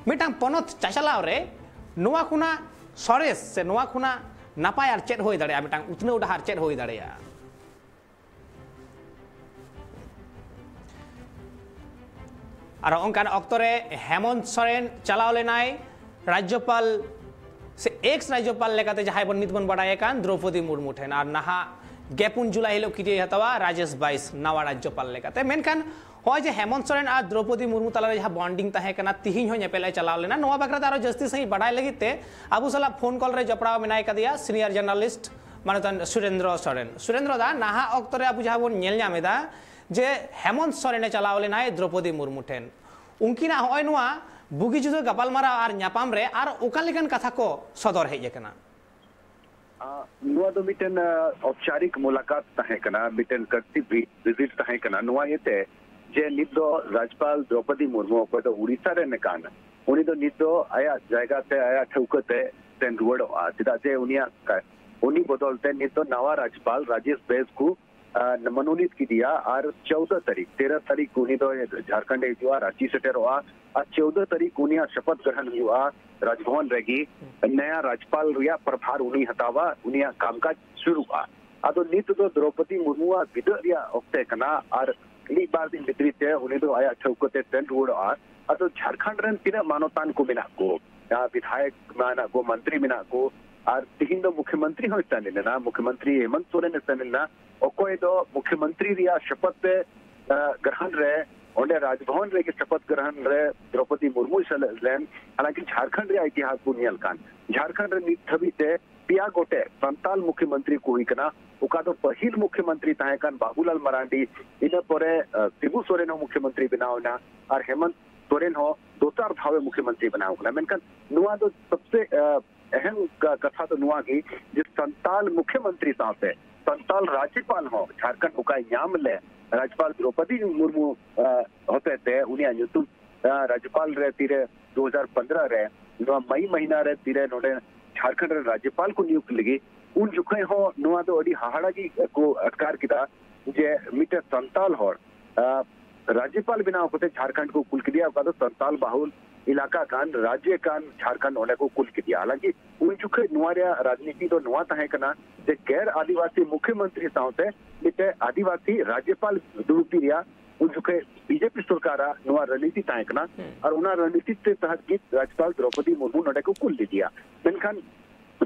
ᱢᱤᱫᱴᱟᱝ ᱯᱚᱱᱚᱛ ᱪᱟᱪᱟᱞᱟᱣ ᱨᱮ ᱱᱚᱣᱟ ᱠᱷᱚᱱᱟᱜ ᱥᱚᱨᱮᱥ ᱥᱮ ᱱᱚᱣᱟ ᱠᱷᱚᱱᱟᱜ ᱱᱟᱯᱟᱭ ᱟᱨ ᱪᱮᱫ ᱦᱩᱭ ᱫᱟᱲᱮᱭᱟᱜᱼᱟ, ᱢᱤᱫᱴᱟᱝ ᱩᱛᱱᱟᱹᱣ ᱰᱟᱦᱟᱨ ᱪᱮᱫ ᱦᱩᱭ ᱫᱟᱲᱮᱭᱟᱜᱼᱟ? ᱟᱨ ᱚᱱᱠᱟᱱ ᱚᱠᱛᱚ ᱨᱮ ᱦᱮᱢᱚᱱᱛ ᱥᱚᱨᱮᱱ ᱪᱟᱞᱟᱣ ᱞᱮᱱᱟᱭ ᱨᱟᱡᱽᱡᱚᱯᱟᱞ ᱥᱮ ᱮᱠᱥ ᱨᱟᱡᱽᱡᱚᱯᱟᱞ ᱞᱮᱠᱟᱛᱮ ᱡᱟᱦᱟᱸᱭ ᱵᱚᱱ ᱱᱤᱛ ᱵᱚᱱ ᱵᱟᱲᱟᱭᱮ ᱠᱟᱱ ᱫᱨᱚᱯᱚᱫᱤ ᱢᱩᱨᱢᱩ ᱴᱷᱮᱱ᱾ ᱟᱨ ᱱᱟᱦᱟᱜ ᱜᱮᱯᱩᱱ ᱡᱩᱞᱟᱭ ᱦᱤᱞᱳᱜ ᱠᱤᱨᱤᱭᱟᱹᱭ ᱦᱟᱛᱟᱣᱟ ᱨᱟᱡᱮᱥ ᱵᱟᱭᱤᱥ ᱱᱟᱣᱟ ᱨᱟᱡᱽᱡᱚᱯᱟᱞ ᱞᱮᱠᱟᱛᱮ᱾ ᱢᱮᱱᱠᱷᱟᱱ ᱦᱚᱸᱜᱼᱚᱭ ᱡᱮ ᱦᱮᱢᱚᱱᱛ ᱥᱚᱨᱮᱱ ᱟᱨ ᱫᱨᱚᱯᱚᱫᱤ ᱢᱩᱨᱢᱩ ᱛᱟᱞᱟᱨᱮ ᱡᱟᱦᱟᱸ ᱵᱚᱱᱰᱤᱝ ᱛᱟᱦᱮᱸ ᱠᱟᱱᱟ, ᱛᱤᱦᱤᱧ ᱦᱚᱸ ᱧᱮᱯᱮᱞ ᱮ ᱪᱟᱞᱟᱣ ᱞᱮᱱᱟ᱾ ᱱᱚᱣᱟ ᱵᱟᱠᱷᱨᱟ ᱛᱮ ᱟᱨᱚ ᱡᱟᱹᱥᱛᱤ ᱥᱟᱺᱦᱤᱡ ᱵᱟᱰᱟᱭ ᱞᱟᱹᱜᱤᱫ ᱛᱮ ᱟᱵᱚ ᱥᱟᱞᱟᱜ ᱯᱷᱳᱱ ᱠᱚᱞ ᱨᱮ ᱡᱚᱯᱲᱟᱣ ᱢᱮᱱᱟᱭ ᱠᱟᱫᱮᱭᱟ ᱥᱤᱱᱤᱭᱟᱨ ᱡᱟᱨᱱᱟᱞᱤᱥᱴ ᱢᱟᱱᱚᱛᱟᱱ ᱥᱩᱨᱮᱱᱫᱨᱚ ᱥᱚᱨᱮᱱ᱾ ᱥᱩᱨᱮᱱᱫᱨᱚ ᱫᱟ, ᱱᱟᱦᱟᱜ ᱚᱠᱛᱚ ᱨᱮ ᱟᱵᱚ ᱡᱟᱦᱟᱸ ᱵᱚᱱ ᱧᱮᱞ ᱧᱟᱢ ᱮᱫᱟ ᱡᱮ ᱦᱮᱢᱚᱱᱛ ᱥᱚᱨᱮᱱᱮ ᱪᱟᱞᱟᱣ ᱞᱮᱱᱟᱭ ᱫᱨᱚᱯᱚᱫᱤ ᱢᱩᱨᱢᱩ ᱴᱷᱮᱱ, ᱩᱱᱠᱤᱱᱟᱜ ᱦᱚᱸᱜᱼᱚᱭ ᱱᱚᱣᱟ ᱵᱩᱜᱤ ᱡᱩᱫᱟᱹ ᱜᱟᱯᱟᱞᱢᱟᱨᱟᱣ ᱟᱨ ᱧᱟᱯᱟᱢ ᱨᱮ ᱟᱨ ᱚᱠᱟ ᱞᱮᱠᱟᱱ ᱠᱟᱛᱷᱟ ᱠᱚ ᱥᱚᱫᱚᱨ ᱦᱮᱡ ᱟᱠᱟᱱᱟ? ᱟᱸ, ᱱᱚᱣᱟ ᱫᱚ ᱢᱤᱫᱴᱮᱱ, ᱟᱸ, ᱚᱯᱪᱟᱨᱤᱠ ᱢᱩᱞᱟᱠᱟᱛ ᱛᱟᱦᱮᱸ ᱠᱟᱱᱟ, ᱢᱤᱫᱴᱮᱱ ᱠᱟᱹᱨᱛᱤ ᱵᱷᱤ-, ᱵᱷᱤᱡᱤᱴ ᱛᱟᱦᱮᱸ ᱠᱟᱱᱟ᱾ ᱱᱚᱣᱟ ᱤᱭᱟᱹᱛᱮ ᱡᱮ ᱱᱤᱛ ᱫᱚ ᱨᱟᱡᱽᱯᱟᱞ ᱫᱨᱚᱯᱚᱫᱤ ᱢᱩᱨᱢᱩ, ᱚᱠᱚᱭ ᱫᱚ ᱩᱲᱤᱥᱥᱟ ᱨᱮᱱ ᱠᱟᱱ, ᱩᱱᱤ ᱫᱚ ᱱᱤᱛ ᱫᱚ ᱟᱭᱟᱜ ᱡᱟᱭᱜᱟ ᱛᱮ, ᱟᱭᱟᱜ ᱴᱷᱟᱹᱣᱠᱟᱹ ᱛᱮ ᱥᱮᱱ ᱨᱩᱣᱟᱹᱲᱚᱜᱼᱟ᱾ ᱪᱮᱫᱟᱜ ᱡᱮ ᱩᱱᱤᱭᱟᱜ ᱠᱟ-, ᱩᱱᱤ ᱵᱚᱫᱚᱞ ᱛᱮ ᱱᱤᱛ ᱫᱚ ᱱᱟᱣᱟ ᱨᱟᱡᱽᱯᱟᱞ ᱨᱟᱡᱮᱥ ᱵᱮᱥ ᱠᱚ, ᱟᱸ, ᱢᱚᱱᱳᱱᱤᱛ ᱠᱮᱫᱮᱭᱟ᱾ ᱟᱨ ᱪᱳᱫᱽᱫᱚ ᱛᱟᱹᱨᱤᱠᱷ, ᱛᱮᱨᱚ ᱛᱟᱹᱨᱤᱠᱷ ᱩᱱᱤ ᱫᱚ ᱡᱷᱟᱲᱠᱷᱚᱸᱰ ᱮ ᱦᱤᱡᱩᱜᱼᱟ, ᱨᱟᱸᱪᱤ ᱥᱮᱴᱮᱨᱚᱜᱼᱟ᱾ ᱟᱨ ᱪᱳᱫᱽᱫᱚ ᱛᱟᱹᱨᱤᱠᱷ ᱩᱱᱤᱭᱟᱜ ᱥᱚᱯᱚᱛ ᱜᱨᱚᱦᱚᱱ ᱦᱩᱭᱩᱜᱼᱟ ᱨᱟᱡᱽᱵᱷᱚᱵᱚᱱ ᱨᱮᱜᱮ᱾ ᱱᱟᱭᱟ ᱨᱟᱡᱽᱯᱟᱞ ᱨᱮᱭᱟᱜ ᱯᱨᱚᱵᱷᱟᱨ ᱩᱱᱤ ᱦᱟᱛᱟᱣᱟ, ᱩᱱᱤᱭᱟᱜ ᱠᱟᱢᱠᱟᱡᱽ ᱥᱩᱨᱩᱜᱼᱟ᱾ ᱟᱫᱚ ᱱᱤᱛ ᱫᱚ ᱫᱨᱚᱯᱚᱫᱤ ᱢᱩᱨᱢᱩᱣᱟᱜ ᱵᱤᱫᱟᱹᱜ ᱨᱮᱭᱟᱜ ᱚᱠᱛᱮ ᱠᱟᱱᱟ, ᱟᱨ ᱢᱤᱫ ᱵᱟᱨ ᱫᱤᱱ ᱵᱷᱤᱛᱨᱤ ᱛᱮ ᱩᱱᱤ ᱫᱚ ᱟᱭᱟᱜ ᱴᱷᱟᱹᱣᱠᱟᱹ ᱛᱮ ᱥᱮᱱ ᱨᱩᱣᱟᱹᱲᱚᱜᱼᱟ᱾ ᱟᱫᱚ ᱡᱷᱟᱲᱠᱷᱚᱸᱰ ᱨᱮᱱ ᱛᱤᱱᱟᱹᱜ ᱢᱟᱱᱚᱛᱟᱱ ᱠᱚ ᱢᱮᱱᱟᱜ ᱠᱚ, ᱡᱟᱦᱟᱸ ᱵᱤᱫᱷᱟᱭᱚᱠ ᱢᱮᱱᱟᱜ ᱠᱚ, ᱢᱚᱱᱛᱨᱤ ᱢᱮᱱᱟᱜ ᱠᱚ, ᱟᱨ ᱛᱤᱦᱤᱧ ᱫᱚ ᱢᱩᱠᱷᱭᱚᱢᱚᱱᱛᱨᱤ ᱦᱚᱸᱭ ᱥᱮᱱ ᱞᱮᱱᱟ, ᱢᱩᱠᱷᱭᱚᱢᱚᱱᱛᱨᱤ ᱦᱮᱢᱚᱱᱛ ᱥᱚᱨᱮᱱ ᱮ ᱥᱮᱱ ᱞᱮᱱᱟ, ᱚᱠᱚᱭ ᱫᱚ ᱢᱩᱠᱷᱭᱚᱢᱚᱱᱛᱨᱤ ᱨᱮᱭᱟᱜ ᱥᱚᱯᱚᱛ ᱮ, ᱟ, ᱜᱨᱚᱦᱚᱱ ᱨᱮ, ᱚᱸᱰᱮ ᱨᱟᱡᱽᱵᱷᱚᱵᱚᱱ ᱨᱮᱜᱮ ᱥᱚᱯᱚᱛ ᱜᱨᱚᱦᱚᱱ ᱨᱮ ᱫᱨᱚᱯᱚᱫᱤ ᱢᱩᱨᱢᱩᱭ ᱥᱮᱞᱮᱫ ᱞᱮᱱ᱾ ᱦᱟᱞᱟᱝᱠᱤ ᱡᱷᱟᱲᱠᱷᱚᱸᱰ ᱨᱮᱭᱟᱜ ᱤᱛᱤᱦᱟᱥ ᱵᱚᱱ ᱧᱮᱞ ᱠᱷᱟᱱ, ᱡᱷᱟᱲᱠᱷᱚᱸᱰ ᱨᱮ ᱱᱤᱛ ᱫᱷᱟᱹᱵᱤᱡ ᱛᱮ ᱯᱮᱭᱟ ᱜᱚᱴᱮᱡ ᱥᱟᱱᱛᱟᱞ ᱢᱩᱠᱷᱭᱚᱢᱚᱱᱛᱨᱤ ᱠᱚ ᱦᱩᱭ ᱠᱟᱱᱟ᱾ ᱚᱠᱟ ᱫᱚ ᱯᱟᱹᱦᱤᱞ ᱢᱩᱠᱷᱭᱚᱢᱚᱱᱛᱨᱤ ᱛᱟᱦᱮᱸ ᱠᱟᱱ ᱵᱟᱵᱩᱞᱟᱞ ᱢᱟᱨᱟᱱᱰᱤ, ᱤᱱᱟᱹ ᱯᱚᱨᱮ, ᱟ, ᱥᱤᱵᱩ ᱥᱚᱨᱮᱱ ᱦᱚᱸ ᱢᱩᱠᱷᱭᱚᱢᱚᱱᱛᱨᱤ ᱵᱮᱱᱟᱣ ᱮᱱᱟ, ᱟᱨ ᱦᱮᱢᱚᱱᱛ ᱥᱚᱨᱮᱱ ᱦᱚᱸ ᱫᱚᱥᱟᱨ ᱫᱷᱟᱣ ᱮ ᱢᱩᱠᱷᱭᱚᱢᱚᱱᱛᱨᱤ ᱵᱮᱱᱟᱣ ᱠᱟᱱᱟ᱾ ᱢᱮᱱᱠᱷᱟᱱ ᱱᱚᱣᱟ ᱫᱚ ᱥᱚᱵᱥᱮ, ᱟ, ᱟᱦᱟᱢ ᱠᱟ-, ᱠᱟᱛᱷᱟ ᱫᱚ ᱱᱚᱣᱟ ᱜᱮ ᱡᱮ ᱥᱟᱱᱛᱟᱞ ᱢᱩᱠᱷᱭᱚᱢᱚᱱᱛᱨᱤ ᱥᱟᱶᱛᱮ ᱥᱟᱱᱛᱟᱞ ᱨᱟᱡᱽᱡᱚᱯᱟᱞ ᱦᱚᱸ ᱡᱷᱟᱲᱠᱷᱚᱸᱰ ᱚᱠᱟᱭ ᱧᱟᱢ ᱞᱮ, ᱨᱟᱡᱽᱯᱟᱞ ᱫᱨᱚᱯᱚᱫᱤ ᱢᱩᱨᱢᱩ, ᱟ, ᱦᱚᱛᱮᱛᱮ ᱩᱱᱤᱭᱟᱜ ᱧᱩᱛᱩᱢ, ᱟ, ᱨᱟᱡᱽᱡᱚᱯᱟᱞ ᱨᱮ ᱛᱤᱨᱮ ᱫᱩ ᱦᱟᱡᱟᱨ ᱯᱚᱱᱫᱽᱨᱚ ᱨᱮ ᱱᱚᱣᱟ ᱢᱟᱭ ᱢᱟᱦᱤᱱᱟ ᱨᱮ ᱛᱤᱨᱮ ᱱᱚᱰᱮ ᱡᱷᱟᱲᱠᱷᱚᱸᱰ ᱨᱮ ᱨᱟᱡᱽᱡᱚᱯᱟᱞ ᱠᱚ ᱱᱤᱭᱩᱠᱛ ᱞᱟᱹᱜᱤᱫ, ᱩᱱ ᱡᱚᱠᱷᱚᱱ ᱦᱚᱸ ᱱᱚᱣᱟ ᱫᱚ ᱟᱹᱰᱤ ᱦᱟᱦᱟᱲᱟ ᱜᱮ ᱠᱚ ᱟᱴᱠᱟᱨ ᱠᱮᱫᱟ ᱡᱮ ᱢᱤᱫᱴᱮᱱ ᱥᱟᱱᱛᱟᱞ ᱦᱚᱲ, ᱟ, ᱨᱟᱡᱽᱡᱚᱯᱟᱞ ᱵᱮᱱᱟᱣ ᱠᱟᱛᱮ ᱡᱷᱟᱲᱠᱷᱚᱸᱰ ᱠᱚ ᱠᱩᱞ ᱠᱮᱫᱮᱭᱟ, ᱚᱠᱟ ᱫᱚ ᱥᱟᱱᱛᱟᱞ ᱵᱟᱦᱩᱞ ᱮᱞᱟᱠᱟ ᱠᱟᱱ, ᱨᱟᱡᱽᱡᱚ ᱠᱟᱱ ᱡᱷᱟᱲᱠᱷᱚᱸᱰ, ᱚᱸᱰᱮ ᱠᱚ ᱠᱩᱞ ᱠᱮᱫᱮᱭᱟ᱾ ᱦᱟᱞᱟᱝᱠᱤ ᱩᱱ ᱡᱚᱠᱷᱚᱱ ᱱᱚᱣᱟ ᱨᱮᱭᱟᱜ ᱨᱟᱡᱽᱱᱤᱛᱤ ᱫᱚ ᱱᱚᱣᱟ ᱛᱟᱦᱮᱸ ᱠᱟᱱᱟ ᱡᱮ ᱜᱮᱨ ᱟᱹᱫᱤᱵᱟᱹᱥᱤ ᱢᱩᱠᱷᱭᱚᱢᱚᱱᱛᱨᱤ ᱥᱟᱶᱛᱮ ᱢᱤᱫᱴᱮᱱ ᱟᱹᱫᱤᱵᱟᱹᱥᱤ ᱨᱟᱡᱽᱡᱚᱯᱟᱞ ᱫᱩᱲᱩᱵ ᱨᱮᱭᱟᱜ ᱩᱱ ᱡᱚᱠᱷᱚᱱ ᱵᱤᱡᱮᱯᱤ ᱥᱚᱨᱠᱟᱨᱟᱜ ᱱᱚᱣᱟ ᱨᱟᱡᱽᱱᱤᱛᱤ ᱛᱟᱦᱮᱸ ᱠᱟᱱᱟ᱾ ᱦᱩᱸ᱾ ᱟᱨ ᱚᱱᱟ ᱨᱟᱡᱽᱱᱤᱛᱤ ᱛᱮ ᱛᱟᱦᱮᱸ ᱜᱮ ᱨᱟᱡᱽᱯᱟᱞ ᱫᱨᱚᱯᱚᱫᱤ ᱢᱩᱨᱢᱩ ᱱᱚᱰᱮ ᱠᱚ ᱠᱩᱞ ᱞᱮᱫᱮᱭᱟ᱾ ᱢᱮᱱᱠᱷᱟᱱ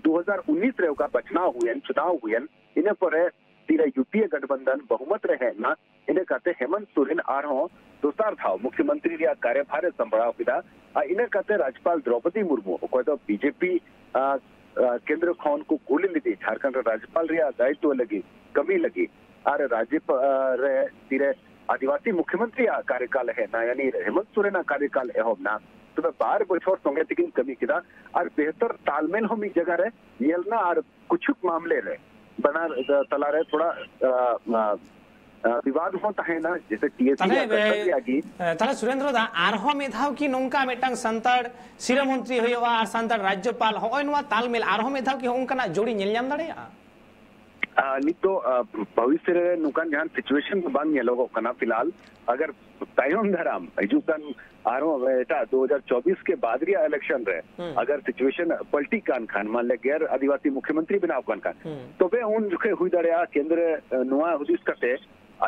ᱫᱩ ᱦᱟᱡᱟᱨ ᱩᱱᱤᱥ ᱨᱮ ᱚᱠᱟ ᱵᱟᱪᱷᱱᱟᱣ ᱦᱩᱭᱮᱱ, ᱪᱩᱱᱟᱣ ᱦᱩᱭᱮᱱ, ᱤᱱᱟᱹ ᱯᱚᱨᱮ ᱛᱤᱨᱮ ᱭᱩ ᱯᱤ ᱮ ᱜᱚᱴᱷᱵᱚᱱᱫᱷᱚᱱ ᱵᱚᱦᱩᱢᱚᱛ ᱨᱮ ᱦᱮᱡ ᱮᱱᱟ, ᱤᱱᱟᱹ ᱠᱟᱛᱮ ᱦᱮᱢᱚᱱᱛ ᱥᱚᱨᱮᱱ ᱟᱨᱦᱚᱸ ᱫᱚᱥᱟᱨ ᱫᱷᱟᱣ ᱢᱩᱠᱷᱭᱚᱢᱚᱱᱛᱨᱤ ᱨᱮᱭᱟᱜ ᱠᱟᱨᱭᱚᱵᱷᱟᱨ ᱮ ᱥᱟᱢᱵᱲᱟᱣ ᱠᱮᱫᱟ᱾ ᱟᱨ ᱤᱱᱟᱹ ᱠᱟᱛᱮ ᱨᱟᱡᱽᱯᱟᱞ ᱫᱨᱚᱯᱚᱫᱤ ᱢᱩᱨᱢᱩ, ᱚᱠᱚᱭ ᱫᱚ ᱵᱤᱡᱮᱯᱤ, ᱟ, ᱟ, ᱠᱮᱱᱫᱨᱚ ᱠᱷᱚᱱ ᱠᱚ ᱠᱩᱞ ᱞᱮᱫᱮ ᱡᱷᱟᱲᱠᱷᱚᱸᱰ ᱨᱮ ᱨᱟᱡᱽᱯᱟᱞ ᱨᱮᱭᱟᱜ ᱫᱟᱭᱤᱛᱛᱚ ᱞᱟᱹᱜᱤᱫ ᱠᱟᱹᱢᱤ ᱞᱟᱹᱜᱤᱫ᱾ ᱟᱨ ᱨᱟᱡᱽᱯᱟᱞ ᱨᱮ ᱛᱤᱨᱮ ᱟᱹᱫᱤᱵᱟᱹᱥᱤ ᱢᱩᱠᱷᱭᱚᱢᱚᱱᱛᱨᱤᱭᱟᱜ ᱠᱟᱨᱭᱚᱠᱟᱞ ᱦᱮᱡ ᱮᱱᱟ, ᱭᱟᱱᱤ ᱦᱮᱢᱚᱱᱛ ᱥᱚᱨᱮᱱᱟᱜ ᱠᱟᱨᱭᱚᱠᱟᱞ ᱮᱦᱚᱵ ᱮᱱᱟ᱾ ᱛᱚᱵᱮ ᱵᱟᱨ ᱵᱚᱪᱷᱚᱨ ᱥᱚᱸᱜᱮ ᱛᱮᱠᱤᱱ ᱠᱟᱹᱢᱤ ᱠᱮᱫᱟ ᱟᱨ ᱵᱮᱦᱛᱚᱨ ᱛᱟᱞᱢᱮᱞ ᱦᱚᱸ ᱢᱤᱫ ᱡᱟᱭᱜᱟ ᱨᱮ ᱧᱮᱞ ᱮᱱᱟ᱾ ᱟᱨ ᱠᱩᱪᱷᱩᱠ ᱢᱟᱢᱞᱮ ᱨᱮ ᱵᱟᱱᱟᱨ, ᱟ, ᱛᱟᱞᱟᱨᱮ ᱛᱷᱚᱲᱟ, ᱟ, ᱟ, ᱟ, ᱵᱤᱵᱟᱫ ᱦᱚᱸ ᱛᱟᱦᱮᱸᱱᱟ, ᱡᱮᱥᱮ ᱴᱤ ᱮ ᱥᱤ ᱛᱟᱦᱞᱮ, ᱨᱮᱭᱟᱜ ᱠᱟᱛᱷᱟ ᱮ, ᱜᱮ ᱟᱜᱮ᱾ ᱮ, ᱛᱟᱦᱞᱮ ᱥᱩᱨᱮᱱᱫᱨᱚ ᱫᱟ, ᱟᱨᱦᱚᱸ ᱢᱤᱫ ᱫᱷᱟᱣ ᱠᱤ ᱱᱚᱝᱠᱟ ᱢᱤᱫᱴᱟᱝ ᱥᱟᱱᱛᱟᱲ ᱥᱤᱨᱟᱹ ᱢᱚᱱᱛᱨᱤ ᱦᱩᱭᱩᱜᱼᱟ ᱟᱨ ᱥᱟᱱᱛᱟᱲ ᱨᱟᱡᱽᱡᱚᱯᱟᱞ, ᱦᱚᱸᱜᱼᱚᱭ ᱱᱚᱣᱟ ᱛᱟᱞᱢᱮᱞ ᱟᱨᱦᱚᱸ ᱢᱤᱫ ᱫᱷᱟᱣ ᱠᱤ ᱦᱚᱸᱜᱼᱚᱝᱠᱟᱱᱟᱜ ᱡᱳᱲᱤ ᱧᱮᱞ ᱧᱟᱢ ᱫᱟᱲᱮᱭᱟᱜᱼᱟ? ᱟ, ᱱᱤᱛ ᱫᱚ, ᱟ, ᱵᱷᱚᱵᱤᱥᱥᱚᱛ ᱨᱮ ᱱᱚᱝᱠᱟᱱ ᱡᱟᱦᱟᱱ situation ᱫᱚ ᱵᱟᱝ ᱧᱮᱞᱚᱜᱚᱜ ᱠᱟᱱᱟ ᱯᱷᱤᱞᱦᱟᱞ᱾ ᱟᱜᱟᱨ ᱛᱟᱭᱚᱢ ᱫᱟᱨᱟᱢ ᱦᱤᱡᱩᱜ ᱠᱟᱱ ᱟᱨᱦᱚᱸ ᱮᱴᱟᱜ ᱫᱩ ᱦᱟᱡᱟᱨ ᱪᱚᱵᱵᱤᱥ ᱠᱮ ᱵᱟᱫ ᱨᱮᱭᱟᱜ election ᱨᱮ ᱦᱩᱸ᱾ ᱟᱜᱟᱨ situation ᱯᱟᱞᱴᱤᱜ ᱠᱟᱱ ᱠᱷᱟᱱ, ᱢᱟᱱ ᱞᱮ ᱜᱮᱨ ᱟᱹᱫᱤᱵᱟᱹᱥᱤ ᱢᱩᱠᱷᱭᱚᱢᱚᱱᱛᱨᱤ ᱵᱮᱱᱟᱣ ᱠᱟᱱ ᱠᱷᱟᱱ, ᱦᱩᱸ᱾ ᱛᱚᱵᱮ ᱩᱱ ᱡᱚᱠᱷᱮᱡ ᱦᱩᱭ ᱫᱟᱲᱮᱭᱟᱜᱼᱟ ᱠᱮᱱᱫᱨᱚ, ᱮ, ᱱᱚᱣᱟ ᱦᱩᱫᱤᱥ ᱠᱟᱛᱮ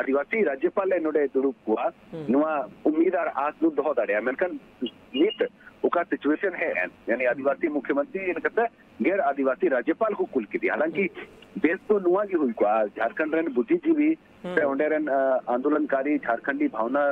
ᱟᱹᱫᱤᱵᱟᱹᱥᱤ ᱨᱟᱡᱽᱡᱚᱯᱟᱞ ᱮ ᱱᱚᱰᱮ ᱫᱩᱲᱩᱵ ᱠᱚᱣᱟ, ᱦᱩᱸ᱾ ᱱᱚᱣᱟ ᱩᱢᱤᱫ ᱟᱨ ᱟᱥ ᱫᱚ ᱫᱚᱦᱚ ᱫᱟᱲᱮᱭᱟᱜᱼᱟ᱾ ᱢᱮᱱᱠᱷᱟᱱ ᱱᱤᱛ ᱚᱠᱟ situation ᱦᱮᱡ ᱮᱱ, ᱭᱟᱱᱤ ᱟᱹᱫᱤᱵᱟᱹᱥᱤ ᱢᱩᱠᱷᱭᱚᱢᱚᱱᱛᱨᱤ ᱤᱱᱟᱹ ᱠᱟᱛᱮ ᱜᱮᱨ ᱟᱹᱫᱤᱵᱟᱹᱥᱤ ᱨᱟᱡᱽᱡᱚᱯᱟᱞ ᱠᱚ ᱠᱩᱞ ᱠᱮᱫᱮᱭᱟ᱾ ᱦᱟᱞᱟᱝᱠᱤ ᱵᱮᱥ ᱫᱚ ᱱᱚᱣᱟ ᱜᱮ ᱦᱩᱭ ᱠᱚᱜᱼᱟ, ᱡᱷᱟᱲᱠᱷᱚᱸᱰ ᱨᱮᱱ ᱵᱩᱫᱽᱫᱷᱤᱡᱤᱵᱤ ᱥᱮ ᱚᱸᱰᱮ ᱨᱮᱱ, ᱟ, ᱟᱱᱫᱳᱞᱚᱱᱠᱟᱨᱤ, ᱡᱷᱟᱲᱠᱷᱚᱸᱰᱤ ᱵᱷᱟᱣᱱᱟ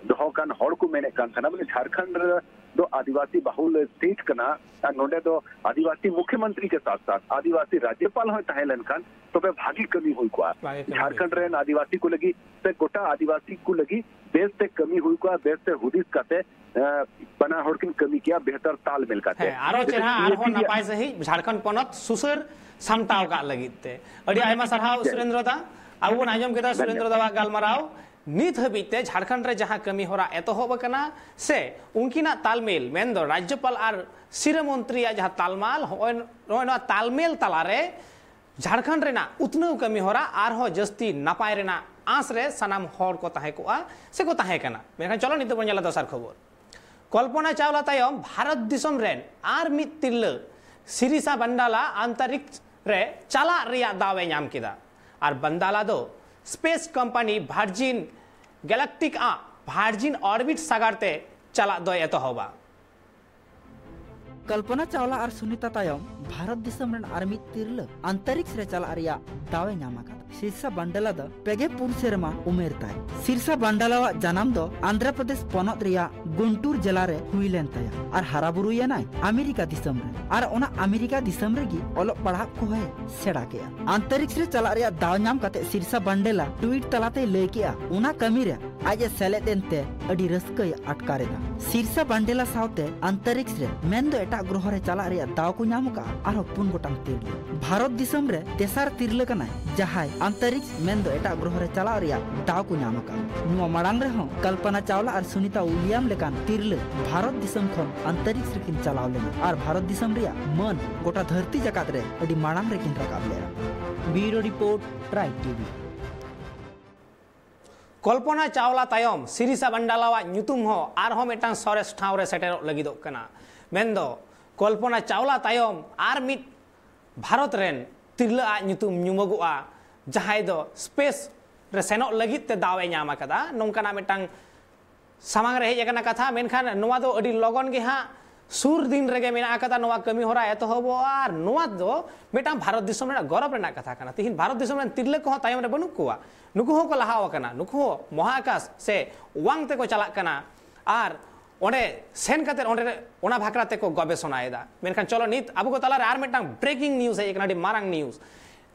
ᱫᱚᱦᱚ ᱠᱟᱱ ᱦᱚᱲ ᱠᱚ ᱢᱮᱱᱮᱫ ᱠᱟᱱ ᱛᱟᱦᱮᱱᱟ, ᱵᱚᱞᱮ ᱡᱷᱟᱲᱠᱷᱚᱸᱰ ᱨᱮ ᱫᱚ ᱟᱹᱫᱤᱵᱟᱹᱥᱤ ᱵᱟᱦᱩᱞ state ᱠᱟᱱᱟ ᱟᱨ ᱱᱚᱸᱰᱮ ᱫᱚ ᱟᱹᱫᱤᱵᱟᱹᱥᱤ ᱢᱩᱠᱷᱭᱚᱢᱚᱱᱛᱨᱤ ᱠᱮ ᱥᱟᱛᱷ ᱥᱟᱛᱷ ᱟᱹᱫᱤᱵᱟᱹᱥᱤ ᱨᱟᱡᱽᱡᱚᱯᱟᱞ ᱦᱚᱸᱭ ᱛᱟᱦᱮᱸ ᱞᱮᱱᱠᱷᱟᱱ ᱛᱚᱵᱮ ᱵᱷᱟᱹᱜᱤ ᱠᱟᱹᱢᱤ ᱦᱩᱭ ᱠᱚᱜᱼᱟ᱾ ᱵᱷᱟᱹᱜᱤ ᱠᱟᱹᱢᱤ ᱦᱩᱭ ᱡᱷᱟᱲᱠᱷᱚᱸᱰ ᱠᱚᱜᱼᱟ᱾ ᱨᱮᱱ ᱟᱹᱫᱤᱵᱟᱹᱥᱤ ᱠᱚ ᱞᱟᱹᱜᱤᱫ ᱥᱮ ᱜᱚᱴᱟ ᱟᱹᱫᱤᱵᱟᱹᱥᱤ ᱠᱚ ᱞᱟᱹᱜᱤᱫ ᱵᱮᱥ ᱛᱮ ᱠᱟᱹᱢᱤ ᱦᱩᱭ ᱠᱚᱜᱼᱟ, ᱵᱮᱥ ᱛᱮ ᱦᱩᱫᱤᱥ ᱠᱟᱛᱮ, ᱮ, ᱵᱟᱱᱟ ᱦᱚᱲ ᱠᱤᱱ ᱠᱟᱹᱢᱤ ᱠᱮᱭᱟ ᱵᱮᱦᱛᱟᱨ ᱛᱟᱞᱢᱮᱞ ᱠᱟᱛᱮ᱾ ᱦᱮᱸ, ᱟᱨᱚ ᱪᱮᱦᱨᱟ, ᱟᱨᱦᱚᱸ ᱱᱟᱯᱟᱭ ᱥᱟᱺᱦᱤᱡ ᱡᱷᱟᱲᱠᱷᱚᱸᱰ ᱯᱚᱱᱚᱛ ᱥᱩᱥᱟᱹᱨ ᱥᱟᱢᱴᱟᱣ ᱠᱟᱜ ᱞᱟᱹᱜᱤᱫ ᱛᱮ᱾ ᱟᱹᱰᱤ ᱟᱭᱢᱟ ᱥᱟᱨᱦᱟᱣ ᱥᱩᱨᱮᱱᱫᱨᱚ ᱫᱟ᱾ ᱟᱵᱚ ᱵᱚᱱ ᱟᱸᱡᱚᱢ ᱠᱮᱫᱟ ᱥᱩᱨᱮᱱᱫᱨᱚ ᱫᱟᱣᱟᱜ ᱜᱟᱞᱢᱟᱨᱟᱣ᱾ ᱱᱤᱛ ᱦᱟᱹᱵᱤᱡ ᱛᱮ ᱡᱷᱟᱲᱠᱷᱚᱸᱰ ᱨᱮ ᱡᱟᱦᱟᱸ ᱠᱟᱹᱢᱤ ᱦᱚᱨᱟ ᱮᱛᱚᱦᱚᱵ ᱟᱠᱟᱱᱟ ᱥᱮ ᱩᱱᱠᱤᱱᱟᱜ ᱛᱟᱞᱢᱮᱞ, ᱢᱮᱱᱫᱚ ᱨᱟᱡᱽᱡᱚᱯᱟᱞ ᱟᱨ ᱥᱤᱨᱟᱹ ᱢᱚᱱᱛᱨᱤᱭᱟᱜ ᱡᱟᱦᱟᱸ ᱛᱟᱞᱢᱟᱞ, ᱦᱚᱸᱜᱼᱚᱭ ᱱᱚᱜᱼᱚᱭ ᱱᱚᱣᱟ ᱛᱟᱞᱢᱮᱞ ᱛᱟᱞᱟᱨᱮ ᱡᱷᱟᱲᱠᱷᱚᱸᱰ ᱨᱮᱱᱟᱜ ᱩᱛᱱᱟᱹᱣ ᱠᱟᱹᱢᱤ ᱦᱚᱨᱟ ᱟᱨᱦᱚᱸ ᱡᱟᱹᱥᱛᱤ ᱱᱟᱯᱟᱭ ᱨᱮᱱᱟᱜ ᱟᱸᱥ ᱨᱮ ᱥᱟᱱᱟᱢ ᱦᱚᱲ ᱠᱚ ᱛᱟᱦᱮᱸ ᱠᱚᱜᱼᱟ ᱥᱮ ᱠᱚ ᱛᱟᱦᱮᱸ ᱠᱟᱱᱟ᱾ ᱢᱮᱱᱠᱷᱟᱱ ᱪᱚᱞᱚ ᱱᱤᱛᱚᱜ ᱵᱚᱱ ᱧᱮᱞᱟ ᱫᱚᱥᱟᱨ ᱠᱷᱚᱵᱚᱨ᱾ ᱠᱚᱞᱯᱚᱱᱟ ᱪᱟᱣᱞᱟ ᱛᱟᱭᱚᱢ ᱵᱷᱟᱨᱚᱛ ᱫᱤᱥᱚᱢ ᱨᱮᱱ ᱟᱨ ᱢᱤᱫ ᱛᱤᱨᱞᱟᱹ ᱥᱤᱨᱤᱥᱟ ᱵᱟᱱᱰᱟᱞᱟ ᱟᱱᱛᱟᱨᱤᱠᱥ ᱨᱮ ᱪᱟᱞᱟᱜ ᱨᱮᱭᱟᱜ ᱫᱟᱣ ᱮ ᱧᱟᱢ ᱠᱮᱫᱟ᱾ ᱟᱨ ᱵᱟᱱᱰᱟᱞᱟ ᱫᱚ ᱥᱯᱮᱥ ᱠᱳᱢᱯᱟᱱᱤ ᱵᱷᱟᱨᱡᱤᱱ ᱜᱮᱞᱟᱠᱴᱤᱠ ᱟᱜ ᱵᱷᱟᱨᱡᱤᱱ ᱚᱨᱵᱤᱴ ᱥᱟᱜᱟᱲ ᱛᱮ ᱪᱟᱞᱟᱜ ᱫᱚᱭ ᱮᱛᱚᱦᱚᱵᱟ᱾ ᱠᱚᱞᱯᱚᱱᱟ ᱪᱟᱣᱞᱟ ᱟᱨ ᱥᱩᱱᱤᱛᱟ ᱛᱟᱭᱚᱢ ᱵᱷᱟᱨᱚᱛ ᱫᱤᱥᱚᱢ ᱨᱮᱱ ᱟᱨ ᱢᱤᱫ ᱛᱤᱨᱞᱟᱹ ᱟᱱᱛᱟᱨᱤᱠᱥ ᱨᱮ ᱪᱟᱞᱟᱜ ᱨᱮᱭᱟᱜ ᱫᱟᱣ ᱮ ᱧᱟᱢ ᱟᱠᱟᱫᱟ᱾ ᱥᱤᱨᱥᱟ ᱵᱟᱱᱰᱟᱞᱟ ᱫᱚ ᱯᱮᱜᱮ ᱯᱩᱱ ᱥᱮᱨᱢᱟ ᱩᱢᱮᱨ ᱛᱟᱭ᱾ ᱥᱤᱨᱥᱟ ᱵᱟᱱᱰᱟᱞᱟᱣᱟᱜ ᱡᱟᱱᱟᱢ ᱫᱚ ᱟᱱᱫᱷᱨᱚ ᱯᱨᱚᱫᱮᱥ ᱯᱚᱱᱚᱛ ᱨᱮᱭᱟᱜ ᱜᱩᱱᱴᱩᱨ ᱡᱮᱞᱟ ᱨᱮ ᱦᱩᱭ ᱞᱮᱱ ᱛᱟᱭᱟ ᱟᱨ ᱦᱟᱨᱟ ᱵᱩᱨᱩᱭᱮᱱᱟᱭ ᱟᱢᱮᱨᱤᱠᱟ ᱫᱤᱥᱚᱢ ᱨᱮ᱾ ᱟᱨ ᱚᱱᱟ ᱟᱢᱮᱨᱤᱠᱟ ᱫᱤᱥᱚᱢ ᱨᱮᱜᱮ ᱚᱞᱚᱜ ᱯᱟᱲᱦᱟᱜ ᱠᱚᱦᱚᱸᱭ ᱥᱮᱬᱟ ᱠᱮᱜᱼᱟ᱾ ᱟᱱᱛᱟᱨᱤᱠᱥ ᱨᱮ ᱪᱟᱞᱟᱜ ᱨᱮᱭᱟᱜ ᱫᱟᱣ ᱧᱟᱢ ᱠᱟᱛᱮ ᱥᱤᱨᱥᱟ ᱵᱟᱱᱰᱮᱞᱟ ᱴᱩᱭᱤᱴ ᱛᱟᱞᱟᱛᱮᱭ ᱞᱟᱹᱭ ᱠᱮᱜᱼᱟ, ᱚᱱᱟ ᱠᱟᱹᱢᱤ ᱨᱮ ᱟᱡ ᱮ ᱥᱮᱞᱮᱫ ᱮᱱᱛᱮ ᱟᱹᱰᱤ ᱨᱟᱹᱥᱠᱟᱹᱭ ᱟᱴᱠᱟᱨ ᱮᱫᱟ᱾ ᱥᱤᱨᱥᱟ ᱵᱟᱱᱰᱮᱞᱟ ᱥᱟᱶᱛᱮ ᱟᱱᱛᱟᱨᱤᱠᱥ ᱨᱮ ᱢᱮᱱᱫᱚ ᱮᱴᱟᱜ ᱜᱨᱚᱦᱚ ᱨᱮ ᱪᱟᱞᱟᱜ ᱨᱮᱭᱟᱜ ᱫᱟᱣ ᱠᱚ ᱧᱟᱢ ᱟᱠᱟᱫᱼᱟ ᱟᱨᱦᱚᱸ ᱯᱩᱱ ᱜᱚᱴᱟᱝ ᱛᱤᱨᱞᱟᱹ᱾ ᱵᱷᱟᱨᱚᱛ ᱫᱤᱥᱚᱢ ᱨᱮ ᱛᱮᱥᱟᱨ ᱛᱤᱨᱞᱟᱹ ᱠᱟᱱᱟᱭ ᱡᱟᱦᱟᱸᱭ ᱟᱱᱛᱟᱨᱤᱠᱥ ᱢᱮᱱᱫᱚ ᱮᱴᱟᱜ ᱜᱨᱚᱦᱚ ᱨᱮ ᱪᱟᱞᱟᱜ ᱨᱮᱭᱟᱜ ᱫᱟᱣ ᱠᱚ ᱧᱟᱢ ᱟᱠᱟᱫᱼᱟ᱾ ᱱᱚᱣᱟ ᱢᱟᱲᱟᱝ ᱨᱮᱦᱚᱸ ᱠᱚᱞᱯᱚᱱᱟ ᱪᱟᱣᱞᱟ ᱟᱨ ᱥᱩᱱᱤᱛᱟ ᱩᱭᱞᱤᱭᱟᱢ ᱞᱮᱠᱟᱱ ᱛᱤᱨᱞᱟᱹ ᱵᱷᱟᱨᱚᱛ ᱫᱤᱥᱚᱢ ᱠᱷᱚᱱ ᱟᱱᱛᱟᱨᱤᱠᱥ ᱨᱮᱠᱤᱱ ᱪᱟᱞᱟᱣ ᱞᱮᱱᱟ ᱟᱨ ᱵᱷᱟᱨᱚᱛ ᱫᱤᱥᱚᱢ ᱨᱮᱭᱟᱜ ᱢᱟᱹᱱ ᱜᱚᱴᱟ ᱫᱷᱟᱹᱨᱛᱤ ᱡᱟᱠᱟᱛ ᱨᱮ ᱟᱹᱰᱤ ᱢᱟᱲᱟᱝ ᱨᱮᱠᱤᱱ ᱨᱟᱠᱟᱵ ᱞᱮᱫᱼᱟ᱾ ᱵᱤᱭᱩᱨᱳ report, tribe TV. Kalpana Chawla ᱛᱟᱭᱚᱢ ᱥᱤᱨᱤᱥᱟ ᱵᱟᱱᱰᱟᱞᱟᱣᱟᱜ ᱧᱩᱛᱩᱢ ᱦᱚᱸ ᱟᱨᱦᱚᱸ ᱢᱤᱫᱴᱟᱝ ᱥᱚᱨᱮᱥ ᱴᱷᱟᱶ ᱨᱮ ᱥᱮᱴᱮᱨᱚᱜ ᱞᱟᱹᱜᱤᱫᱚᱜ ᱠᱟᱱᱟ᱾ ᱢᱮᱱᱫᱚ ᱠᱚᱞᱯᱚᱱᱟ ᱪᱟᱣᱞᱟ ᱛᱟᱭᱚᱢ ᱟᱨ ᱢᱤᱫ ᱵᱷᱟᱨᱚᱛ ᱨᱮᱱ ᱛᱤᱨᱞᱟᱹ ᱟᱜ ᱧᱩᱛᱩᱢ ᱧᱩᱢᱚᱜᱚᱜᱼᱟ, ᱡᱟᱦᱟᱸᱭ ᱫᱚ ᱥᱯᱮᱥ ᱨᱮ ᱥᱮᱱᱚᱜ ᱞᱟᱹᱜᱤᱫ ᱛᱮ ᱫᱟᱣ ᱮ ᱧᱟᱢ ᱟᱠᱟᱫᱟ, ᱱᱚᱝᱠᱟᱱᱟᱜ ᱢᱤᱫᱴᱟᱝ ᱥᱟᱢᱟᱝ ᱨᱮ ᱦᱮᱡ ᱟᱠᱟᱱᱟ ᱠᱟᱛᱷᱟ᱾ ᱢᱮᱱᱠᱷᱟᱱ ᱱᱚᱣᱟ ᱫᱚ ᱟᱹᱰᱤ ᱞᱚᱜᱚᱱ ᱜᱮ ᱦᱟᱸᱜ ᱥᱩᱨ ᱫᱤᱱ ᱨᱮᱜᱮ ᱢᱮᱱᱟᱜ ᱟᱠᱟᱫᱟ ᱱᱚᱣᱟ ᱠᱟᱹᱢᱤ ᱦᱚᱨᱟ ᱮᱛᱚᱦᱚᱵᱚᱜᱼᱟ᱾ ᱟᱨ ᱱᱚᱣᱟ ᱫᱚ ᱢᱤᱫᱴᱟᱝ ᱵᱷᱟᱨᱚᱛ ᱫᱤᱥᱚᱢ ᱨᱮᱱᱟᱜ ᱜᱚᱨᱚᱵᱽ ᱨᱮᱱᱟᱜ ᱠᱟᱛᱷᱟ ᱠᱟᱱᱟ᱾ ᱛᱤᱦᱤᱧ ᱵᱷᱟᱨᱚᱛ ᱫᱤᱥᱚᱢ ᱨᱮᱱ ᱛᱤᱨᱞᱟᱹ ᱠᱚᱦᱚᱸ ᱛᱟᱭᱚᱢ ᱨᱮ ᱵᱟᱹᱱᱩᱜ ᱠᱚᱣᱟ, ᱱᱩᱠᱩ ᱦᱚᱸᱠᱚ ᱞᱟᱦᱟᱣ ᱟᱠᱟᱱᱟ, ᱱᱩᱠᱩ ᱦᱚᱸ ᱢᱚᱦᱟᱠᱟᱥ ᱥᱮ ᱚᱣᱟᱝ ᱛᱮᱠᱚ ᱪᱟᱞᱟᱜ ᱠᱟᱱᱟ᱾ ᱟᱨ ᱚᱸᱰᱮ ᱥᱮᱱ ᱠᱟᱛᱮ ᱚᱸᱰᱮ ᱚᱱᱟ ᱵᱷᱟᱠᱨᱟ ᱛᱮᱠᱚ ᱜᱚᱵᱮᱥᱚᱱᱟᱭᱮᱫᱟ᱾ ᱢᱮᱱᱠᱷᱟᱱ ᱪᱚᱞᱚ, ᱱᱤᱛ ᱟᱵᱚ ᱠᱚ ᱛᱟᱞᱟᱨᱮ ᱟᱨ ᱢᱤᱫᱴᱟᱝ ᱵᱨᱮᱠᱤᱝ ᱱᱤᱭᱩᱡᱽ ᱦᱮᱡ ᱟᱠᱟᱱᱟ, ᱟᱹᱰᱤ ᱢᱟᱨᱟᱝ ᱱᱤᱭᱩᱡᱽ᱾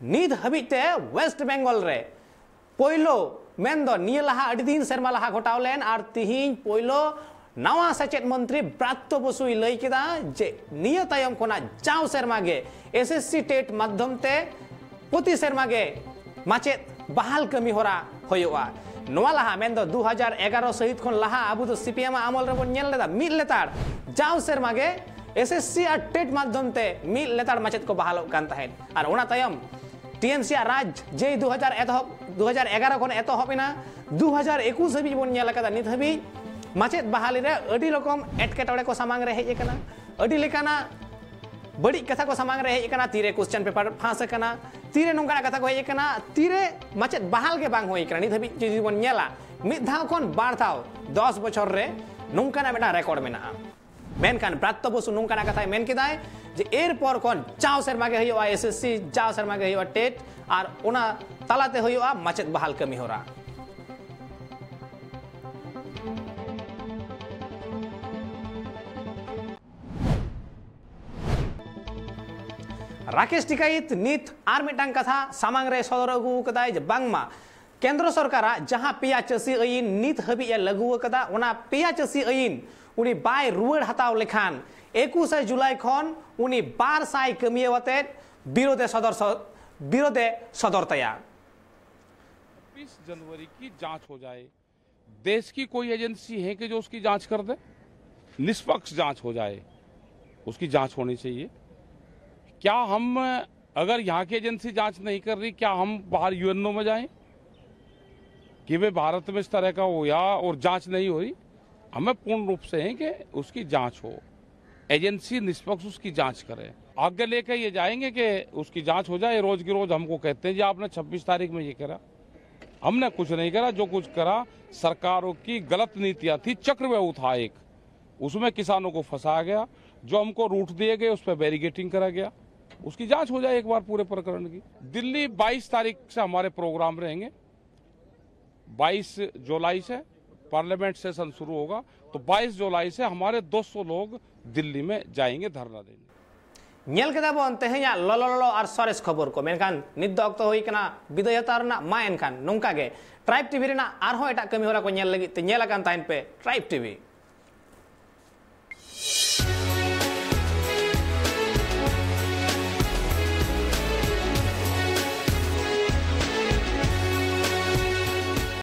ᱱᱤᱛ ᱦᱟᱹᱵᱤᱡ ᱛᱮ ᱳᱭᱮᱥᱴ ᱵᱮᱝᱜᱚᱞ ᱨᱮ ᱯᱳᱭᱞᱳ, ᱢᱮᱱᱫᱚ ᱱᱤᱭᱟᱹ ᱞᱟᱦᱟ ᱟᱹᱰᱤ ᱫᱤᱱ ᱥᱮᱨᱢᱟ ᱞᱟᱦᱟ ᱜᱷᱚᱴᱟᱣ ᱞᱮᱱ, ᱟᱨ ᱛᱤᱦᱤᱧ ᱯᱳᱭᱞᱳ ᱱᱟᱣᱟ ᱥᱮᱪᱮᱫ ᱢᱚᱱᱛᱨᱤ ᱵᱨᱟᱛᱛᱚ ᱵᱚᱥᱩᱭ ᱞᱟᱹᱭ ᱠᱮᱫᱟ ᱡᱮ ᱱᱤᱭᱟᱹ ᱛᱟᱭᱚᱢ ᱠᱷᱚᱱᱟᱜ ᱡᱟᱣ ᱥᱮᱨᱢᱟ ᱜᱮ ᱮᱥ ᱮᱥ ᱥᱤ ᱴᱮᱴ ᱢᱟᱫᱽᱫᱷᱚᱢ ᱛᱮ ᱯᱨᱚᱛᱤ ᱥᱮᱨᱢᱟ ᱜᱮ ᱢᱟᱪᱮᱫ ᱵᱟᱦᱟᱞ ᱠᱟᱹᱢᱤ ᱦᱚᱨᱟ ᱦᱩᱭᱩᱜᱼᱟ᱾ ᱱᱚᱣᱟ ᱞᱟᱦᱟ, ᱢᱮᱱᱫᱚ ᱫᱩ ᱦᱟᱡᱟᱨ ᱮᱜᱟᱨᱚ ᱥᱟᱹᱦᱤᱛ ᱠᱷᱚᱱ ᱞᱟᱦᱟ ᱟᱵᱚ ᱫᱚ ᱥᱤ ᱯᱤ ᱮᱢ ᱟᱜ ᱟᱢᱚᱞ ᱨᱮᱵᱚᱱ ᱧᱮᱞ ᱞᱮᱫᱟ, ᱢᱤᱫ ᱞᱮᱛᱟᱲ ᱡᱟᱣ ᱥᱮᱨᱢᱟ ᱜᱮ ᱮᱥ ᱮᱥ ᱥᱤ ᱟᱨ ᱴᱮᱴ ᱢᱟᱫᱽᱫᱷᱚᱢ ᱛᱮ ᱢᱤᱫ ᱞᱮᱛᱟᱲ ᱢᱟᱪᱮᱫ ᱠᱚ ᱵᱟᱦᱟᱞᱚᱜ ᱠᱟᱱ ᱛᱟᱦᱮᱸᱫ᱾ ᱟᱨ ᱚᱱᱟ ᱛᱟᱭᱚᱢ ᱴᱤ ᱮᱢ ᱥᱤ ᱟᱜ ᱨᱟᱡᱽ ᱡᱮᱭ ᱫᱩ ᱦᱟᱡᱟᱨ ᱮᱛᱚᱦᱚᱵ, ᱫᱩ ᱦᱟᱡᱟᱨ ᱮᱜᱟᱨᱚ ᱠᱷᱚᱱ ᱮᱛᱚᱦᱚᱵ ᱮᱱᱟ, ᱫᱩ ᱦᱟᱡᱟᱨ ᱮᱠᱩᱥ ᱦᱟᱹᱵᱤᱡ ᱵᱚᱱ ᱧᱮᱞ ᱟᱠᱟᱫᱟ᱾ ᱱᱤᱛ ᱦᱟᱹᱵᱤᱡ ᱢᱟᱪᱮᱫ ᱵᱟᱦᱟᱞᱤ ᱨᱮ ᱟᱹᱰᱤ ᱨᱚᱠᱚᱢ ᱮᱴᱠᱮᱴᱚᱬᱮ ᱠᱚ ᱥᱟᱢᱟᱝ ᱨᱮ ᱦᱮᱡ ᱟᱠᱟᱱᱟ, ᱟᱹᱰᱤ ᱞᱮᱠᱟᱱᱟᱜ ᱵᱟᱹᱲᱤᱡ ᱠᱟᱛᱷᱟ ᱠᱚ ᱥᱟᱢᱟᱝ ᱨᱮ ᱦᱮᱡ ᱟᱠᱟᱱᱟ, ᱛᱤᱨᱮ ᱠᱚᱥᱪᱮᱱ ᱯᱮᱯᱟᱨ ᱯᱷᱟᱸᱥ ᱟᱠᱟᱱᱟ, ᱛᱤᱨᱮ ᱱᱚᱝᱠᱟᱱᱟᱜ ᱠᱟᱛᱷᱟ ᱠᱚ ᱦᱮᱡ ᱟᱠᱟᱱᱟ, ᱛᱤᱨᱮ ᱢᱟᱪᱮᱫ ᱵᱟᱦᱟᱞ ᱜᱮ ᱵᱟᱝ ᱦᱩᱭ ᱟᱠᱟᱱᱟ᱾ ᱱᱤᱛ ᱦᱟᱹᱵᱤᱡ ᱡᱩᱫᱤ ᱵᱚᱱ ᱧᱮᱞᱟ, ᱢᱤᱫ ᱫᱷᱟᱣ ᱠᱷᱚᱱ ᱵᱟᱨ ᱫᱷᱟᱣ ᱫᱚᱥ ᱵᱚᱪᱷᱚᱨ ᱨᱮ ᱱᱚᱝᱠᱟᱱᱟᱜ ᱢᱤᱫᱴᱟᱝ ᱨᱮᱠᱚᱨᱰ ᱢᱮᱱᱟᱜᱼᱟ᱾ ᱢᱮᱱᱠᱷᱟᱱ ᱵᱨᱟᱛᱛᱚ ᱵᱚᱥᱩ ᱱᱚᱝᱠᱟᱱᱟᱜ ᱠᱟᱛᱷᱟᱭ ᱢᱮᱱ ᱠᱮᱫᱟᱭ ᱡᱮ ᱮᱨᱯᱚᱨ ᱠᱷᱚᱱ ᱡᱟᱣ ᱥᱮᱨᱢᱟ ᱜᱮ ᱦᱩᱭᱩᱜᱼᱟ ᱮᱥ ᱮᱥ ᱥᱤ, ᱡᱟᱣ ᱥᱮᱨᱢᱟ ᱜᱮ ᱦᱩᱭᱩᱜᱼᱟ ᱴᱮᱴ, ᱟᱨ ᱚᱱᱟ ᱛᱟᱞᱟᱛᱮ ᱦᱩᱭᱩᱜᱼᱟ ᱢᱟᱪᱮᱫ ᱵᱟᱦᱟᱞ ᱠᱟᱹᱢᱤ ᱦᱚᱨᱟ᱾ ᱨᱟᱠᱮᱥ ᱴᱤᱠᱟᱭᱤᱛ ᱱᱤᱛ ᱟᱨ ᱢᱤᱫᱴᱟᱝ ᱠᱟᱛᱷᱟ ᱥᱟᱢᱟᱝ ᱨᱮ ᱥᱚᱫᱚᱨ ᱟᱹᱜᱩ ᱠᱟᱫᱟᱭ ᱡᱮ ᱵᱟᱝᱢᱟ ᱠᱮᱱᱫᱨᱚ ᱥᱚᱨᱠᱟᱨᱟᱜ ᱡᱟᱦᱟᱸ ᱯᱮᱭᱟ ᱪᱟᱹᱥᱤ ᱟᱹᱭᱤᱱ ᱱᱤᱛ ᱦᱟᱹᱵᱤᱡ ᱮ ᱞᱟᱹᱜᱩ ᱟᱠᱟᱫᱟ, ᱚᱱᱟ ᱯᱮᱭᱟ ᱪᱟᱹᱥᱤ ᱟᱹᱭᱤᱱ ᱩᱱᱤ ᱵᱟᱭ ᱨᱩᱣᱟᱹᱲ ᱦᱟᱛᱟᱣ ᱞᱮᱠᱷᱟᱱ ᱮᱠᱩᱥᱮ ᱡᱩᱞᱟᱭ ᱠᱷᱚᱱ ᱩᱱᱤ ᱵᱟᱨ ᱥᱟᱭ ᱠᱟᱹᱢᱤᱭᱟᱹ ᱟᱛᱮᱫ ᱵᱤᱨᱳᱫᱷ ᱮ ᱥᱚᱫᱚᱨ ᱥᱚ-, ᱵᱤᱨᱳᱫᱷ ᱮ ᱥᱚᱫᱚᱨ ᱛᱟᱭᱟ᱾ छब्बीस जनवरी की जांच हो जाए। देश की कोई एजेंसी है कि जो उसकी जांच कर दे, निष्पक्ष जांच हो जाए, उसकी जांच होनी चाहिए। क्या हम, अगर यहाँ की एजेंसी जांच नहीं कर रही, क्या हम बाहर यूएनओ में जाएं कि भाई भारत में इस तरह का हुआ और जांच नहीं हुई? हमें पूर्ण रूप से है कि उसकी जांच हो, एजेंसी निष्पक्ष उसकी जांच करे। आगे लेकर ये जाएंगे कि उसकी जांच हो जाए। रोज की रोज हमको कहते हैं जी आपने छब्बीस तारीख में ये करा, हमने कुछ नहीं करा। जो कुछ करा सरकारों की गलत नीतियां थी, चक्रव्यूह था एक, उसमें किसानों को फंसाया गया, जो हमको रूट दिए गए उस पर बैरिकेडिंग करा गया। उसकी जांच हो जाए एक बार पूरे प्रकरण की। दिल्ली बाईस तारीख से हमारे प्रोग्राम रहेंगे, बाईस जुलाई से पार्लियामेंट सेशन शुरू होगा, तो बाईस जुलाई से हमारे दो सौ लोग दिल्ली में जाएंगे धरना देने। ᱧᱮᱞ ᱠᱮᱫᱟ ᱵᱚᱱ ᱛᱮᱦᱮᱧᱟᱜ ᱞᱚᱞᱚ ᱞᱚᱞᱚ ᱟᱨ ᱥᱚᱨᱮᱥ ᱠᱷᱚᱵᱚᱨ ᱠᱚ᱾ ᱢᱮᱱᱠᱷᱟᱱ ᱱᱤᱛ ᱫᱚ ᱚᱠᱛᱚ ᱦᱩᱭ ᱠᱟᱱᱟ ᱵᱤᱫᱟᱹᱭ ᱦᱟᱛᱟᱣ ᱨᱮᱱᱟᱜ᱾ ᱢᱟ ᱮᱱᱠᱷᱟᱱ ᱱᱚᱝᱠᱟ ᱜᱮ ᱴᱨᱟᱭᱤᱵᱽ ᱴᱤᱵᱷᱤ ᱨᱮᱱᱟᱜ ᱟᱨᱦᱚᱸ ᱮᱴᱟᱜ ᱠᱟᱹᱢᱤ ᱦᱚᱨᱟ ᱠᱚ ᱧᱮᱞ ᱞᱟᱹᱜᱤᱫ ᱛᱮ ᱧᱮᱞ ᱟᱠᱟᱱ ᱛᱟᱦᱮᱱ ᱯᱮ ᱴᱨᱟᱭᱤᱵᱽ ᱴᱤᱵᱷᱤ᱾